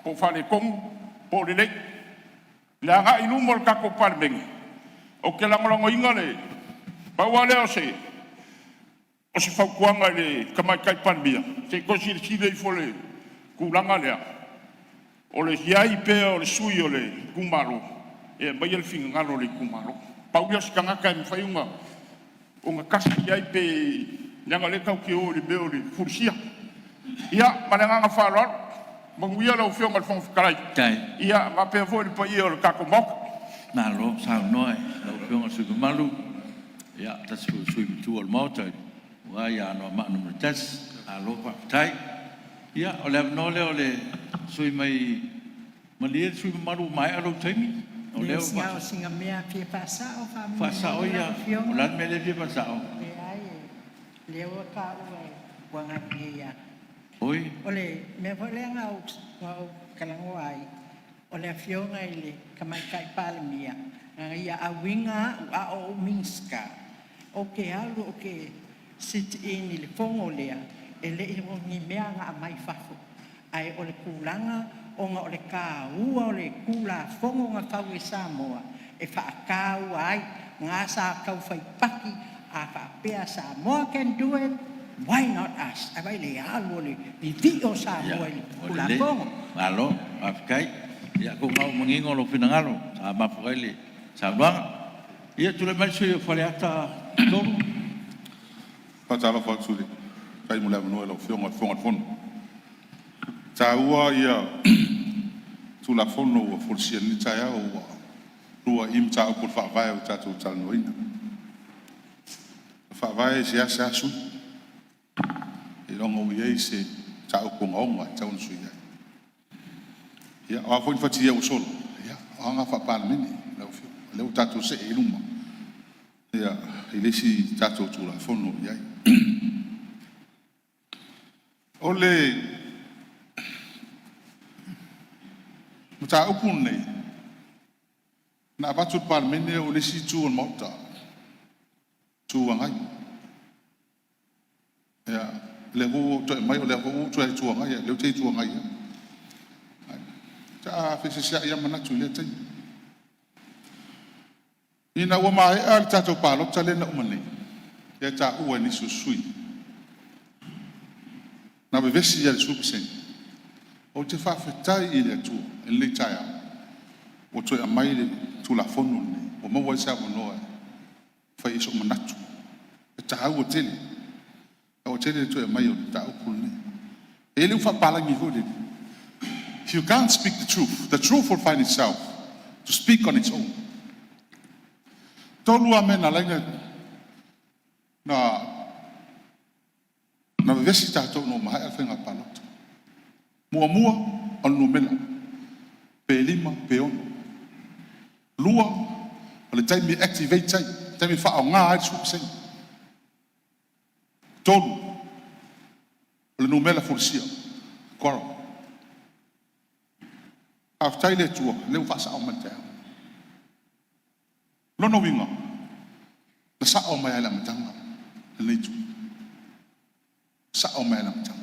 po o faaletonu, po o lelei. I le agai i luma o le tatou Palemene, ou te lagolagoina le… Pau lava lea o se fautuaga i le Tamaitai Palemia, se i toe silasila ifo i le tulaga lea, o le i ai pea o le sui o le itumalo e aumaia le finagalo o le itumalo. Pau lea o se tagata e mafai ona tasi i ai pe… leaga o lea tatou te o i le mea o le fulisia. Ia, ma le agaga faaaloalo. Manuia lau Afioga i le Fofoga Fetalai, faapea foi le paia o le tatou Maota. Malo saunoa i lau Afioga i le sui usufono mamalu, se tasi foi o sui usufono matua o le Maota aua Anoamaa 1. Malo faafetai. Ia, o le avanoa lea o le sui usufono mai… Malie le sui usufono mamalu ua maea lou taimi. O lea Leai, na o sina mea e fia faasao Faasao faamolemole ia. lau O le Afioga. a le mea lea e fia faasao? Leai, o lea ua taua ua galulue ia. Oi? O le mea foi lea na ou talanoa ai, o le Afioga i le Tamaitai Palemia, na ia auina au a o ou Minisita, ou te alu ou te sit in i le fono lea, e le o ni mea na aumai fafo, ae o le tulaga ona o le taua o le Tulafono na fau e Samoa e faataua ai, na sa tau fai paki a faapea Samoa can do it, why not us? Ae vaai i le alu o le vivii o Samoa i le Ua lelei. Tulafono. Malo faafetai. Ia atonu lava ua manino lou finagalo sa mafua ai le saunoaga. Ia, tulai mai le sui usufono mo Faleata 3. Faatalofa atu i le faafetai mo le avanoa i lau Afioga i le Fofoga o le Fono. E taua Tulafono ua folasia i lenei taeao, ua lua'i mataupu o le Faavae ua tatou talanoaina. O le Faavae e seasea sui, seiloga ua i ai se mataupu ogaoga e tatau ona suia ai. Ia, o a foi ni fati ua sola, ia o aga faa-Palemene lau Afioga, o lea ua tatou see i luma i le isi tatou Tulafono o i ai. O le mataupu lenei, na avatu i le Palemene o le isi itu o le Maota, Itu Agai. Ia, lea foi ua ou toe aumai o lea foi ua ou toe Itu Agai lava, o lea ou te Itu Agai lava. Sa feeseeseai lava manatu i lea taimi. Ina ua maea le tatou palota lea na uma nei, lea e taua e nisi o sui usufono, na vevesi lava i le 10%. Ou te faafetai i le Atua i lenei taeao ua toe aumai le Tulafono lenei ua maua ai se avanoa e fai ai so'u manatu. E taua tele, e taua tele le toe aumai o le mataupu lenei. E i ai le upu faapapalagi foi lele, “If you can't speak the truth, the truth will find itself to speak on its own.” Tolu lava mea na ala ai ona vevesi tatou ina ua maea le faiga palota. Muamua, o le numera, pe 5 pe 6. Lua, o le taimi e activate ai, le taimi e faaaoga ai le 10%. Tolu, o le numera fulisia, quorum. Faafetai i le Atua o lea ua faasa'o mai i le taeao. O lona uiga, na sa'o mai lava i le amataga lenei itu, sa'o mai lava i le amataga.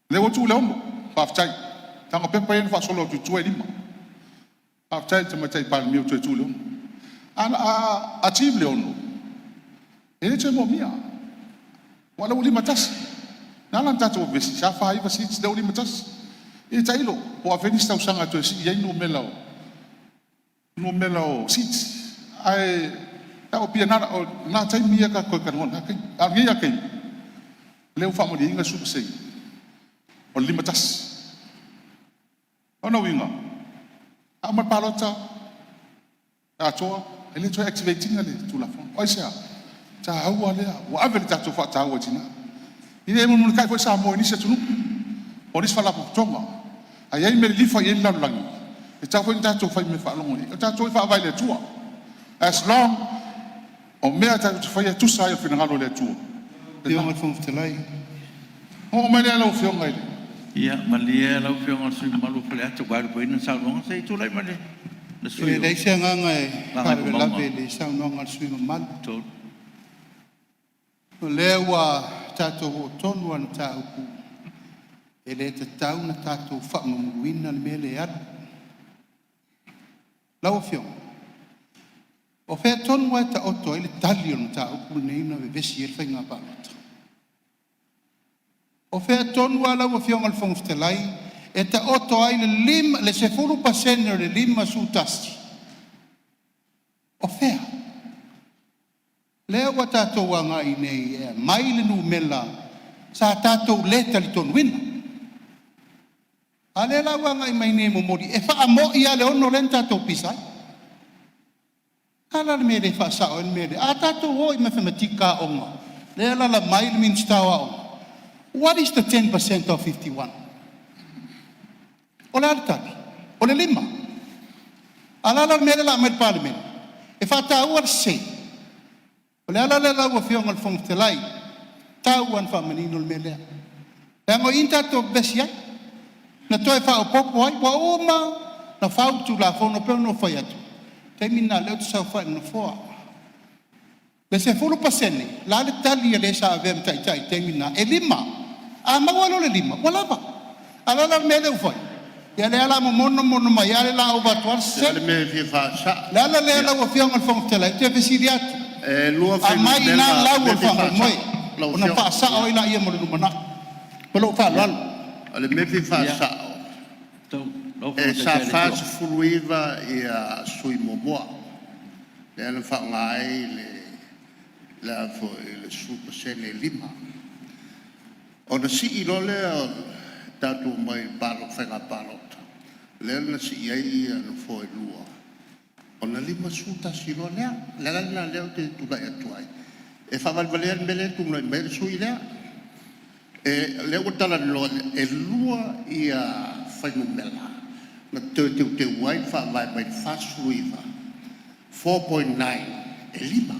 O lea ua tuu i le 6, faafetai, leaga o pepa ia na faasolo atu i tua e 5. Faafetai i le Tamaitai Palemia ua toe tuu i le 6. A achieve le 6, e le toe moomia aua o lea ua 51. Na ala ona tatou vevesi, sa 49 seats lea ua 51. Ia tailo po o afea nisi tausaga e toe sii ai numera o seats. Ae tau ina o o na taimi ia tatou toe talanoa i lena taimi. A o lenei la taimi, o lea ua faamalieina le 10% o le 51. O lona uiga, a uma le palota atoa, e le toe activate ina le Tulafono. Aisea? O le taua lea ua ave le tatou faataua i tina. Ina ia mulimulitai foi Samoa i nisi atunuu po o nisi faalapotopotoga. A i ai mea lilifa i ai le lalolagi, e tatau foi ona tatou faimea faalogo i ai. O tatou e faavae i le Atua. As long o mea tatou te faia e tusa ai o le finagalo o le Atua. Lau Afioga i le Fofoga Fetalai. Ona oo mai lea lau Afioga i le… Ia malie lau Afioga i le sui usufono mamalu mo Faleata 3, ua vaelupeina le saunoaga. Se i tulai mai le sui E usufono leai mo se agaga e Gagaifomauga faalavelave i le saunoaga a le sui usufono mamalu. 3. O lea ua tatou oo tonu lava i le mataupu e le tatau ona tatou faamamuluina le mea lea e alu. Lau Afioga, o fea tonu lava e taoto ai le tali o le mataupu lenei na vevesi ai le faiga palota? O fea tonu lava lau Afioga i le Fofoga Fetalai e taoto ai le 10% o le 51? O fea? Lea ua tatou agai nei e aumai le numera sa tatou le talitonuina. A o lea la ua agai mai nei e momoli, e faamoi lava le 6 lea na tatou pisa ai. O le a la le mea e le faasao ai le mea lea? A tatou o i matematika a aoga, lea e alaala mai le Minisita o Aoga, what is the 10% of 51? O le a le tali? O le 5. A o le a la le mea lea o le a aumai i le Palemene? E faataua le sese. O le ala lea lau Afioga i le Fofoga Fetalai, e tau lava ina faamanino le mea lea, leaga o i na tatou vevesi ai, na toe faaopoopo ai. Ua uma ona fau le Tulafono e pei ona ou fai atu, o le taimi lena o lea ou te saofai i le Nofoa. Le 10% o le a le tali a le sa avea ma taitai i le taimi lena? E 5. A maua loa le 5 ua lava. A o le a la le mea lea ua fai? Ia o lea o le a momono momono mai lava o le a ova atu lava le O le a sese. le mea e fia faasa'o? O le ala lea lau Afioga i le Fofoga Fetalai ou te fesili atu, E lua aumai i ina fuainumera lau o o le le mea e fia faamoemoe faasa'o lau ona Afioga. faasa'o ai lea mo le lumanai. Ma lou faaaloalo. O le mea e fia faasa'o, Lau e Afioga i le sa Taitai o le Itu 49 sui usufono muamua lea na faaaoga ai le a foi le 10% e 5. Ona sii loa lea o tatou omai i le faiga palota, lea na sii ai nofoa e lua, ona 51 loa lea. O le ala lena o lea ou te tulai atu ai, e faavalevalea le mea lea e tulai mai ai le sui usufono lea. O lea ua talanoa, e lua fuainumera na toe teuteu ai le Faavae mai le 49, 4.9 e 5.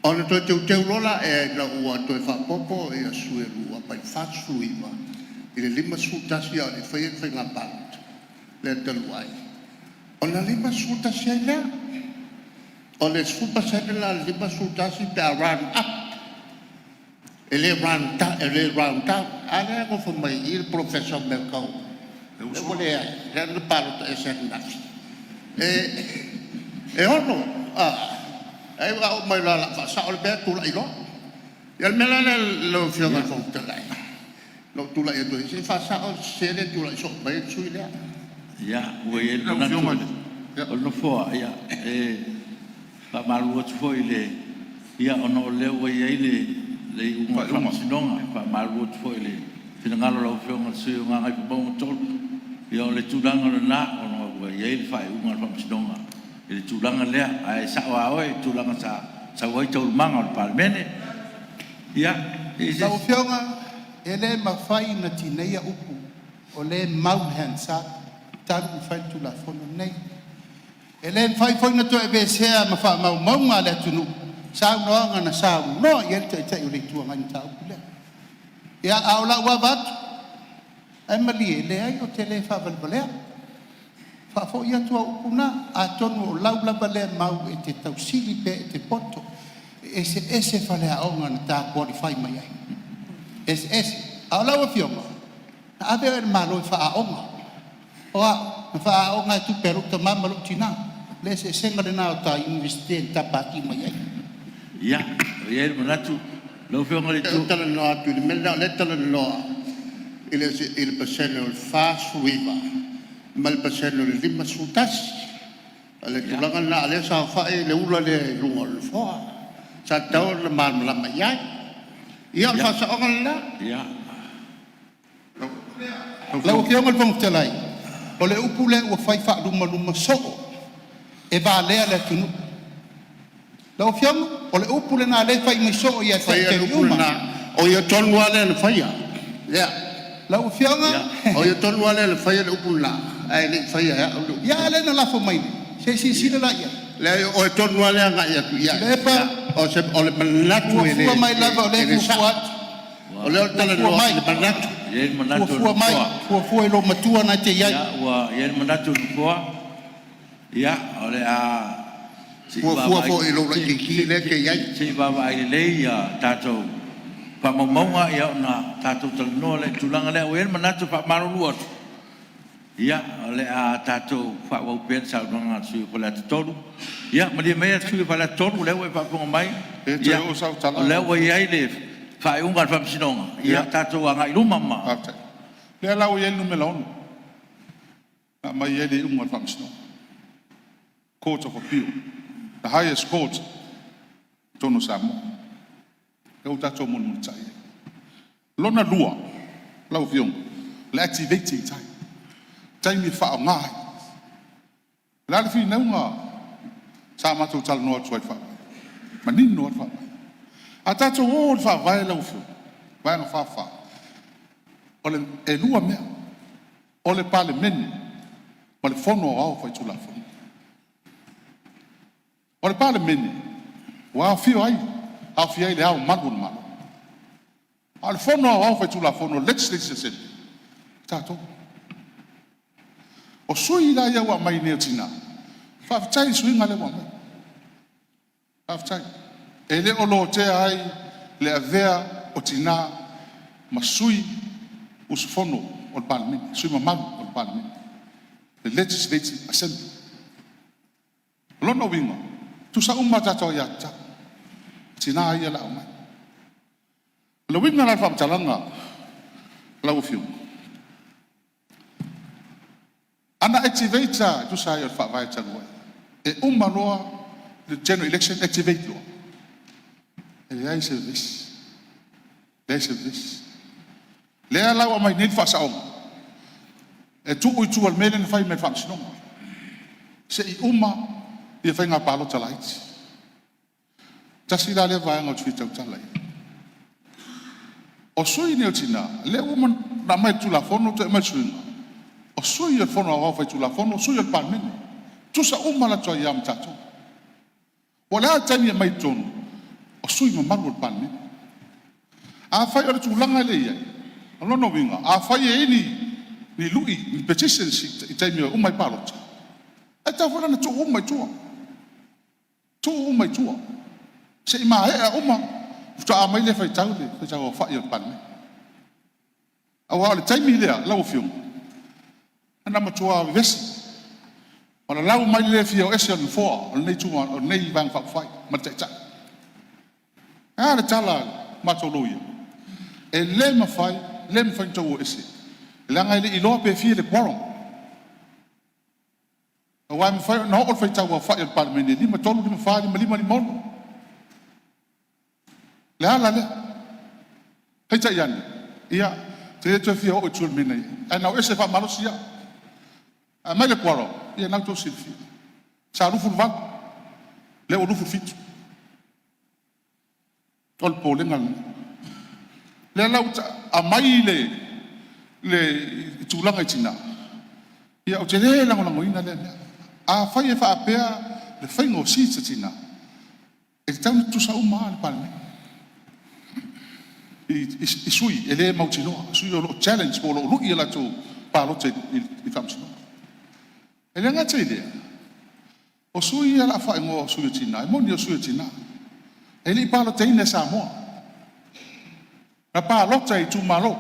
Ona toe teuteu loa lea ina ua toe faaopoopo sui e lua mai le 49 i le 51 a o le i faia ni faiga palota lea talu ai, ona 51 ai lea. O le 10% la o le 51 pe a round up, e le round down. A lea e nofo mai i i le Polofesa o mea tau… lea ua leai, lea na palota ese ananafi. E ono, ai a oo mai loa o le a faasao le mea tulai loa. Ia o le mea la lea lau Afioga i le Fofoga Fetalai, Na ou tulai atu ai se i faasao le sese lea e tulai soo mai ai le sui usufono lea. Ia, ua i ai le manatu o le Nofoa, ia, e faamalulu atu foi i le... Ia, ona o lea ua i ai le iuga a le Faamasinoga. E faamalulu atu foi i le finagalo o lau Afioga i le sui usufono mo Gagaifomauga 3. Ia o le tulaga lena ona ua i ai le faaiuga a le Faamasinoga i le tulaga lea, ae sao lava oe i le tulaga sa sau ai taualumaga o le Palemene. Ia, e i ai se Lau isi... Afioga, e le mafai ona tineia upu o lea e mau i le Hansard talu ona fai le Tulafono lenei. E le mafai foi ona toe aveesea ma faamaumauga a le atunuu saunoaga na saunoa i ai le Taitai o le Itu Agai i le mataupu lea. Ia, a o lau ava atu, ae malie, leai ou te le faavalevalea. Faafoi atu au upu na, atonu o lau lava lea mau e te tausili pe e te poto. E eseese faleaoga na ta qualify mai ai, e eseese. A o lau Afioga, na ave oe e le Malo e faaaoga. O au, na faaaoga lava tupe a lou tama ma lou tina. O le eseesega lena o ta Iunivesite na ta pati mai ai. Ia, ua i ai le manatu lau Afioga i le Ou te Itu... talanoa atu i le mea lena o lea e talanoa i le pasene o le 49 ma le pasene o le 51. O le tulaga lena a o lea e saofai le ula lea i luga o le nofoa. Sa tatau ona malamalama i ai. Ia o le faasaoga lena. Ia, Lau Afioga i le Fofoga Fetalai, o le upu lea ua fai faalumaluma soo e valea le atunuu. Lau Afioga, o le upu lena o lea e fai mai soo ia te au Faia i le taimi upu uma. lena, o ia tonu lava lea na faia. Lea. Lau Afioga, O ia tonu lava lea na faia le upu lena, ae le i faia e au le upu ia lena. a lea na lafo mai nei? Se i silasila la i ai? Leai, o oe tonu lava lea e agai atu i ai. Tuilaepa, O le manatu e le fuafua mai lava o lea e e le fuafua sao. atu, O lea ou te fuafua talanoa mai, i le manatu. e i ai le manatu o le fuafua mai, Nofoa. fuafua i lou matua lena e te i ai. Ia, ua i ai le manatu o le Nofoa, ia, o le a se i Fuafua vaavaai, foi i lou laitiiti lea e te i ai. se i vaavaai lelei a tatou faamaumauga ona tatou talanoa lea i le tulaga lea. Ua i ai le manatu e faamalulu atu, ia, o le a tatou faaauau pea le saunoaga a le sui usufono mo Faleata 3. Ia malie maia le sui usufono mo Faleata 3 o lea ua e faafofoga mai, E le toe oo sau tala o lea lau ua Afioga. i ai le faaiuga a le Faamasinoga. Ia tatou agai i luma ma... Faafetai. O lea la ua i ai le numera 6 na aumai ai le iuga a le Faamasinoga, Court of Appeal, the highest court i totonu o Samoa, lea ua tatou mulimulitai ai. Lona lua lau Afioga, o le activating time, taimi e faaaoga ai. O le a le finauga sa matou talanoa atu ai i le Faavae? E manino lava le Faavae. A tatou o i le Faavae lau Afioga, Vaega 44, e lua mea, o le Palemene ma le Fono Aoao Faitulafono. O le Palemene, ua aofia ai Le Ao Mamalu o le Malo, a o le Fono Aoao Faitulafono, Legislative Assembly, o tatou. O sui la ia ua aumai nei o tina, faafetai i le suiga lea ua aumai, faafetai. E le o lotea ai le avea o tina ma sui usufono o le Palemene, sui usufono mamalu o le Palemene, le Legislative Assembly. O lona uiga, e tutusa uma a tatou aiatatau, tina ia o le a aumai. O le uiga la o le faamatalaga lau Afioga, a na activate lava e tusa ai o le Faavae talu ai, e uma loa le General Election activate loa, e leai se vevesi, leai se vevesi. Lea la ua aumai nei le faasaoga e tuu i tua i le mea lea na fai mai e le Faamasinoga, se i uma ia faiga palota laiti. Tasi la lea vaega ou te fia tautala i ai. O sui nei o tina, lea ua uma ona aumai i le Tulafono toe aumai le suiga, o sui o le Fono Aoao Faitulafono, sui o le Palemene, e tutusa uma latou aia ma tatou. Po o le a le taimi e aumai i totonu, o sui usufono mamalu o le Palemene. Afai o le tulaga lea e i ai, o lona uiga afai e i ai ni lui, ni petitions i taimi e uma ai palota, e tatau foi la ona tuu uma i tua, tuu uma i tua se i maea uma faatoa aumai lea e faitau le faitau aofai o le Palemene. Aua o le taimi lea lau Afioga, na matua vevesi ma lalau mai le le fia o ese o le Nofoa o lenei Vaega Faaupufai ma le Taitai. Ae a le tala a le matou Loia, e le mafai Le mafai ona outou o ese, leaga e le i iloa pe fia le quorum. Aua e mafai ona oo le faitau aofai o le Palemene e 53, 54, 55, 56. Le ala lea. Peitai ane, ia, ou te le toe fia oo i tua i le mea na i ai, ae na o ese faamalosi au. Ae aumai le quorum, ia lena ua outou silafia, sa 28, lea ua 27. O le popolega lena. O lea la ua aumai le tulaga i tina, ia ou te le lagolagoina lea mea. Afai e faapea le faiga o seats a tina, e tatau ona tutusa uma lava le Palemene i sui e le mautinoa, sui o lo o challenge po o lo o lui a latou palota i le faamasinoga. E le gata i lea, o sui ia o le a faaigoa o sui o tina, e moni o sui o tina, e le i palotaina e Samoa, na palota i itumalo.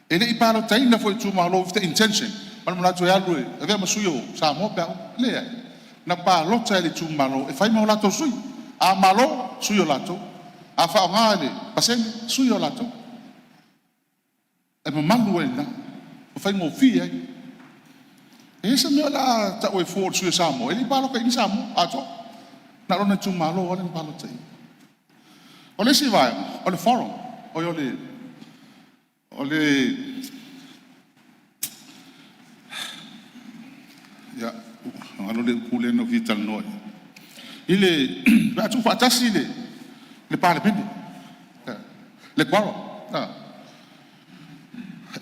E le i palotaina foi e itumalo with the intention ma le manatu e alu e avea ma sui o Samoa pe a oo. Leai, na palota e le itumalo e fai ma o latou sui. A malo, sui o latou. A faaaoga i le pasene, sui o latou. E mamalu ai i ina ma faigofie ai. E leai se mea o le a tau ai fua o le sui o Samoa, e le i palotaina Samoa atoa, na o lona itumalo lava lea na palota i ai. O le isi vaega, o le quorum, oi o le ia, ua galo le upu lea na ou fia talanoa i ai, pe a tuufaatasi le Palemene, le quorum.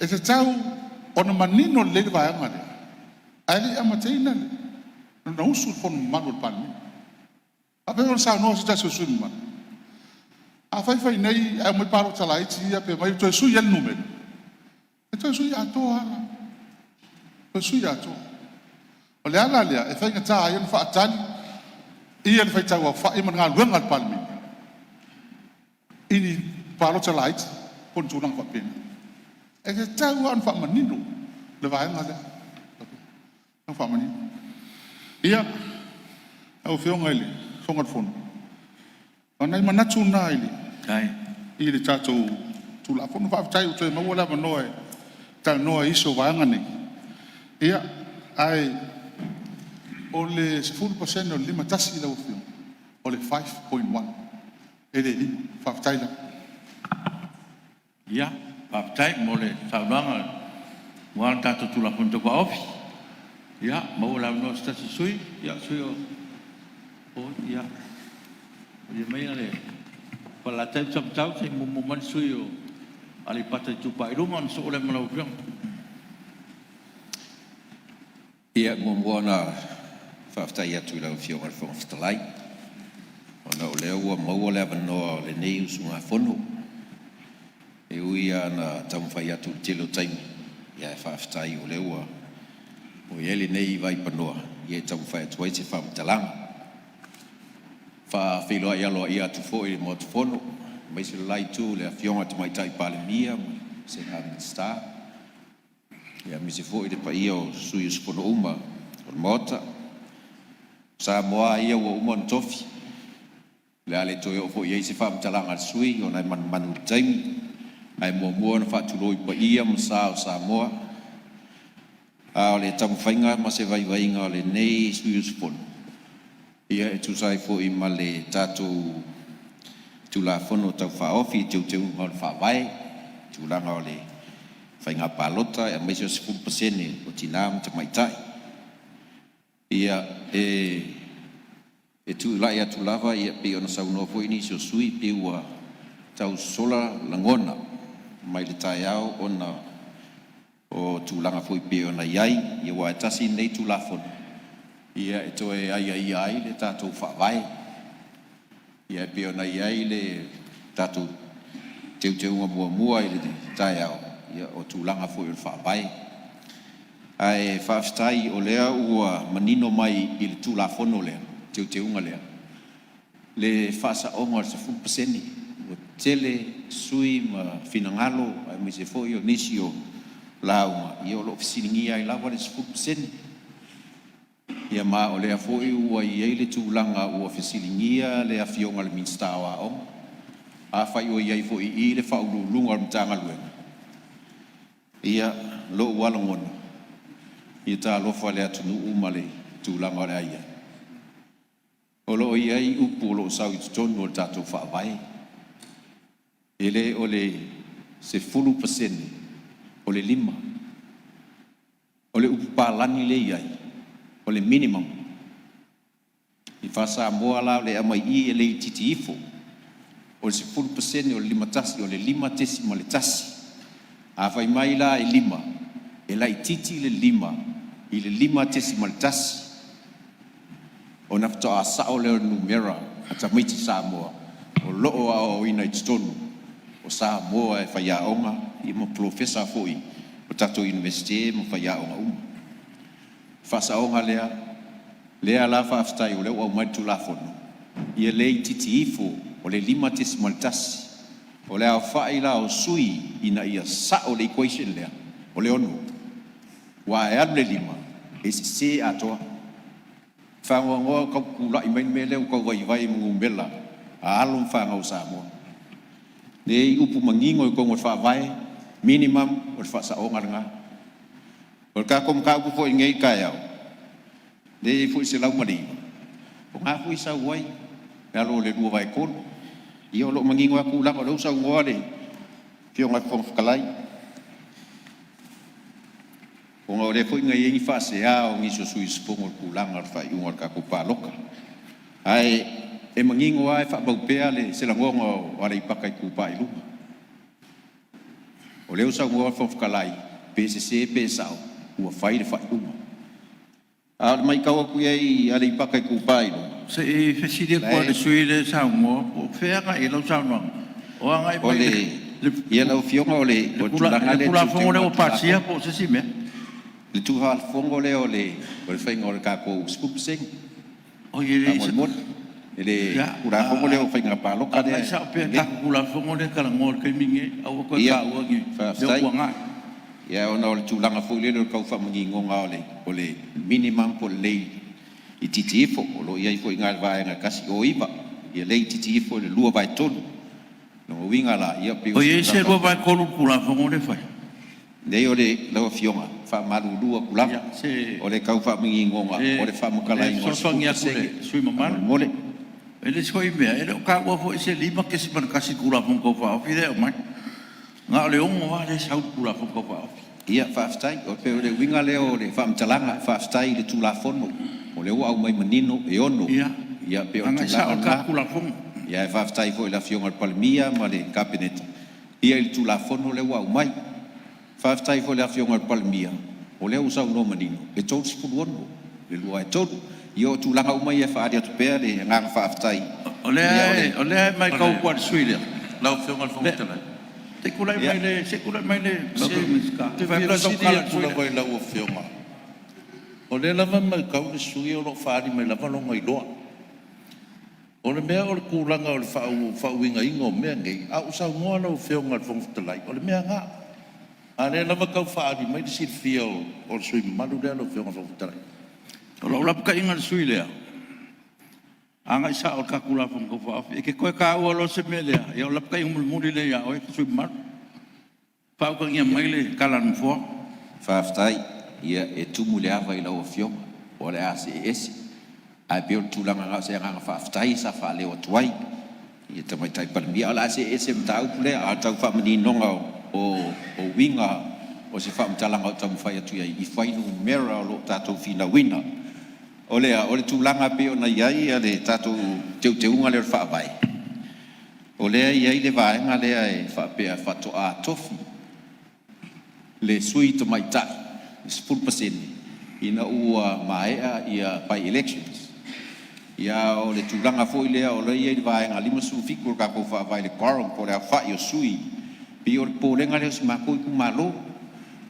E tatau ona manino lelei le vaega lea ae le i amataina ona usu le fono mamalu a le Palemene. E faapea ona saunoa se tasi o sui usufono mamalu, afai e fai nei ae omai palota laiti ia pe omai toe sui ai le numera, e toe sui atoa lava la, toe sui atoa. O le ala lea e faigata ai ona faatali le faitau aofai ma le galuega a le Palemene i ni palota laiti po o ni tulaga faapena. E tatau lava ona faamanino le vaega lea, e tatau ona faamanino. Ia, lau Afioga i le Fofoga o le Fono, o nai manatu na i le tatou Tulafono. Faafetai ua toe maua le avanoa e talanoa ai i nisi o vaega nei, ae o le 10% o le 51 lau Afioga, o le 5.1 e le 5. Faafetai lava. Ia, faafetai mo le saunoaga aua le tatou Tulafono Tau Faaofi. Ia, maua le avanoa o se tasi o sui usufono. Ia, sui usufono o… Ia, malie maia le Falelatai ma Samatau se i muamua mai le sui usufono mo Aleipata Itupa i Luga ona sosoo lea ma lau Afioga. Ia, e muamua ona faafetai atu i lau Afioga i le Fofoga Fetalai ona o lea ua maua le avanoa o lenei usugafono. E ui lava ina taumafai atu i le tele o taimi, ae faafetai o lea ua i ai lenei vaipanoa e taumafai atu ai se faamatalaga. E faafeiloai aloaia atu foi i le Maota Fono aemaise le la Itu i le Afioga i le Tamaitai Palemia ma le Vasega Minisita, aemaise foi le paia o sui usufono uma o le Maota. O Samoa lava ia ua uma ona tofi, o le a le toe oo foi i ai se faamatalaga a le sui usufono ona e manumanu i le taimi. Ae muamua ona faatulou i paia ma sa o Samoa. A o le taumafaiga ma se vaivaiga o lenei sui usufono, ia e tusa ai foi ma le tatou Tulafono Tau Faaofi i Teuteuga o le Faavae, tulaga o le faiga palota aemaise o le 10% o tina ma tamaitai. Ia, e tulai atu lava pei ona saunoa foi nisi o sui usufono pei ua tau sosola lagona mai le taeao ona o tulaga foi pei ona i ai, aua e tasi lenei Tulafono e toe aiaia ai le tatou Faavae. E pei ona i ai le tatou teuteuga muamua i le taeao, o tulaga foi o le Faavae. Ae faafetai o lea ua manino mai i le Tulafono lea, teuteuga lea, le faasaoga o le 10%. Ua tele sui usufono ma finagalo aemaise foi o nisi o lauga o lo o fesiligia ai lava le 10%. Ia ma o lea foi ua i ai le tulaga ua fesiligia le Afioga i le Minisita o Aoga. Afai o i ai foi i i le Faauluuluga o le Matagaluega, Ia, lou lava lagona, ia talofa i le atunuu ma le tulaga o le a i ai. O lo o i ai upu o lo o sau i totonu o le tatou Faavae, e le o le 10% o le 5. O le upu palagi lea e i ai, o le minimum. I faa-Samoa la o lea e aumai i i, e le itiiti ifo o le 10% o le 51 o le 5.1. A fai mai la e 5, e laitiiti le 5 i le 5.1 ona faatoa sao lea o le numera a tamaiti Samoa o lo o aoaoina i totonu o Samoa e faiaoga ma polofesa foi o tatou Iunivesite ma faiaoga uma. Faasaoga lea la faafetai o lea ua aumai le Tulafono ia le itiiti ifo o le 5.1. O le aofai la o sui ina ia sao le equation lea, o le 6, aua e alu le 5 e sese atoa. E faanoanoa ua tau tulai mai le mea lea ua tau vaivai ai ma numera a alo ma fanau a Samoa. Lea e i ai upu manino i totonu o le Faavae, minimum o le faasaoga lena. O le tatou mataupu foi i lenei taeao, lea e i ai foi le 109, o lena foi e sau ai i lalo o le 2/3. Ia o lo o manino lava tulaga o lea ua saunoa le Afioga i le Fofoga Fetalai, ona o lea foi na i ai ni faasea o nisi o sui usufono i le tulaga o le faaiuga o le tatou palota. Ae e manino lava e faamau pea se lagona o Aleipata Itupa i Luga. O lea ua saunoa le Fofoga Fetalai, pe sese pe sao, ua fai le faaiuga. A o le matau atu i ai i Aleipata Itupa i Luga, Se i fesili atu lava i le sui usufono lea e saunoa po o fea e agai i ai lau saunoaga? O agai o mai le ia lau Afioga o le i le tulaga lea i le Tulafono Teuteuga lea o ua le pasia Tulafono. po o se isi mea? Le Tulafono lea o le faiga o le tatou 10% Oi e le i... faamolemole. I le Ia, Tulafono lea o Faiga Palota agai lea sao pea i le tatou Tulafono lea e talanoa i le taimi lenei. Aua le toe Ia, taua ni mea ua faafetai. tuanai. Ia ona o le tulaga foi lele o le tau faamaninoga o le minimum po o le le itiiti ifo. O lo o i ai foi i ina i le Vaega 109, ia le itiiti ifo i le 2/3. O lona uiga la, ia pei o O se i ai se tulaga faapena. 2/3 i le Tulafono lea e fai? Leai o le, lau Afioga, e faamalulu atu lava, Ia, se o le tau faamaninoga o le e faamatalaina o le fesoasoani atu i 10% le sui usufono mamalu. faamolemole. E le isi foi mea, e le o taua foi se 5.1 i le Tulafono Tau Faaofi lea e aumai. Na o le 6 lava lea e sau i le Tulafono Tau Faaofi. Ia faafetai. E pei o le uiga lea o le faamatalaga, faafetai i le Tulafono o lea ua aumai manino e 6. Ia, Ia pei o le agai tulaga sao i le lena. tatou Tulafono. Ae faafetai foi i le Afioga i le Palemia ma le Kapeneta i le Tulafono lea ua aumai. Faafetai foi i le Afioga i le Palemia o lea ua saunoa manino e 36 le 2/3. Ia o tulaga uma ia e faaali atu pea le agaga faafetai. O Ia o le lea e matau atu lava i le sui usufono Lau Afioga i le Fofoga lea, Fetalai, se i tulai mai le se Minisita. ou te Fai fia atu sau fesili tala i le atu sui usufono lava lea. i lau Afioga, o lea lava e matau le sui usufono o lo o faaali mai lava lona iloa. O le mea o le tulaga o le faauigaina o mea nei, a ua saunoa lau Afioga i le Fofoga Fetalai, o le mea lena. A o lea lava e tau faaali mai le silafia o le sui usufono mamalu lea lau Afioga i le Fofoga Fetalai. O lau lapataiga i le sui usufono lea, agai sao i le tatou Tulafono Tau Faaofi. E te toe taua loa se mea lea, ia o le lapataiga mulimuli lea ia oe le sui usufono mamalu. Faautagia mai le tala a le Nofoa. Faafetai. Ia e tumu i le ava i lau Afioga, o le a see ese. Ae pei o le tulaga na o se agaga faafetai sa faaleo atu ai i le Tamaitai Palemia. Ae o le a see ese ma le mataupu lea, a o le tau faamaninoga o uiga o se faamatalaga o taumafai atu i ai i fuainumera o lo o tatou finauina. O le a? O le tulaga e pei ona i ai le tatou teuteuga lea o le Faavae, o lea e i ai le vaega lea e faapea faatoa tofi le sui tamaitai i le 10% ina ua maea by elections. Ia o le tulaga foi lea o lea e i ai le Vaega 57 o le tatou Faavae i le quorum po o le aofai o sui. E pei o le popolega lea o si matou itumalo. O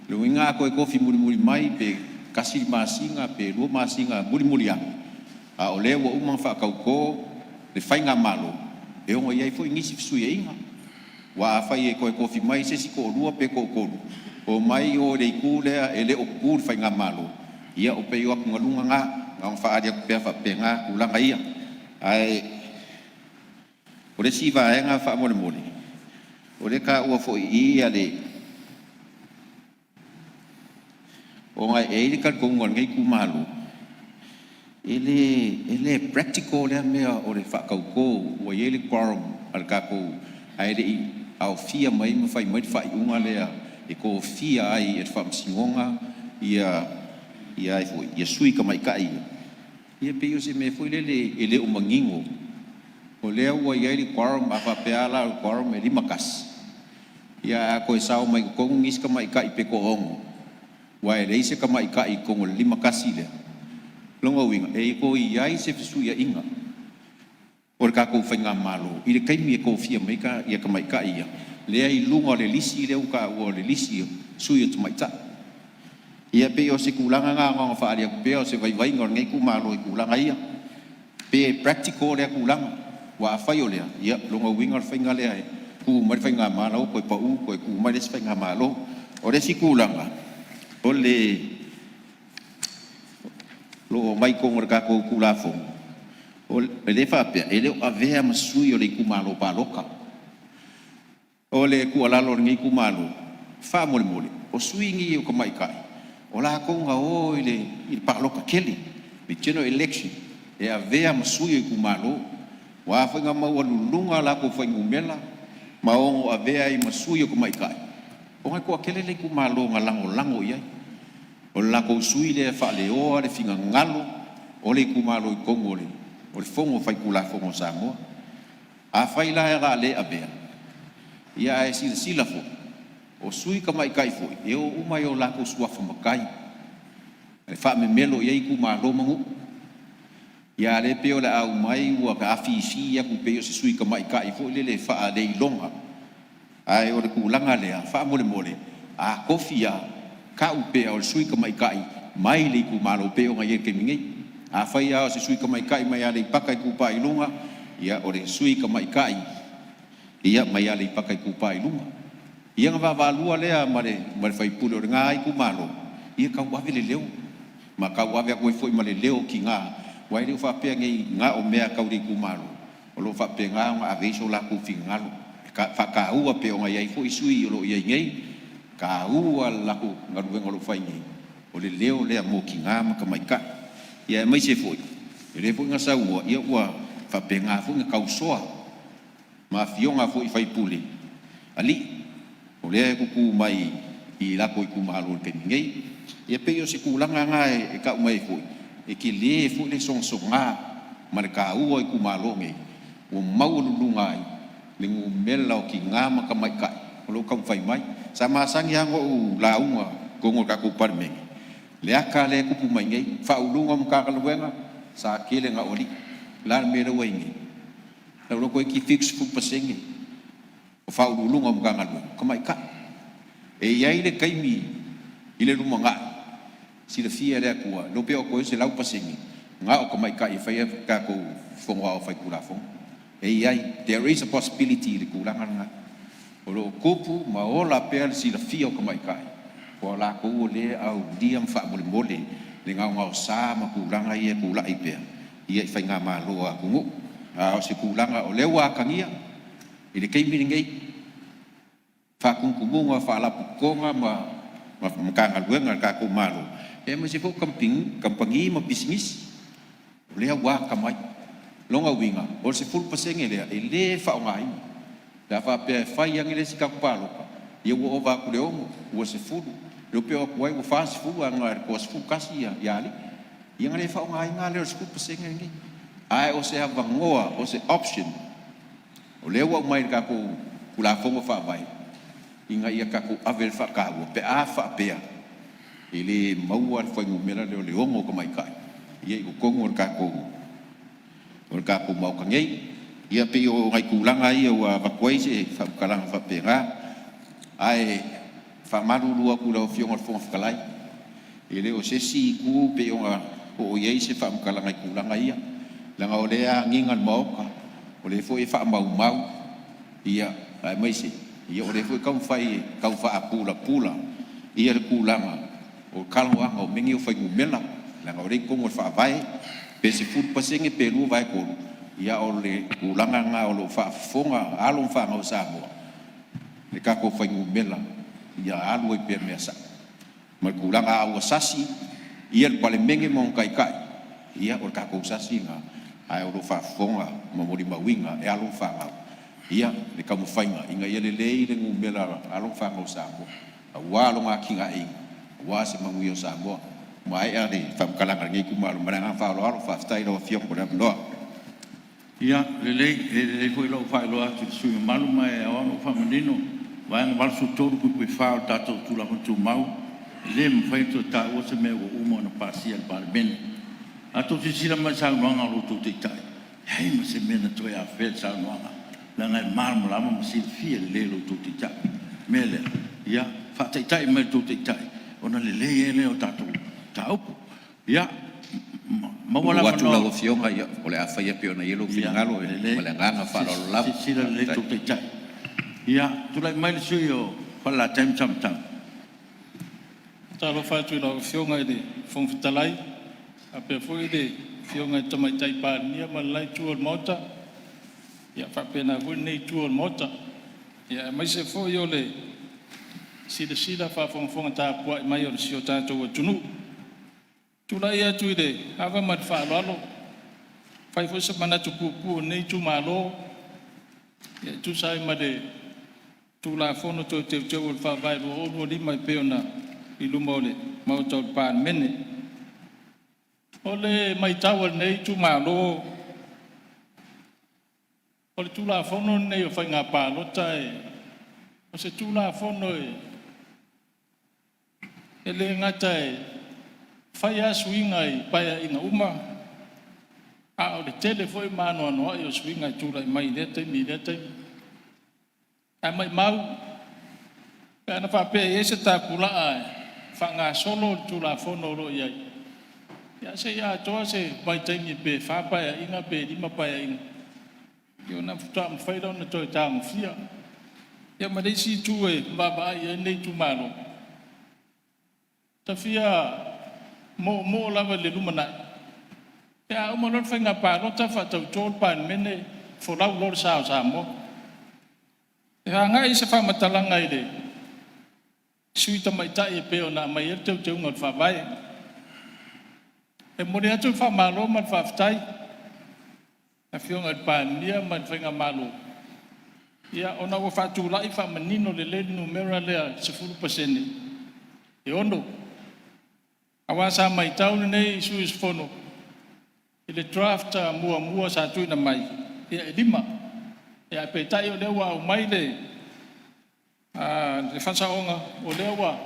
lona uiga a toe tofi mulimuli mai pe tasi le masina pe lua masina mulimuli ane, a o lea ua uma ona faatauto le faigamalo, e ono i ai foi nisi fesuiaiga. Aua afai e toe tofi mai se isi toalua pe toatolu, omai o i le itu lea e le o tutu i le faigamalo, ia e pei o atugaluga na, na ona faaali atu pea faapena tulaga ia. Ae o le isi vaega faamolemole, o lea e taua foi i i le Ona e i ai le talitonuga o lenei itumalo, e le practical lea mea o le faatauto ua i ai le quorum a le tatou, ae le i aofia mai ma fai mai le faaiuga lea e tofia ai e le Faamasinoga ia foi ia sui tamaitai ia. Pei o se mea foi lele e le o manino o lea ua i ai le quorum. A faapea la o le quorum e 51, ia a toe sao mai totonu nisi tamaitai pe toaono, aua e leai se tamaitai i totonu o le 51 lea. Lona uiga e toe i ai se fesuiaiga o le tatou faigamalo i le taimi e tofia mai ai ia tamaitai ia lea i luga o le lisi lea ua taua, o le lisi o sui o tamaitai. Ia pei o se tulaga lena na ona faaali atu pea o se vaivaiga o lenei itumalo i tulaga ia, pe practical lea tulaga. Aua afai o lea, ia lona uiga o le faiga lea e tu mai le faigamalo toe pau, toe tu mai le isi faigamalo. O le isi tulaga o le lo o aumai i totonu o le tatou Tulafono, e le faapea e le o avea ma sui o le itumalo palota. O le tuualalo a lenei itumalo, faamolemole, o sui nei o tamaitai o latou na o i le palota tele, le general election, e avea ma sui o itumalo. Ua a foi na maualuluga latou fuainumera ma ono avea ai ma sui o tamaitai, ona e toatele le itumalo na lagolago i ai. O le latou sui lea e faaleoa le finagalo o le itumalo i totonu o le Fono Faitulafono a Samoa. Afai la o le a le avea, ia ae silasila foi, o sui tamaitai foi e o uma i o latou suafa matai, e faamemelo i ai itumalo ma nuu. Ia a o lea e pei o le a aumai ua afifi atu pei o se sui tamaitai foi lele e faaleiloga. Ae o le tulaga lea, faamolemole, a tofi lava, tau pea o le sui tamaitai mai le itumalo pei ona i ai i le taimi nei. Afai lava o se sui tamaitai mai Aleipata Itupa i Luga, ia o le sui tamaitai ia mai Aleipata Itupa i Luga. Ia ona vaavaalua lea ma le sui usufono o lena itumalo, ia tauave le leo ma tauave atu ai foi ma le leo o tina, aua e le faapea nei na o mea tau le itumalo, o lo o faapena ona ave ai so latou finagalo e faataua pei ona i ai foi sui o lo o i ai nei, taua le latou galuega o lo o fai nei, o le leo lea mo tina ma tamaitai. Ia aemaise foi o lea foi na saunoa ua faapena foi ona tausoa ma afioga foi i faipule alii o lea e tutu mai i latou itumalo i le taimi nei. Ia pei o se tulaga lena e tau mai ai foi, e tele foi le sogasoga ma le taua o itumalo nei ua maualuluga ai le numera o tina ma tamaitai o lo o taumafai mai. Sa masani lava ona ou lauga i totonu o le tatou Palemene, le ata lea e tupu mai nei, Ofisa Sili o Pulega o Matagaluega sa tele na o alii. O le a le mea lea ua i ai nei? O lea toeitiiti 70% o Ofisa Sili o Pulega o Matagaluega o tamaitai. E i ai le taimi i le lumanai, silafia e le Atua, le iloa pe oo atu i ai le 100% na o tamaitai e faia tatou Fono Aoao Faitulafono. E i ai, there is a possibility i le tulaga lena. O lo o tupu ma ola pea le silafia o tamaitai, ua latou o lea e aulia ma faamolemole le gaogaosa ma tulaga ia e tulai pea ia i faigamalo a atunuu. A o se tulaga o lea ua atagia i le taimi lenei, faatumutumuga o faalapotopotoga ma Matagaluega a le tatou Malo, aemaise foi o kamupani ma pisinisi, o lea ua atamai. Lona uiga, o le 10% lea e le faaaogaina pe a faapea e fai ane le isi tatou palota, ia ua ova atu i le 6 ua 10, le iloa pe oo atu ai ua 40 ae na o le toa-11 ia alii. Ia ona le faaaogaina lea o le 10% lenei. Ae o se avanoa, o se option, o lea ua aumai i le tatou Tulafono Faavae ina ia tatou ave le faataua pe a faapea e le maua le fuainumera lea o le 6 tamaitai ia i totonu o le tatou Maota nei. Ia pei o nai tulaga ia ua avatu ai se faamatalaga faapena, ae faamalulu atu i lau Afioga i le Fofoga Fetalai, e le o se isi itu pei ona oo i ai se faamatalaga i tulaga ia, leaga o lea e agiga i le Maota, o lea foi e faamaumau, ia aemaise o lea foi e taumafai e tau faapulapula le tulaga o talanoaga o mea nei o fuainumera, leaga o lea e i totonu o le Faavae, pe 10% pe 2/3, ia o le tulaga lena o lo o faafofoga alo ma fanau a Samoa i tatou fuainumera ia alu ai pea mea sao. Ma le tulaga a ua sasi ia le Palemene ma ona taitai, ia o le tatou sasi lena, ae o lo o faafofoga ma molimauina e alo ma fanau ia le taumafaiga ina ia lelei le numera o alo ma fanau a Samoa aua lona atinaeina aua se manuia o Samoa. Ua maea le faamatalaga a lenei itumalo ma le agaga faaaloalo. Faafetai i lau Afioga mo le avanoa. Ia, lelei, e lelei foi lou faailoa atu i le sui usufono mamalu ma e ao lava ona ou faamanino, Vaega 83(4) o le tatou Tulafono Tumau, e le mafai ona toe taua se mea ua uma ona pasia e le Palemene. A outou silasila mai i saunoaga a lo outou Taitai, e leai ma se mea na toe afea i le saunoaga, leaga e malamalama ma silafia lelei e lo outou Taitai. O le mea lea, ia faataitai mai i le tou Taitai ona lelei ai lea o tatou mataupu. Ia, maua le Ua atu avanoa. Lau Afioga, o le a faia pei ona i ai lou finagalo ma le agaga faaaloalo lava. Silasila lelei le tou Taitai. Ia, tulai mai le sui usufono mo Falelatai ma Samatau. Faatalofa atu i lau Afioga i le Fofoga Fetalai faapea foi le Afioga i le Tamaitai Palemia ma le la itu o le Maota, ia faapena foi lenei itu o le Maota, aemaise foi o le silasila faafogafoga tapuai mai o si o tatou atunuu. E tulai atu i le ava ma le faaaloalo e fai foi se manatu puupuu o lenei itumalo e tusa ai ma le Tulafono Toe Teuteu o le Faavae 2025 e pei ona i luma o le Maota o le Palemene. O le maitau a lenei itumalo, o le Tulafono lenei o Faiga Palota, o se Tulafono e le gata e fai lava suiga i Paeaiga uma, a o le tele foi ma anoanoai o suiga e tulai mai i lea taimi i lea taimi. Ae maimau pe ana faapea e i ai se tapulaa e faagasolo le Tulafono o lo o i ai, ia se i atoa se vaitaimi pe fa Paeaiga pe lima Paeaiga ona faatoa mafai lea ona toe tagofia. Ia ma le isi itu e vaavaai i ai lenei itumalo, ta fia moomoo lava i le lumanai pe a uma loa le faiga palota faatauto le Palemene, folau loa le sa o Samoa. E agai se faamatalaga i le sui tamaitai e pei ona aumai ai le teuteuga o le Faavae. E momoli atu le faamalo ma le faafetai i le Afioga i le Palemia ma le faigamalo ona ua faatulai faamanino lelei le numera lea e 10% e 6. Aua sa matau lenei sui usufono i le draft muamua sa tuuina mai, e 5. Ae peitai o lea ua aumai le faasaoga, o lea ua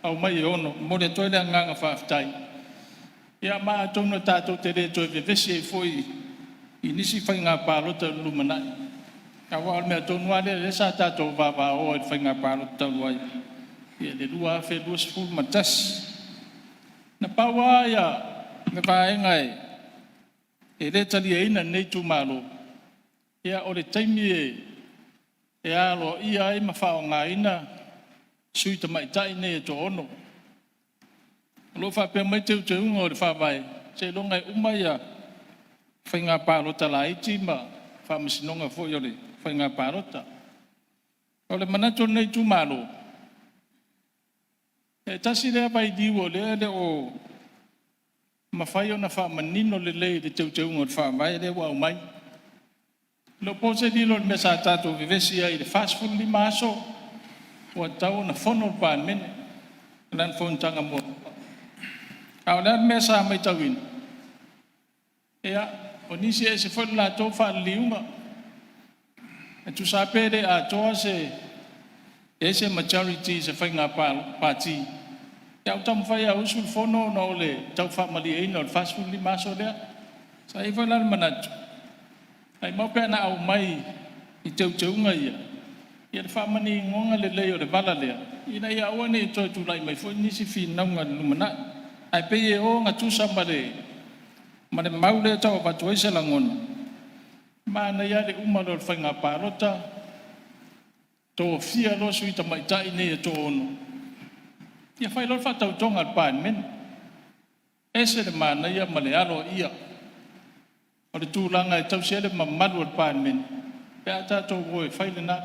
aumai e 6. E momoli atu ai le agaga faafetai. Ia ma atonu tatou te le toe vevesi ai foi i nisi faiga palota i le lumanai, aua o le mea tonu lava lea sa tatou vavao ai i le faiga palota talu ai i le 2021. Na pau lava le vaega e le taliaina e lenei itumalo, o le taimi e aloaia ai ma faaaogaina sui tamaitai nei e toaono. O lo o faapea mai teuteuga o le Faavae, seiloga e uma faiga palota laiti ma faamasinoga foi o le faiga palota. O le manatu o lenei itumalo, e tasi lea vailiu o lea e le o mafai ona faamanino lelei i le teuteuga o le Faavae lea ua aumai. E le o po se lilo i le mea sa tatou vevesi ai i le 45 aso ua tatau ona fono le Palemene i lana fonotaga muamua. A o le a le mea sa matauina? Ia, o nisi e ese foi le latou faaliliuga, e tusa lava pe le atoa se i ai se majority i se faiga pati, ae ua taumafai e usu le fono ona o le tau faamalieina o le 45 aso lea. Sa i ai foi la le manatu, maimau pe ana aumai i teuteuga ia le faamaninoga lelei o le vala lea, ina ia aua ne i toe tulai mai foi nisi finauga i le lumanai. Ae pei e ogatusa ma le mau lea e tau avatu ai se lagona, manaia lava le uma loa o le faiga palota tofia loa sui tamaitai nei e toaono, ia fai loa le faatautoga a le Palemene. E ese le manaia ma le aloaia o le tulaga e tausi ai le mamalu o le Palemene pe a tatou o e fai lena.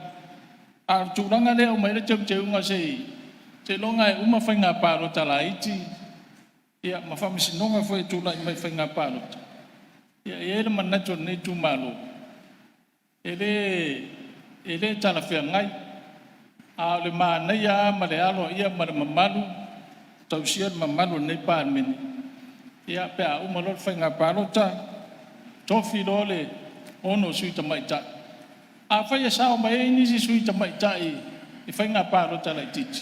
A o le tulaga lea e aumai ai le teuteuga se i Seiloga e uma faiga palota laiti, ia ma faamasinoga foi e tulai mai i faiga palota. Ia, e i ai le manatu o lenei itumalo, e le talafeagai. A o le manaia lava ma le aloaia ma le mamalu, tausia le mamalu o lenei Palemene, ia pe a uma loa le faiga palota, tofi loa le 6 sui tamaitai. Afai e sao mai ai nisi sui tamaitai i faiga palota laitiiti,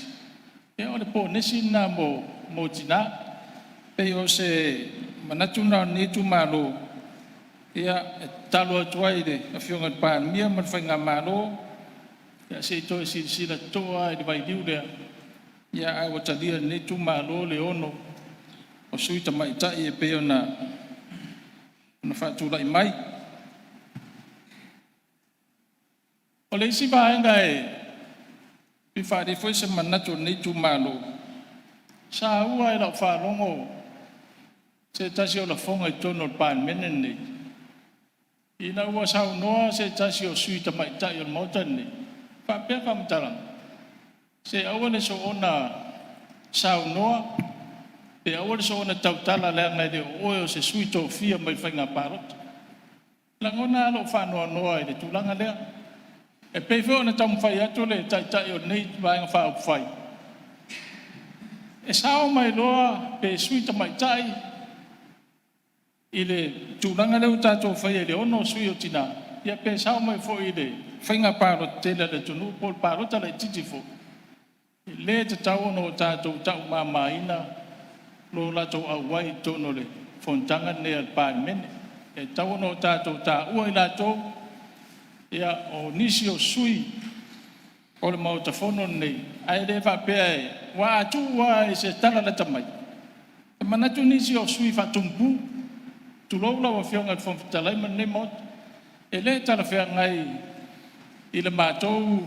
ia o le ponesi lena mo tina. E pei o se manatu lena o lenei itumalo, ia, e tatalo atu ai i le Afioga i le Palemia ma le faigamalo, se i toe silasila totoa lava i le vailiu lea, ae ua talia e lenei itumalo le 6 o sui tamaitai e pei ona faatulai mai. O le isi vaega e fia faaalia ai foi se manatu o lenei itumalo, sa maua i lau faalogo se tasi o lafoga i totonu o le Palemene lenei, ina ua saunoa se tasi o sui usufono tamaitai o le Maota lenei, faapea faamatalaga, se aua le soona saunoa pe aua le soona tautala leaga e le o oe o se sui tofia mai le faiga palota. E lagona lava lou faanoanoa i le tulaga lea. E pei foi ona taumafai atu le Taitai o lenei Vaega Faaupufai, e sao mai loa pe sui tamaitai i le tulaga lea ua tatou faia i le 6 sui o tina, ia pe sao mai foi i le faiga palota tele a le atunuu po o le palota laitiiti foi, e le tatau ona tatou taumamaina lo latou auai i totonu o le fonotaga lenei a le Palemene. E tatau ona tatou taua i latou o nisi o sui o le Maota Fono lenei, ae le faapea e… Aua a tuu lava i se tala lata mai, e manatu nisi o sui usufono faatumu, tulou lau Afioga i le Fofoga Fetalai ma lenei Maota. E le talafeagai i le matou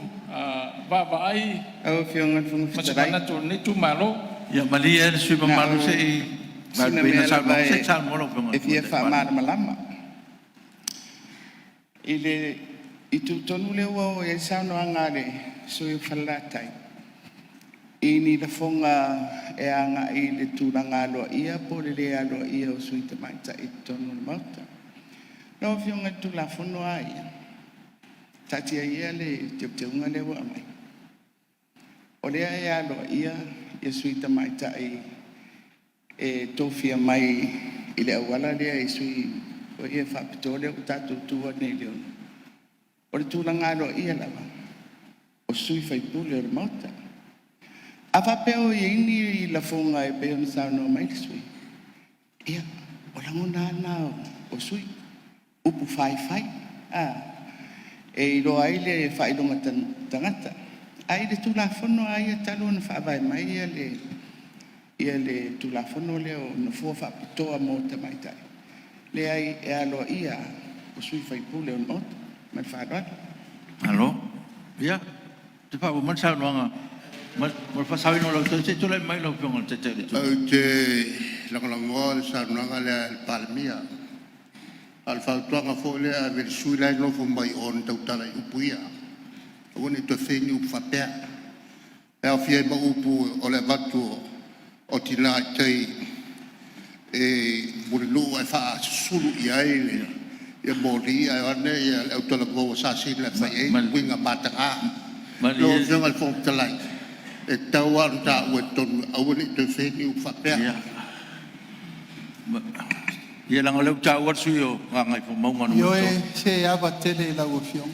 vaavaai Lau Afioga i le Fofoga ma se Fetalai, manatu o lenei itumalo. Ia malie le sui usufono na mamalu o se i sina vaelupeina mea le lava saunoaga. Se i saunoa lau Afioga i e le fia Tamaitai Palemia. faamalamalama. I le itu tonu lea ua oo i ai le saunoaga a le sui usufono mo Falelatai, i ni lafoga e agai i le tulaga aloaia po o le le aloaia o sui tamaitai i totonu o le Maota. Lau Afioga i le Tulafono lava ia, taatia ia le teuteuga lea ua aumai, o lea e aloaia sui tamaitai e tofia mai i le auala lea i sui foi ia faapitoa lea ua tatou tuua nei i le 6. O le tulaga aloaia lava, o sui usufono o le Maota. A faapea o i ai ni lafoga e pei ona saunoa mai le sui usufono, ia, o lagona lava na o sui usufono, upu faifai e iloa ai le faailoga tagata. Ae i le Tulafono lava ia talu ona faavae mai le Tulafono lea o Nofoa faapitoa mo tamaitai, leai, e aloaia lava o sui usufono o le Maota. Ma le faaaloalo. Malo. Ia, se i faaauau mai le saunoaga mo le faasaoina o lou taimi. Se i tulai mai lau Afioga i le Taitai o le Itu Agai. Ou te lagolagoa le saunoaga lea a le Palemia. A o le fautuaga foi lea e ave i le sui usufono la e nofo mai o na tautala i upu ia, aua ne i toe faia ni upu faapea, e aofia ai ma upu o le avatu o tina i tai i Mulinuu ae faasusulu i ai moli ae oane le autalavou Asasina e fai ai uiga mataga. Lau Malie Afioga i le Fofoga Fetalai, e tatau lava ona taua i totonu aua ne i toe faia ni upu faapea. Ia, ia leaga o lea ua taua le sui usufono mo Gagaifomauga Ioe, 3. se e ava tele i lau Afioga.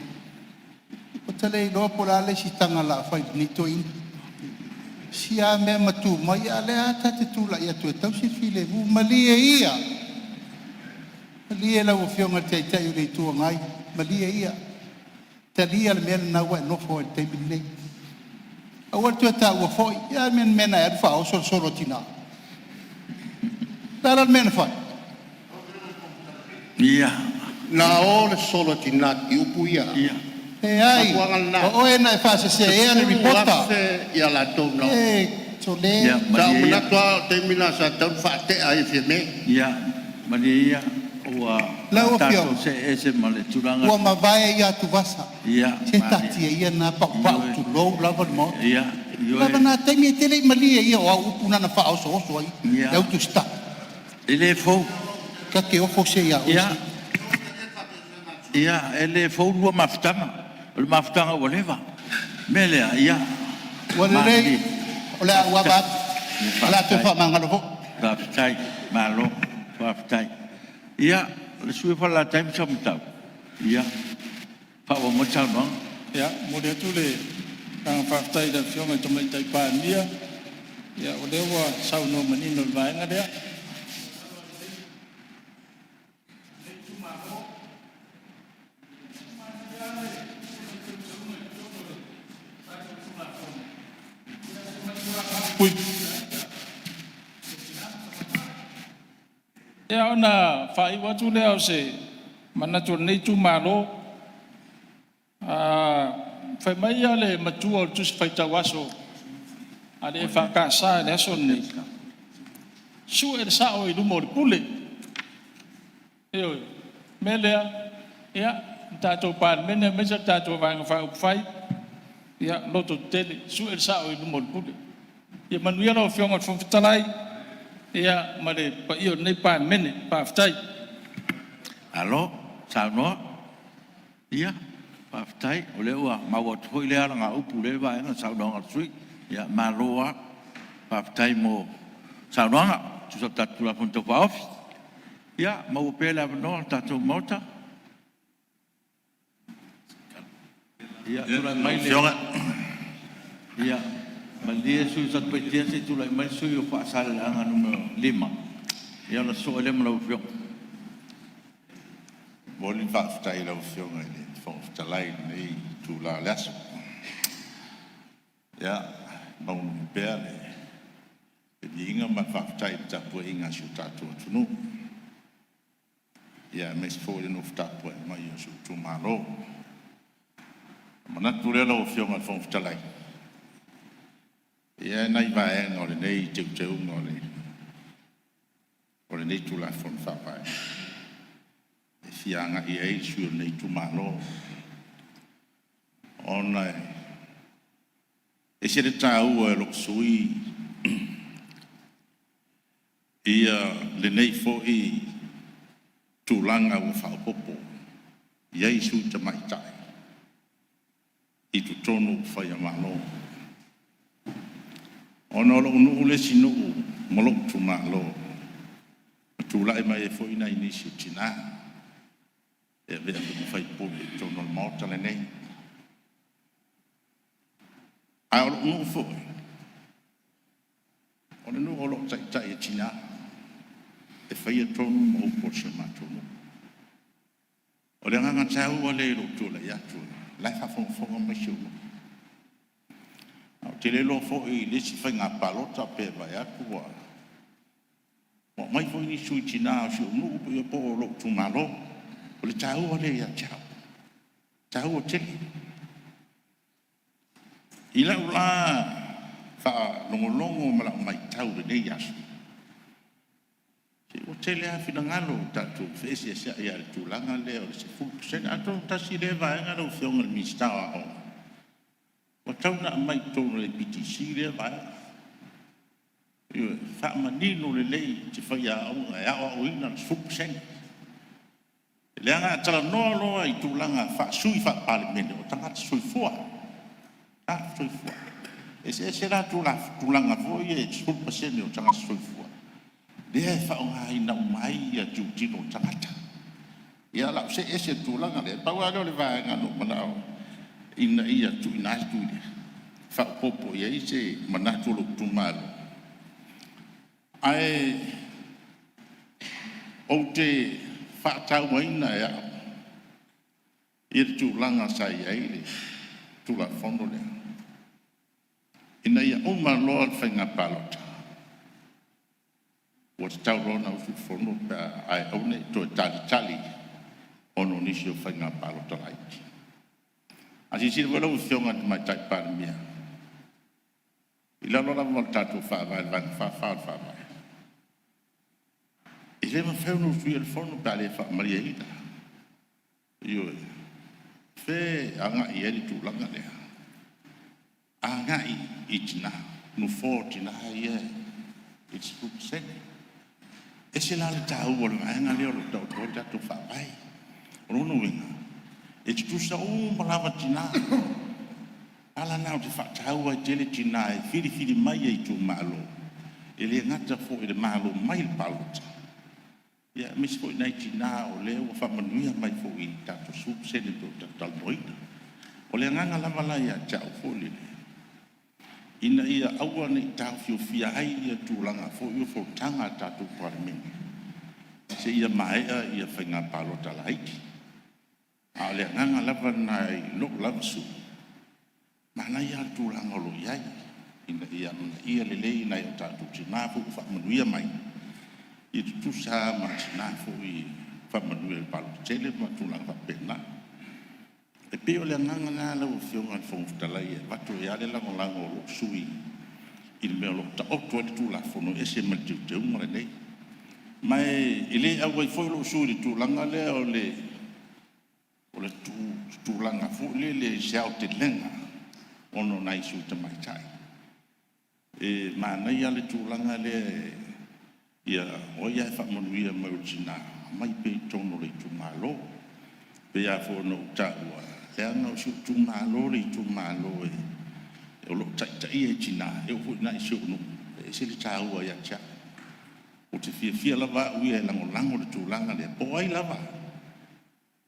Ou te le iloa po o le a le isi taga o le a fai i lenei toeaina. Sia lava mea ma tu mai, a o lea lava ta te tulai atu e tausi le filemu. Malie ia, malie lau Afioga i le Taitai o le Itu Agai, malie ia, talia le mea lena ua e nofo ai i le taimi lenei. Aua le toe taua foi. Ia a mea na e alu faaoso le solo a tina? O le a la le mea na fai? Ia, Na o le solo a tina i upu ia. Ia. O le Leai, mafuaaga lena, o oe na e faaseseina le e lipota. 10,000 latou na o. E sole… Ia, Sa ou malie ia. manatu lava o le taimi lena sa tatau ona faatea ai e Fiame. Ia, malie ia. Ua Lau tatou Afioga, see ese ma le tulaga. Ua mavae ia atuvasa. Se Malie. Taatia ia na paupau, Ioe. tulou lava le Maota. Ia, Ua lava ioe. na taimi, e te le i malie ia o au upu na na faaosooso ai le au tusitala. E le fou. Ta te ofo se ia oe. Ia, e le fou lua mafutaga. O le mafutaga ua leva. O le mea lea, ia Ua lelei, malilie. O le a ou ava atu, o le a toe Faafetai. faamagalo foi. Faafetai. Malo faafetai. Ia, le sui usufono mo Falelatai ma Samatau, ia faaauau mai le saunoaga. Ia, e momoli atu le agaga faafetai i le Afioga i le Tamaitai Palemia, o lea ua saunoa manino i le vaega lea. Ia ona faaiu atu lea o se manatu o lenei itumalo, fai mai le matua o le Tusi Faitau Aso a le EFKS i le aso lenei, sue le sao i luma o le pule. Ioe. O le mea lea, ia, le tatou Palemene aemaise le tatou Vaega Faaupufai, ia lototetele, sue le sao i luma o le pule. Ia manuia lau Afioga i le Fofoga Fetalai ma le paia o lenei Palemene. Faafetai. Malo saunoa. Ia, faafetai o lea ua maua atu foi lea alagaupu i lea vaega i le saunoaga a le sui usufono. Ia malo lava faafetai mo saunoaga e tusa ai o le tatou Tulafono Tau Faaofi. Ia, maua pea le avanoa o le tatou Maota. Ia, tulai Lau mai le… Afioga. Ia, malie le sui usufono mo Satupaitea se i tulai mai le sui usufono mo Faasaleleaga 5 ona sosoo ai lea ma lau Afioga. E momoli le faafetai i lau Afioga i le Fofoga Fetalai i lenei itula o le aso. Ia, e maualuga pea le viiga ma le faafetai i le tapuaiga a si o tatou atunuu, aemaise foi le nofo tapuai mai a si ou itumalo. Ona manatu lea lau Afioga i le Fofoga Fetalai, e i ai nai vaega o lenei teuteuga o lenei Tulafono Faavae e fia agai i ai le sui usufono o lenei itumalo, ona e ese le taua i lou sui usufono lenei foi tulaga ua faaopoopo i ai sui tamaitai i totonu o upufai o Malo. Ona o lou nuu le isi nuu ma lou itumalo na tulai mai ai foi nai nisi o tina e avea foi ma faipule i totonu o le Maota lenei. A o lou nuu foi, o le nuu o lo o taitai e tina e faia tonu ma upu a si o matou nuu. O le agaga taua lea i lou tulai atu, o la e faafogafoga mai si ou nuu. Ae ou te le iloa foi i le isi faiga palota pe vaai atu ua aumai foi ni sui tina o si ou nuu po o lou itumalo. O le taua lea ia te au, e taua tele. I lau la faalogologo ma lau matau i lenei aso, se ua tele lava finagalo ua tatou feeseeseai ai i le tulaga lea o le 10%. Atonu tasi lea vaega lau Afioga i le Minisita o Aoga, ua tatau ona aumai i totonu o le APTC lea vaega, ioe, faamanino lelei se faiaoga e aoaoina le 10%. Leaga a talanoa loa i tulaga faa-sui faa-Palemene, o tagata soifua, tagata soifua. E eseese la tulaga foi ia e 10% o tagata soifua, lea e faaaogaina uma ai tilotilo o tagata. Ia o le a ou see ese i le tulaga lea. Pau lava lea o le vaega na ou manao ina ia tuuina atu e faaopoopo i ai se manatu o lou itumalo. Ae ou te faatauaina e au le tulaga sa i ai le Tulafono lea, ina ia uma loa le faiga palota, ua tatau loa ona usu le Fono ae aua ne i toe talitali ona o nisi o faiga palota laiti. A silasila foi lau Afioga i le Tamaitai Palemia, i lalo lava o le tatou Faavae i le Vaega 44 o le Faavae, e le mafai ona usuia le Fono pe a le faamalieina. Ioe. Fe agai i ai le tulaga lea. Agai i tina, nofoa o tina ia i le 10%. Ese la le taua o le vaega lea o lo o taoto ai le tatou faavae. O lona uiga, e tutusa uma lava tina. Ala na ou te faataua ai tele tina e filifili mai e itumalo, e le gata foi i le malo mai le palota, ia aemaise foi nai tina o lea ua faamanuia mai foi i le tatou 10% e pei ona tatou talanoaina. O le agaga lava la ia te au foi lele, ina ia aua ne i taofiofia ai ia tulaga foi o fonotaga a le tatou Palemene seia maea ia faiga palota laiti. A o le agaga lava lena i lou lava sui usufono, manaia lava le tulaga o lo o i ai, ina ia amanaia lelei nai o tatou tina foi ua faamanuia mai, ia tutusa lava ma tina foi faamanuia i le palota tele ma tulaga faapena. E pei o le agaga lena lau Afioga i le Fofoga Fetalai e avatu ai lava le lagolago a lou sui usufono i le mea o lo o taoto ai le Tulafono e ese ma le teuteuga lenei. Ma e le auai foi lou sui usufono i le tulaga lea o le tulaga foi lele i se aotelega ona o nai sui tamaitai. E manaia le tulaga lea, ia o ai lava e faamanuia mai o le tina, aumai pea i totonu o le itumalo. E pei lava foi ona ou taua, leaga o si ou itumalo le itumalo o lo o taitaia e tina, e oo foi i ina i si ou nuu, e ese le taua ia te au. Ou te fiafia lava au ia e lagolago le tulaga lea, po o ai lava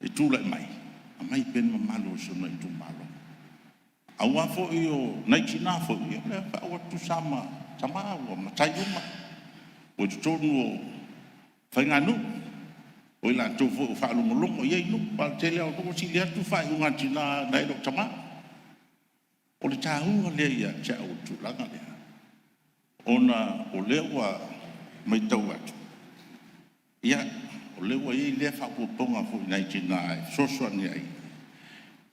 e tulai mai, aumai pea le mamalu o si ona itumalo. Aua foi o nai tina foi, ia o lea ua tutusa lava ma tama, ua matai uma, ua i totonu o faiganuu, o i latou foi ua faalogologo i ai nuu. Aua o le tele lava o nuu ua sili atu faaiuga a tina nai lo tama. O le taua lea ia te au o le tulaga lea, ona o lea ua matau atu, ia, o lea ua i ai lea faaopoopoga foi i nai tina e fesoasoani ai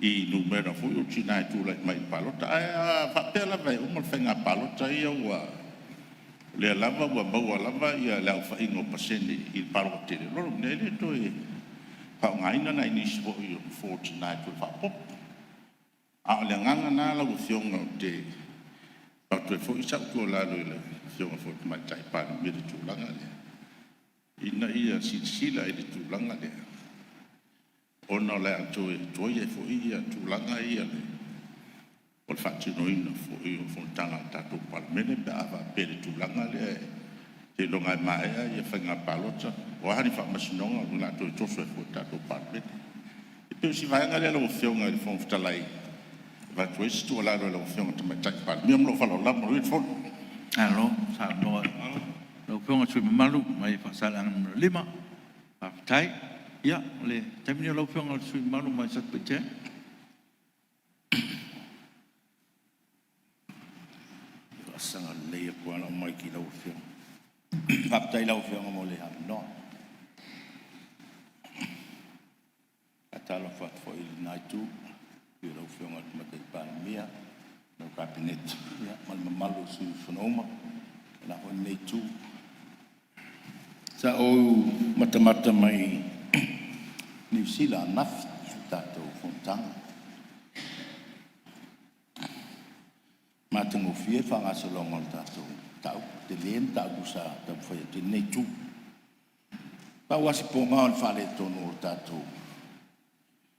i numera foi o tina e tulai mai i le palota. Ae a faapea lava e uma le faiga palota ia ua o lea lava ua maua lava le aofaiga o pasene i le palota tele, o lona uiga e le toe faaaogaina nai nisi foi o nofoa o tina e toe faaopoopo. A o le agaga lena lau Afioga ou te avatu ai foi sau tuualalo i le Afioga foi i le Tamaitai Palemia i le tulaga lea, ina ia silasila i le tulaga lea, ona o le a toe tuai ai foi tulaga ia o le faatinoina foi o fonotaga a le tatou Palemene pe a faapea i le tulaga lea seiloga e maea faiga palota, o a ni faamasinoga, o le a toe toso ai foi le tatou Palemene. E pei o si vaega lea lau Afioga i le Fofoga Fetalai e avatu ai se tuualalo i lau Afioga i le Tamaitai Palemia. Ma lou faaaloalo lava. Manuia le fono. Malo saunoa i lau Afioga i le sui usufono mamalu mai Faasaleleaga 5. Faafetai. Ia, o le taimi lenei o lau Afioga i le sui usufono mamalu mai Satupaitea. Faasaga lelei atu lava lau mic i lau Afioga. Faafetai i lau Afioga mo le avanoa. E faatalofa atu foi i lena Itu i le afio o lau Afioga i le Tamaitai Palemia, lau Kapeneta ma le mamalu o sui usufono uma i le la foi Itu. Sa ou matamata mai Niu Sila ananafi i le tatou fonotaga. Matagofie le faagasologa o le tatou mataupu, tele le mataupu sa taumafai atu ai lenei itu. Pau lava si poga o le faaletonu o le tatou,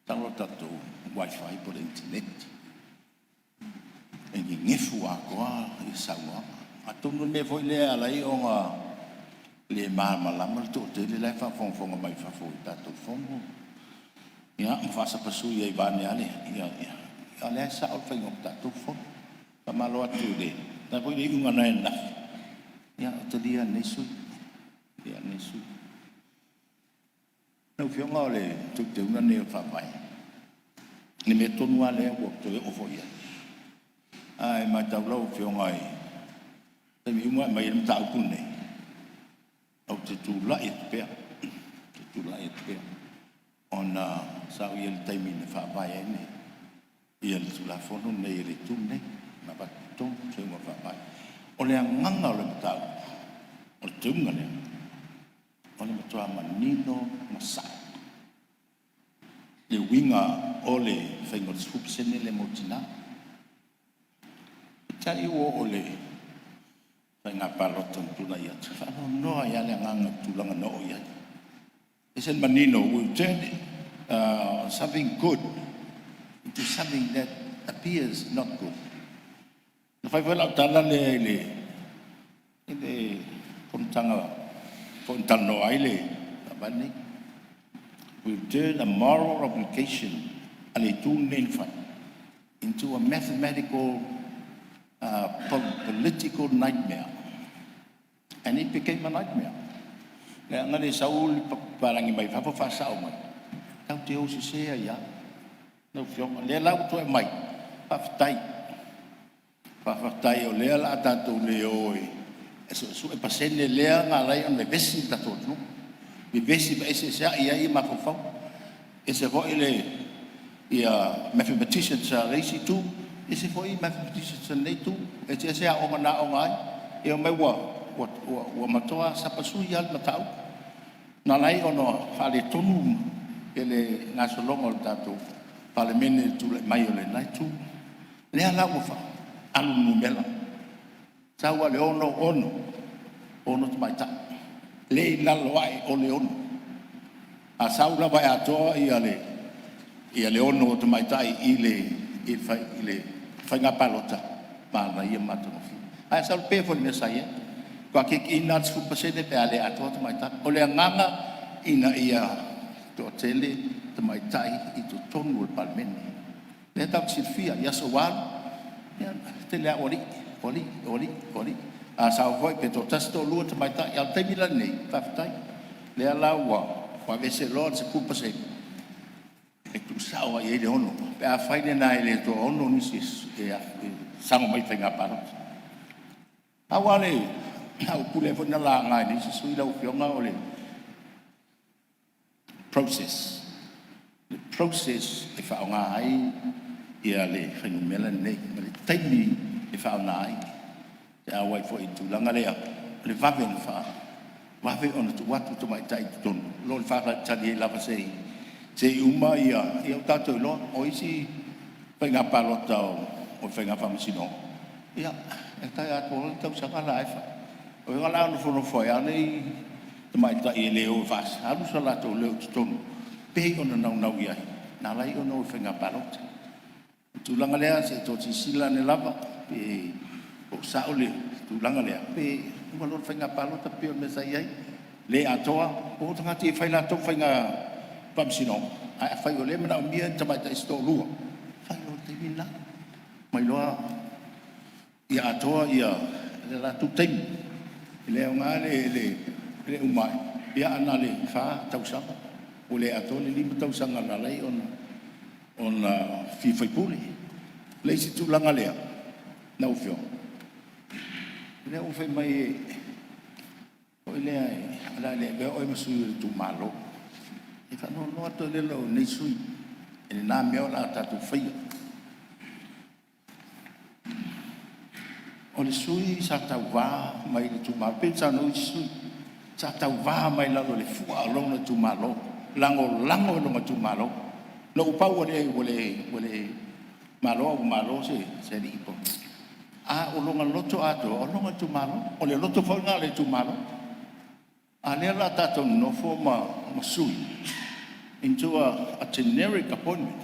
masalo o le tatou wifi po o le internet e nenefu atoa saunoaga. Atonu o le mea foi lea e ala ai ona le malamalama le toatele la e faafogafoga mai fafo i le tatou fono, ia ma faasapasui ai vaeane lava le… a o lea e sao le faiga o le tatou fono. Faamalo atu i le a foi le iuga na ananafi, ia e talia e lenei sui usufono. Lau Afioga o le teuteuga lenei o le Faavae, le mea tonu lava lea ua ou toe oo foi i ai. A e matau lau Afioga i taimi uma e aumai ai le mataupu lenei, ou te tulai atu pea, ou te tulai atu pea ona sa ou i ai i le taimi na faavae ai le Tulafono lenei e le Itu lenei na avatu i totonu teuteuga o le Faavae. O le agaga o le mataupu, o le teuteuga lea, o le Matua manino ma sa'o le uiga o le faiga o le 10% lea mo tina. Peitai ua oo i le faiga palota na tulai atu, e faanoanoa ai lava le agaga i le tulaga na oo i ai. E ese le manino, we turn something good into something that appears not good. Na fai foi lau tala lea i le fonotaga foi na talanoa ai le faavae lenei. We turn a moral obligation a le itu lenei na fai into a mathematical political nightmare, and it became a nightmare. Leaga le sau le papalagi mai fafo faasao mai, tatou te o sese ai lava. Lau Afioga, lea la ua toe aumai, faafetai, faafetai o lea o le a tatou le o e suesue pasene lea na ala ai ona vevesi le tatou atunuu, vevesi ma eseeseai ai mafaufauga. Ese foi le mathematicians a le isi itu, ese foi mathematicians a lenei itu, eseese aoga na aoga ai, ia omai ua matua sapasui lava le mataupu. Na ala ai ona faaletonu le gasologa o le tatou Palemene i le tulai mai o lena itu. Lea la ua alu le numera, sau lava i le 6, 6 tamaitai, le i lalo ae o le 6. A sau lava e atoa le 6 o tamaitai i le faiga palota, manaia ma matagofie. Ae sau pei foi o le mea sa i ai, matua kiakiina lava le 10% pe a le atoa tamaitai. O le agaga ina ia toatele tamaitai i totonu o le Palemene. Lea tatou te silafia i aso ua alu, ia e tele lava o alii, o alii, o alii, o alii. A sau foi pe toatasi toalua tamaitai, a o le taimi la lenei, faafetai, lea la ua aveese loa le 10% e tuusao lava i ai le 6 pe afai lena e le toaono nisi e sago mai i le faiga palota. Pau lava le upu lea foi na laga e le isi sui usufono lau Afioga o le process, le process e faaaoga ai le fuainumera lenei ma le taimi e faaaoga ai pe a oo ai foi i le tulaga lea o le vave ona vave ona tuu atu tamaitai i totonu, i lo le faatalitali ai lava se i uma ia. Ua tatou iloa o isi faiga palota o faiga faamasinoga, ia e atoa le tausaga la e fai. O ai o le a nofonofo ai lava nei tamaitai e le o e alu so latou leo i totonu pei ona naunau i ai na ala ai ona o i faiga palota. O le tulaga lea se i toe silasila ane lava pe o sao le tulaga lea pe uma loa le faiga palota pei o le mea sa i ai, le atoa, o tagata e fai latou faiga faamasinoga. Ae afai o lea e manaomia ni tamaitai se toalua, fai loa i le taimi lena ma iloa ia atoa le latou taimi. E le aoga le uma ae ae na o le 4 tausaga ua le atoa le 5 tausaga na ala ai ona fia faipule. O le isi tulaga lea lau Afioga, lea ua fai mai foi lea o le a le avea oe ma sui o le itumalo. E faanoanoa lava tele lou nei sui usufono i lena mea o le a tatou faia. O le sui sa tauva mai le itumalo, pei ona saunoa isi sui usufono, sa tauva mai lalo o le fua o lona itumalo, lagolago i lona itumalo. Na ou pau ua le malo a ua malo se alii. A o lona loto atoa, o lona itumalo. O le loto foi lena o le itumalo. A o lea o le a tatou nonofo ma sui into a generic appointment.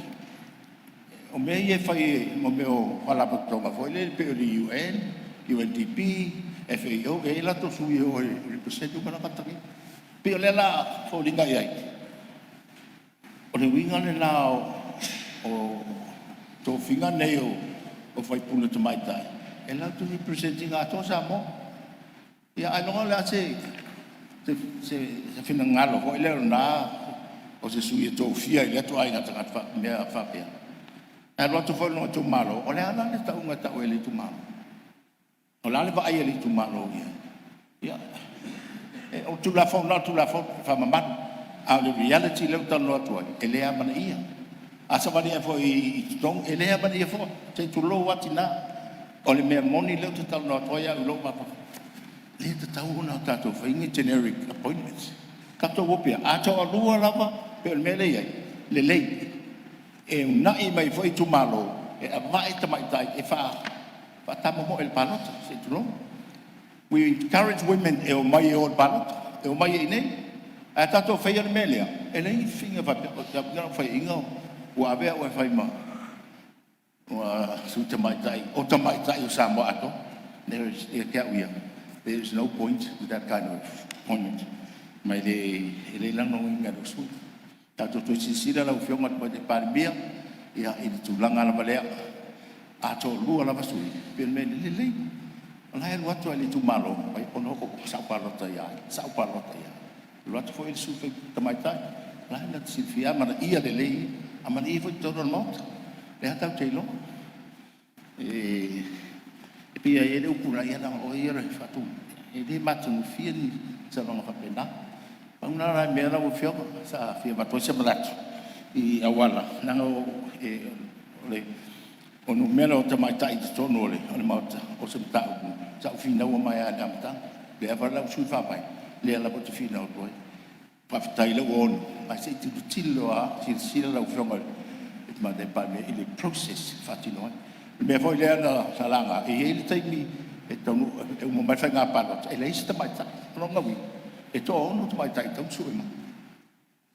O mea ia e fai e mea o faalapotopotoga foi lele pei o le UN, UNDP, FAO, e i ai latou sui e o e represent uma tagata nei. Pei o lea la e foliga i ai, o le uiga lena o tofiga nei o faipule tamaitai e latou te represent ina atoa Samoa. Ia ailoga o le a se finagalo foi lea o lena o se sui e tofia i lea ituaiga tagata mea faapea. E alu atu foi i lona itumalo, o le a la le tauga e tau ai e le itumalo? O le a le vaai a le itumalo i ai? Ia, o le Tulafono lava o le Tulafono e faamamalu, a o le reality lea ou te talanoa atu ai, e le amanaia. A savali ane foi i totonu, e le amanaia foi, se i tulou lava tina. O le mea moni lea ou te talanoa atu ai au i lou mafaufau, e le tatau ona tatou faia ni generic appointments. Tatou o pea, a toalua lava pei o le mea lea e i ai, lelei, e uunai mai foi itumalo e ava'e tamaitai e faatamomoe i le palota, se i tulou. We encourage women e omai e o i le palota, e omai i inei. Ae a tatou faia le mea lea, e leai ni faiga faapea, o lau faiaina ua avea au e fai ma sui tamaitai o tamaitai o Samoa atoa. Ia te au ia, there is no point to that kind of appointment, ma e le lagolagoina e lou sui usufono. Tatou toe silasila lau Afioga i le Tamaitai Palemia i le tulaga lava lea, a toalua lava sui, pei o le mea lelei, o la e alu atu lava i le itumalo, ona o sa ou palota ia ai, sa ou palota i ai. Alu atu foi le sui tamaitai, o la e na te silafia e amanaia lelei ia, amanaia foi totonu o le Maota. O lea tatou te iloa. E pei lava e i ai le upu na ia leaga o oe ia o le faatu, e le matagofie ni saunoaga faapena. Pau na o nai mea lau Afioga sa fia avatu ai se manatu i auala, leaga o numera o tamaitai i totonu o le Maota, o se mataupu sa ou finaua mai lava i le amataga. O lea foi la ua sui le faavae, o lea lava ou te finau atu ai. Faafetai o lea ua 6, ae se i tilotilo lava, silasila lau Afioga i le Tamaitai Palemia i le process e faatino ai. O le mea foi lea na laga, e i ai le taimi e taunuu e uma mai le faiga palota e leai se tamaitai. O lona uiga e toaono tamaitai e tatau ona sue mai.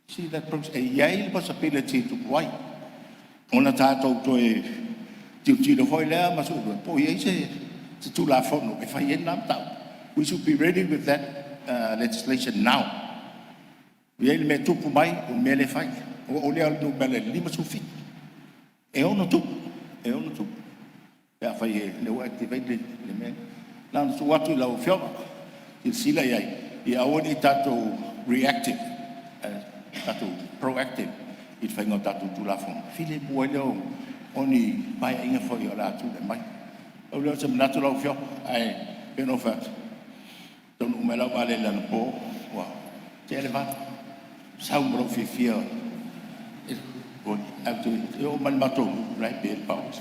See that process? E i ai le possibility e tupu ai ona tatou toe tilotilo foi lea ma suesue po o i ai se Tulafono e fai ai lena mataupu. We should be ready with that legislation now. E i ai le mea e tupu mai, o le mea lea e fai. Ua oo lea i le numera 57, e ono tupu, e ono tupu pe afai o lea ua activate le mea lea. Na ona tuu atu i lau Afioga e silasila i ai, ia aua ne i tatou reactive ae tatou proactive i le faiga o tatou Tulafono, filemu ai lea o ni Paeaiga foi o le a tulai mai. Pau lea o se manatu lau Afioga, ae pei ona ou fai atu, e taunuu mai lau vaalele anapo ua tea le 8, sau ma lou fiafia ae oo mai i le matou nuu la e pe le power.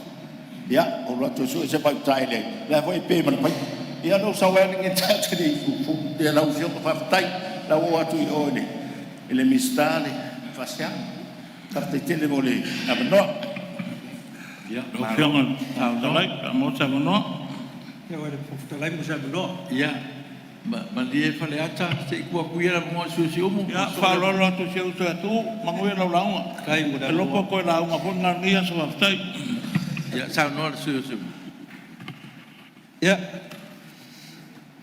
Ia, ou alu atu e sue se vai i uta e leai, o la e foi e pe ma le paipa. Ia ona ou sau ai lea i tai i puupuu. Ia lau Afioga faafetai, o le a ou oo atu i o i le Minisita le faasea. Faafetai tele mo le avanoa. Ia, malie Faleata se i tuu atu ia le avanoa i le sui usufono o Siumu. Ia, e faaaloalo atu i si ou uso ia Tuuu. Manuia lau lauga. E iloa po o toe lauga foi lenei aso. Faafetai. Ia saunoa le sui usufono mo Siumu. Ia,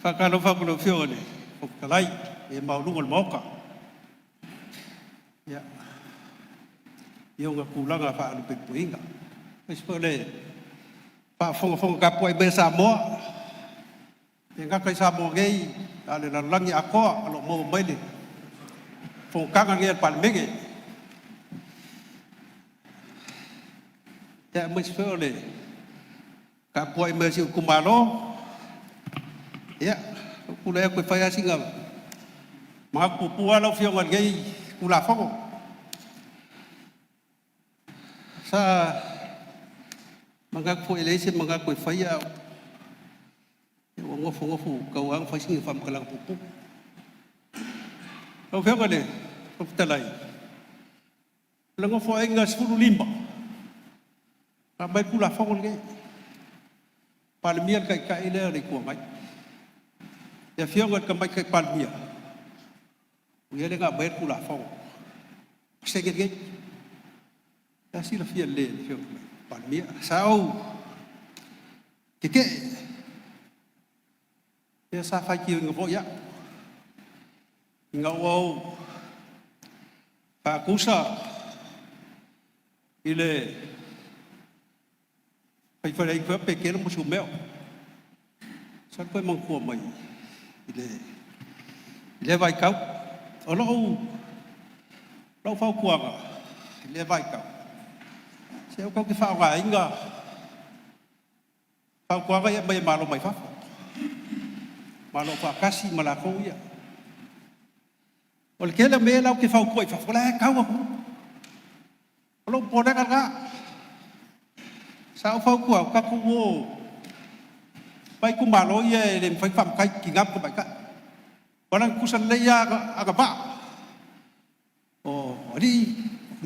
faatalofa atu i lau Afioga i le Fofoga Fetalai ma le paia maualuga o le Maota i ona tulaga faalupelupeina, aemaise foi o le faafogafoga tapuai mai a Samoa, e le gata i Samoa nei a o le lalolagi atoa o lo o maua mai le fonotaga lenei a le Palemene. Ia, aemaise foi o le tapuai mai a si ou itumalo. Ia, ua ou tulai atu e fai lava sina manatu puupuu lava lau Afioga i lenei Tulafono. Sa manatu foi e leai se manatu e faia, ae ua nofonofo ua tatau lava ona fai sina faamatalaga puupuu. Lau Afioga i le Fofoga Fetalai, o le Nofoaiga XV na aumai ai le Tulafono lenei, Palemia le Taitai lea o le Itu Agai, le Afioga i le Tamaitai Palemia, o ia lea na aumaia le Tulafono, pasene lenei. O la e silafia lelei e le Afioga i le Palemia. Sa ou tetee, ia sa faitioina foi au, ina ua ou faatusa i le faifaleaiga fai atu pe tele mea, ou te toe manatua mai i lea vaitau. O lau fautuaga i lea vaitau, se aua tatou te faaaogaina fautuaga ia e aumai e malo mai fafo, Malo Afaatasi ma latou ia. O le tele o mea ia latou te fautua i fafo, o la e tau atunuu. O lou popolega lena. Sa ou fautua atu, tatou o i itumalo ia e le mafai ona faamatai tina ma tamaitai, aua na tutusa lelei lava agavaa.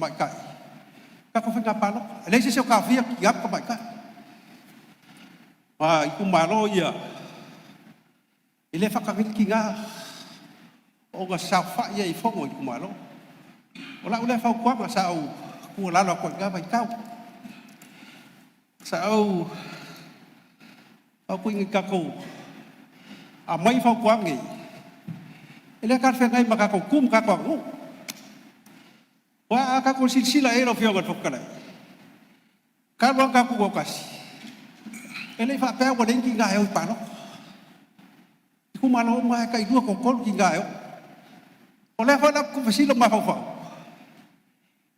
tamaitai, tatou faiga palota. E leai se isi o taofia tina ma tamaitai. Aua o itumalo ia, e le faatagaina tina ona saofai ai i fono a itumalo. O lau lea fautuaga sa ou tuualalo atu ai i lena vaitau. Sa ou fautuaina i tatou, aumai fautuaga nei, e le talafeagai ma tatou tu ma tatou aganuu. Aua a tatou silasila i ai lau Afioga i le Fofoga Fetalai, talu lava ona tatou tutoatasi, e le i faapea ua leai ni tina e o i le palota. O itumalo uma lava e tailua, toatolu tina e o. O lea foi la ou te fesili i lou mafaufau,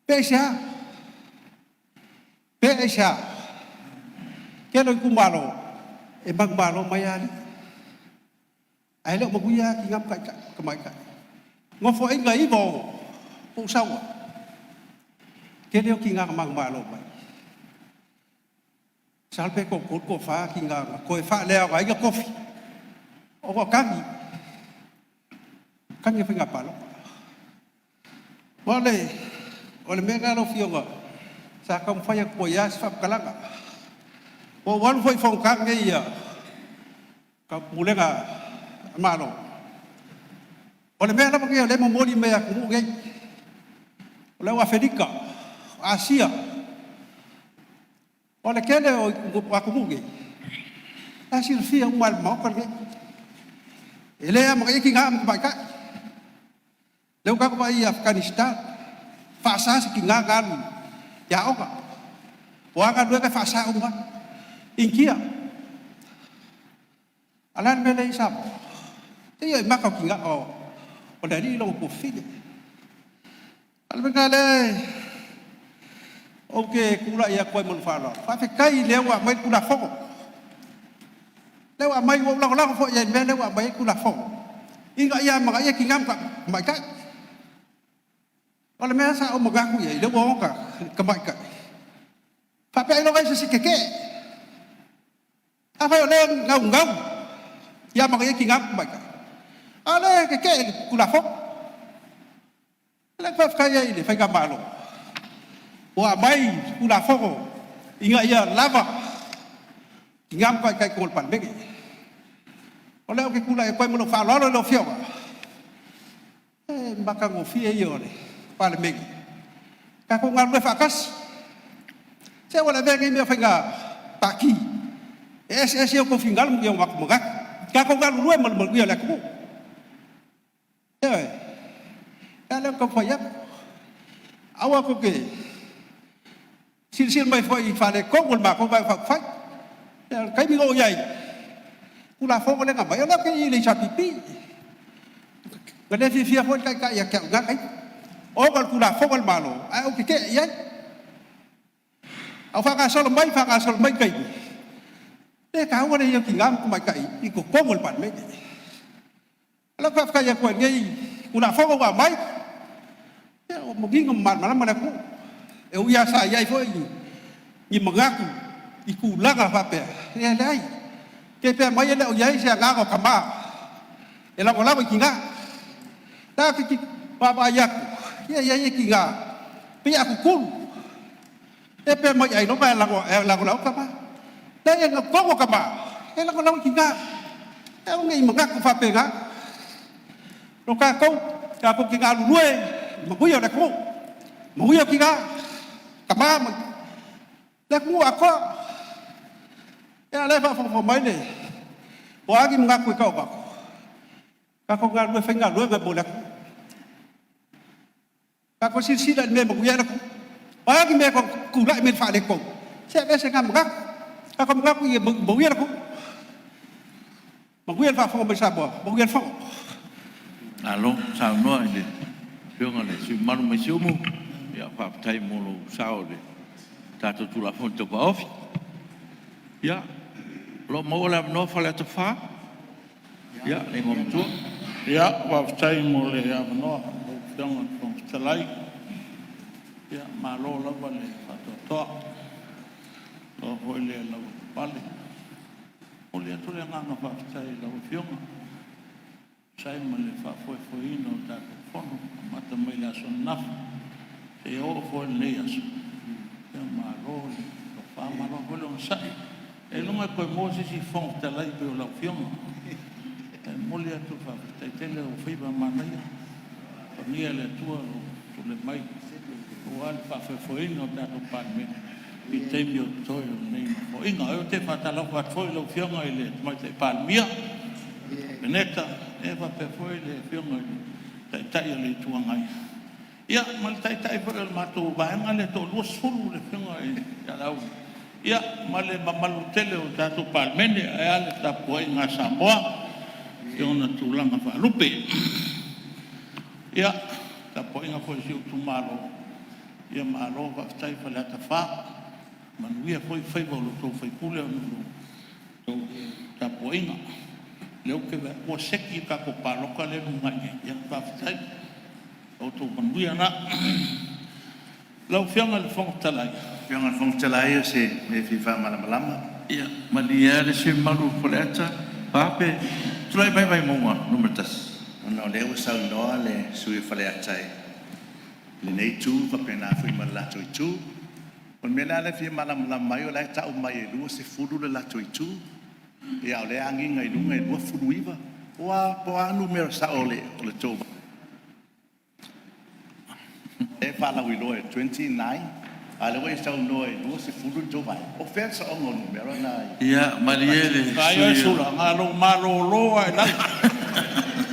pe aisea? Pe aisea? Tele o itumalo e manumalo mai lava alii, ae le o manuia lava tina ma tamaitai. Nofoaiga 96 po o ou sau ai, tele ia o tina na manumalo mai. Masalo pe toatolu toafa tina na toe faaleaogaina tofi ona o tagi, tagi o faiga palota. Ma o le mea lena lau Afioga sa taumafai atu ai lava se faamatalaga. Ua ou alu foi i fonotaga nei a Taupulega a Malo, o le mea lava lenei o lea e momoli mai e atunuu nei, o le au Afelika, o Asia. O le tele o atunuu nei, o la e silafia uma lava e le Maota lenei, e le amanaia tina ma tamaitai. Lea ua tatou vaai i Afghanistan, e faasa se tina ona alu i aoga. O a galuega e faasa uma lava. Initia. A o le a le mea lea e i ai Samoa? Se i maka o le alii lona tuafafine. A o le mea lena o lea ou te tulai atu ai ma lou faaaloalo, faafetai o lea ua aumai le Tulafono. Lea ua aumai, ua ou lagolago foi i ai i le mea lea ua aumai ai le Tulafono, ina ia amanaia tina ma tamaitai. O le mea sa ou manatu i ai, lea ua o tamaitai, faapea ailoga e i ai se isi e tetee. Afai o lea e naunau ia amanaia tina ma tamaitai, a o lea e tetee i le Tulafono. O lea ou te faafetai ai i le Faigamalo ua aumai Tulafono ina ia lava tina ma tamaitai i totonu o le Palemene. O lea ou te tulai atu ai ma lou faaaloalo i lau Afioga, o le matagofie ia o le Palemene, tatou galulue faatasi. Se ua le avea lenei mea o faiga pati e eseese ai outou finagalo ma ni o matou manatu. Tatou galulue mo le manuia o le atunuu. Ioe. O le ala lea o le taumafai atu. Aua tou te silasila mai foi i faaletonu o le matou Vaega Faaupufai. O le taimi na ou i ai, Tulafono lea na aumai, o lea ou te i i le HRPP. Na le fiafia foi le Taitai ia te au i na taimi, ona o le Tulafono a le Malo ae ou tetee i ai. A o faagasolo mai faagasolo mai taimi, e taua le i ai o tina ma tamaitai i totonu o le Palemene. O lea ou te faafetai atu ai i lenei Tulafono ua aumai, ia ua manino ma malamalama le atunuu. E ui lava sa i ai foi ni manatu i tulaga faapea, ia e leai. Te pea mai e le o i ai se agaga o tama e lagolago i tina. La ou te vaavaai atu, ia e i ai tina, pei a tutulu. Ia pea mai ailoga e lagolago tama. Leai, o totonu o tama, e lagolago i tina. Aua ne i manatu faapena. O tatou, tatou te galulue i le manuia o le atunuu, manuia tina, tama ma le atunuu atoa. Ia a o la e faafogafoga mai le… O a ni manatu e tau avatu, tatou galulue e fai galuega mo le atunuu. Tatou silasila i le mea e manuia ai le atunuu. O a ni mea e tulai mai e faaletonu, se aveese na manatu. Tatou manatu ia manuia le atunuu. Manuia le faafofoga mai a Samoa, manuia le Fono. Malo saunoa i le Afioga i le sui usufono mamalu mai Siumu. Faafetai mo lou sao i le tatou Tulafono Tau Faaofi. Ia, o lo o maua le avanoa Faleata 4, le Igoamatua. Ia, faafetai mo le avanoa lau Afioga i le Fofoga Fetalai. Ia, malo lava le faatoatoa, malo foi le lavapapale. E momoli atu le agaga faafetai i lau Afioga e tusa ai ma le faafoefoeina o le tatou Fono amata mai le aso ananafi seia Seia oo foi i lenei aso, ia malo le tofa malo foi le onosai. Ailoga e toe maua se isi Fofoga Fetalai pei o lau Afioga. E momoli atu le faafetai tele, o ou faiva manaia, faamanuia e le Atua lou tulai mai aua le faafoefoeina o le tatou Palemene i taimi o totoe o lenei Nofoaiga. Ou te faatalofa atu foi i lau Afioga i le Tamaitai Palemia, le Kapeneta, faapea foi le Afioga i le Taitai o le Itu Agai, ia ma le Taitai foi o le matou Vaega lea e Toa-20 le Afioga ia Laauli ma le mamalu tele o le tatou Palemene, ae a le tapuaiga a Samoa i ona tulaga faalupe. Ia, le tapuaiga foi a si ou itumalo, malo faafetai Faleata 4, manuia foi faiva o lo outou sui usufono ona o la outou tapuaiga. O lea ou te vaai atu ua seki le tatou palota lea e lumanai nei, ia faafetai. O outou manuia na. Lau Afioga i le Fofoga Fetalai, Afioga i le Fofoga Fetalai o se mea e fia faamalamalama. Ia malie lava le sui usufono mamalu o Faleata 4 pe… Tulai mai Vaimauga 1. Ona o lea ua saunoa le sui usufono o Faleata i lenei itu faapena foi ma le latou itu. O le mea la lea e fia malamalama ai o la e tau mai e 20 le latou itu, a o lea e agiga i luga e 29. Po o a numera sao o le tou lea e faalauiloa e 29, a o lea ua e saunoa e 20 le tou vaega. O fea le saoga o numera na e Ia malie le Vaai oe sui usufono. Sula, na o lou malolo lava i lalo.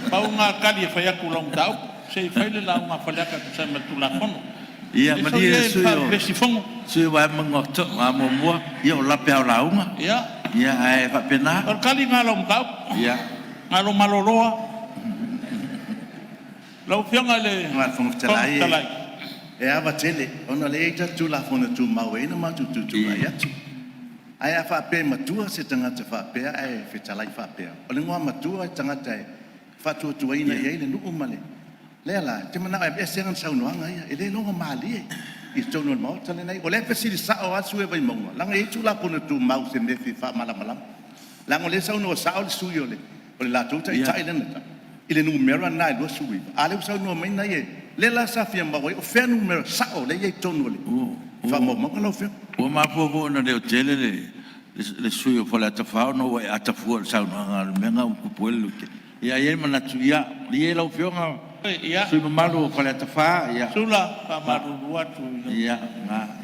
Pau lena o le tali e fai atu i lau mataupu. Se i fai le lauga a Faleata e tusa ai ma le Tulafono. Ia Se malie soia le ia e sui usufono faavevesi fono. o Vaimauga 1, ia o lape lava o lauga. Ia, Ae faapena. o le tali lena i lau mataupu. Na o lou malolo lava. Lau Afioga i le Fofoga Fofoga Fetalai Fetalai, e ava tele ona o lea e i ai tatou Tulafono Tumau e ala ai ona matou tutulai atu. Ae a faapea e matua se tagata faapea ae fetalai faapea, o le igoamatua o le tagata e faatuatuaina i ai le nuu ma le… O lea la ou te manao e aveese ana saunoaga ia, e le logomalie i totonu o le Maota lenei. O lea e fesili sao lava le sui usufono o Vaimauga leaga e i ai Tulafono Tumau i se mea e fia faamalamalama. Leaga o lea e saunoa sao le sui usufono o le latou taitai lea na tau i le numera lena e 29, a o lea ua saunoa mai ia, o lea la sa fia maua ai o fea numera sao lea e i ai i totonu o faamaumauga lau Afioga. Ua mafua foi ona leotele le sui usufono o Faleata 4 ona ua e ata fua i le saunoaga i le mea lena ua tupu ai le leotele. Ae i ai le manatu, ia malie lau Afioga i le sui usufono mamalu o Faleata 4, ia… Sula, e faamalulu atu i lau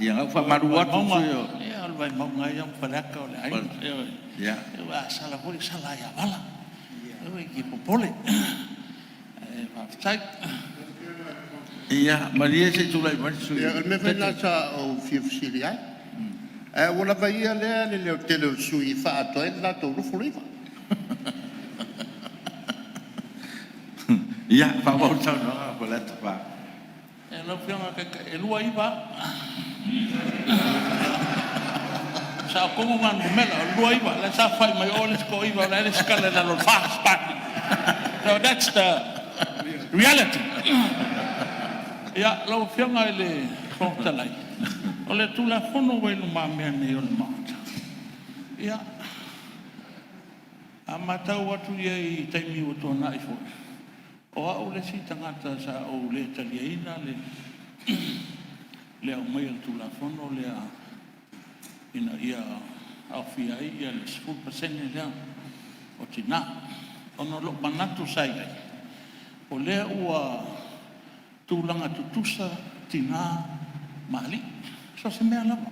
Ia na ua faamalulu atu le Vaimauga, sui usufono. ia o le Vaimauga lava ia ma Faleata o le aiga. Ioe. A sala foi e sala lava ia Vala. Aua e te popole. Ae faafetai. Ia malie se i tulai mai le sui Ia, o le mea foi lena sa ou fia fesili ai. Ae ua lava ia lea le leotele o le sui usufono e faaatoa ai le latou 29. Ia, faaauau le saunoaga Faleata 4. Ia lau Afioga i le Taitai, e 29 lava. O le sao tonu lena o numera o le 29, la e saofafai mai o le isi toa-9 o la e resitala i lalo o le FAST Party. So that's the reality. Ia, lau Afioga i le Fofoga Fetalai, o le Tulafono ua i lumamea nei o le Maota, ia, a matau atu i ai i taimi ua tuanai foi, o au le isi tagata sa ou le taliaina le aumai o le Tulafono lea ina ia aofia ai le 10% lea o Tina, ona o lou manatu sa i ai, o lea ua tulaga tutusa tina ma alii, so o se mea lava.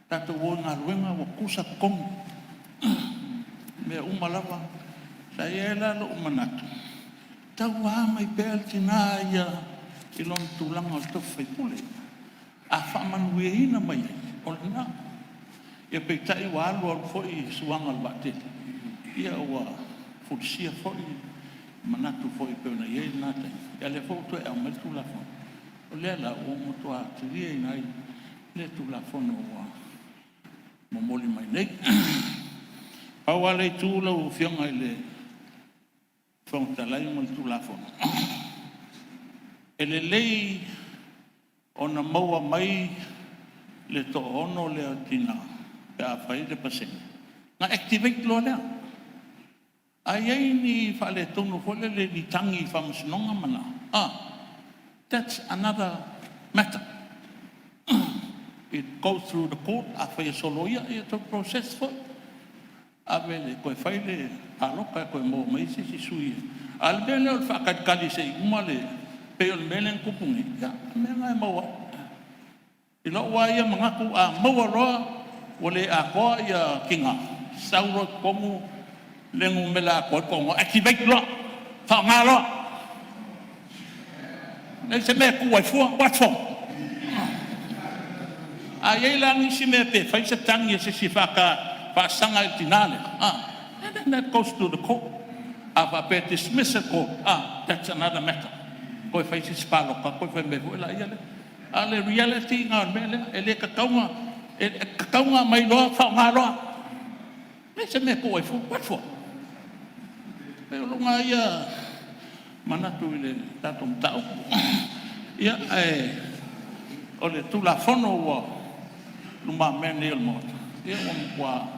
Tatou o i galuega ua tutusa totogi, o mea uma lava. Sa i ai la lou manatu, e tatau lava aumai pea le tina ia i lona tulaga o le tofi faipule. A faamanuiaina mai ai, o lena. Ia peitai ua alu alu foi suaga o le vaatele, ua fulisia foi manatu foi pei ona i ai lena taimi, a o lea foi ua toe aumai le Tulafono. O lea la ua matua teliaina ai le Tulafono ua momoli mai nei. Pau lava le itu lau Afioga i le Fofoga Fetalai ma le Tulafono, e lelei ona maua mai le toaono lea o tina pe a fai le pasene ona activate loa lea. A i ai ni faaletonu foi lele i ni tagi i faamasinoga ma na, that's another matter. It goes through the court. Afai e soloia, ia toe process foi. Ave le toe fai le palota e toe maua mai ai se isi sui. A o le mea lea o le faatalitali se i uma le pei o le mea lea na tupu nei, ia o le mea lena e maua ai. I lou lava ia manatu, a maua loa ua le atoa tina, sau loa i totonu le numera e atoa ai le toalua, activate loa, faaaoga loa. Leai se mea e tuu ai fua. What for? A i ai la nisi mea pe fai se tagi a se isi e faasaga i le tina lea, a, then that goes to the court. A faapea e dismiss e le court, that's another matter. Toe fai se isi palota toe fai mai foi lea. A o le reality lena o le mea lea, e le tatau ona… E tatau ona aumai loa faaaoga loa. E leai se mea e tuu ai fua. What for? E pei o lou lena ia manatu i le tatou mataupu. Ia, ae o le Tulafono ua lumamea nei o le Maota, ia ua matua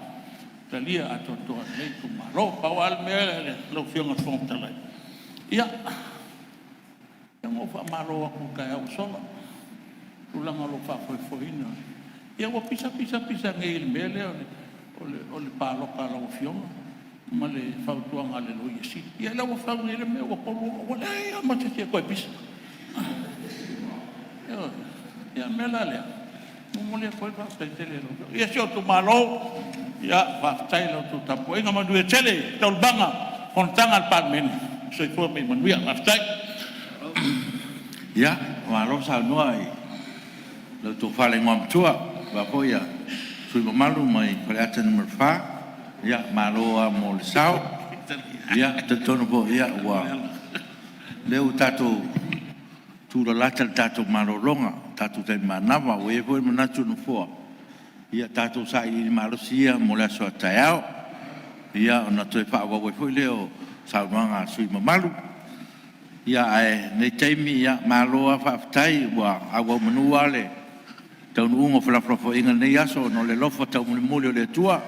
talia atoatoa e lenei itumalo. Pau lava le mea lau Afioga i le Fofoga Fetalai, ia na ou faamalo atu i le taeao ua sola i le tulaga o lou faafoefoeina. Ia ua pisa pisa pisa nei i le mea lea o le palota a lau Afioga ma le fautuaga a le Loia Sili. Ia o lea ua fau nei le mea ua tonu lava, ua leai lava ma se isi e toe pisa. Ioe. Ia o le mea la lea, e momoli atu ai le faafetai tele i lau Afioga. Ia si ou itumalo, faafetai i la outou tapuaiga, manuia tele taualumaga o fonotaga a le Palemene. Soifua ma ia manuia. Faafetai. Ia, malo saunoa i lau Tofa i le Igoamatua aua foi le sui usufono mamalu mai Faleata 4. Ia, malo lava mo le sao. E talitonu foi o lea ua tatou tulalata i le tatou malologa i le tatou taimi manava. Ua i ai foi le manatu o le Nofoa, ia tatou sailiili malosi ia mo le aso a taeao, ona toe faaauau ai foi lea o saunoaga a sui usufono mamalu. Ae o lenei taimi, malo lava faafetai ua auaumanu lava le taunuuga o felafolafoaiga i lenei aso ona o le alofa taumulimuli o le Atua.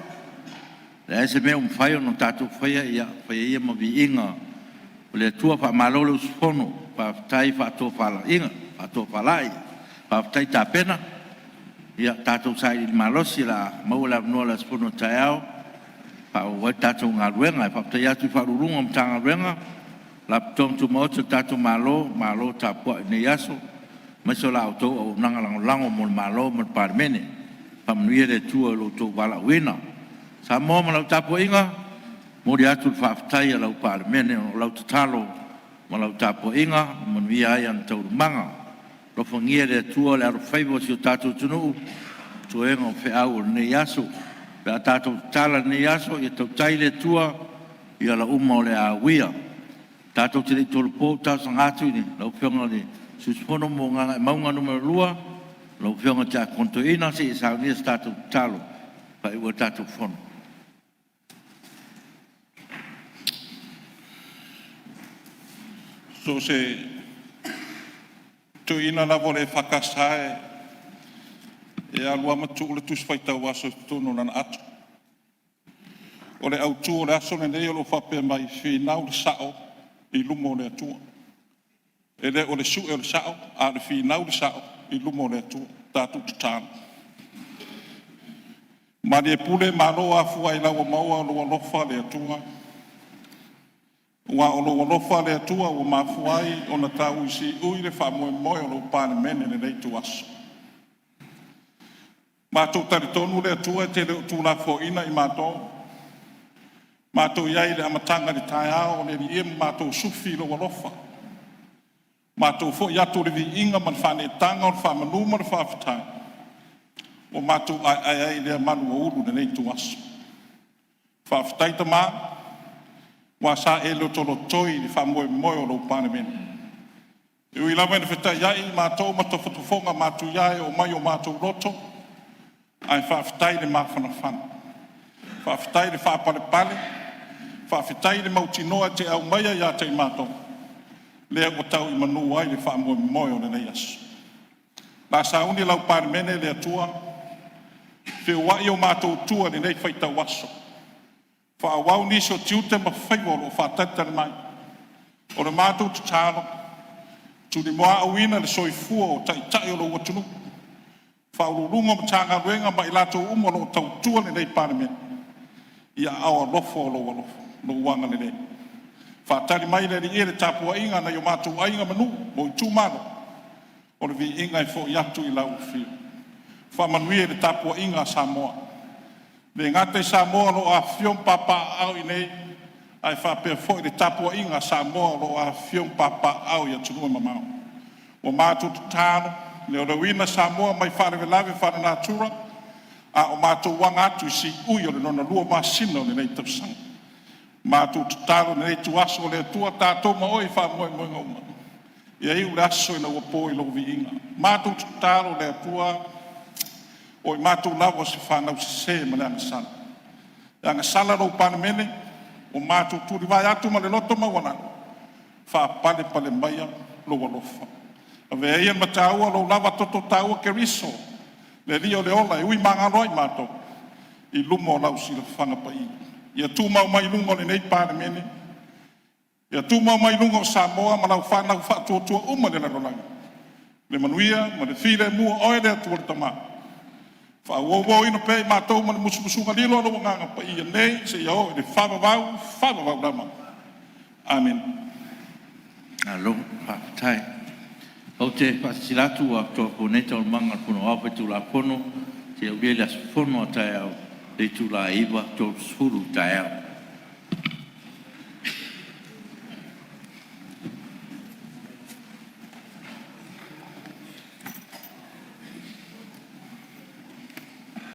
E leai se mea ua mafai ona tatou faia, ia faia ia ma viiga o le Atua. Faamalo le usufono, faafetai faatofalai, faafetai tapena. Ia tatou sailiili malosi o le a maua le avanoa i le aso Fono a taeao e faaauau ai le tatou galuega. E faafetai atu i Ofisa Sili o Pulega o Matagaluega ma Faalapotopotoga Tumaoti a le tatou Malo, malo tapuai i lenei aso aemaise o la outou auaunaga lagolago mo le Malo ma le Palemene. Faamanuia le Atua i lo outou valaauina. Samoa ma lau tapuaiga, e momoli atu le faafetai a lau Palemene ona o lau tatalo ma lau tapuaiga ua manuia ai ana taualumaga. Alofagia e le Atua le alofaiva o si o tatou atunuu i toega o feau o lenei aso. Pe a tatou tatala i lenei aso, ia tautai le Atua i ala uma o le a uia. Tatou te le i tolopo, ou te talosaga atu i lau Afioga i le sui usufono mo Gagaemauga 2, lau Afioga i le Tiakono Toeaina, se i e saunia se tatou tatalo e faaiu ai le tatou fono. So o se toeaina lava o le EFKS e alu lava ma tuu le Tusi Faitau Aso i totonu o lana ato. O le autu o le aso lenei o lo o faapea mai, finau le sao i luma o le Atua. E le o le sue o le sao, a o le finau le sao i luma o le Atua. Tatou tatalo. Malie pule Malo afua ailao ua maua lou alofa le Atua. Aua o lou alofa le Atua ua mafua ai ona tau i siui le faamoemoe o lou Palemene i lenei ituaso. Matou te talitonu le Atua e te le o tuulafoaiina i matou. Matou i ai i le amataga i le taeao, o le Alii e, ma matou sufi i lou alofa. Matou foi atu o le viiga ma le faaneetaga, o le faamanu ma le faafetai, ua matou aeae ai i lea malu ua ulu i lenei ituaso. Faafetai Tama, aua sa e lotolotoi le faamoemoe o lou Palemene. E ui lava ina fetaiai matou ma tofotofoga matuia e oo mai i o matou loto, ae faafetai le mafanafana, faafetai le faapalepale, faafetai le mautinoa e te aumaia ia te i matou, lea ua tau i manu ai le faamoemoe o lenei aso. O le a sauni lau Palemene le Atua, feuai o matou tua i lenei faitau aso, faaauau nisi o tiute ma faiva o lo o faatalitali mai. O le matou tatalo, tulimuaauina le soifua o Taitai o lou atunuu. Faauluuluga o Matagaluega ma i latou uma o lo o tautua lenei Palemene, i aao alofa o lou alofa, lou agalelei. Faatali mai le Alii e le tapuaiga a nai o matou aiga ma nuu o itumalo, o le viiga e foi atu i lau Afio. Faamanuia i le tapuaiga a Samoa, e le gata i Samoa o lo o afifio ma papaaao i inei, ae faapea foi le tapuaiga a Samoa o lo o afifio ma papaaao i atunuu e mamao. Ua matou tatalo, leoleoina Samoa mai faalavelave faalenatura a o matou aga atu i siui o le lona lua masina o lenei tausaga. Matou tatalo i lenei ituaso, o le Atua tatou ma Oe i faamoemoega uma, ia iu le aso ina ua po i lou viiga. Matou tatalo le Atua, o i matou lava o se fanau sese ma le agasala. E agasala lou Palemene, ua matou tulivae atu ma le loto maualalo, faapalepale maia lou alofa. Avea ia ma taua lou lava toto taua Keriso le Alii o le ola e ui magalo ai matou i luma o lau silafaga paia. Ia tumau mai i luga o lenei Palemene, ia tumau mai luga o Samoa ma lau fanau faatuatua uma i le lalolagi, le manuia ma le filemu o Oe le Atua le Tama, faaououina pea i matou ma le musumusuga lilo a lou Agaga Paia, nei seia oo i le faavavau, faavavau lava. Amene. Malo faafetai. Ou te faasilasila atu ua tolopo nei Taualumaga a le Fono Aoao Faitulafono seia aulia le aso Fono a taeao i le itula e 9:30 i le taeao.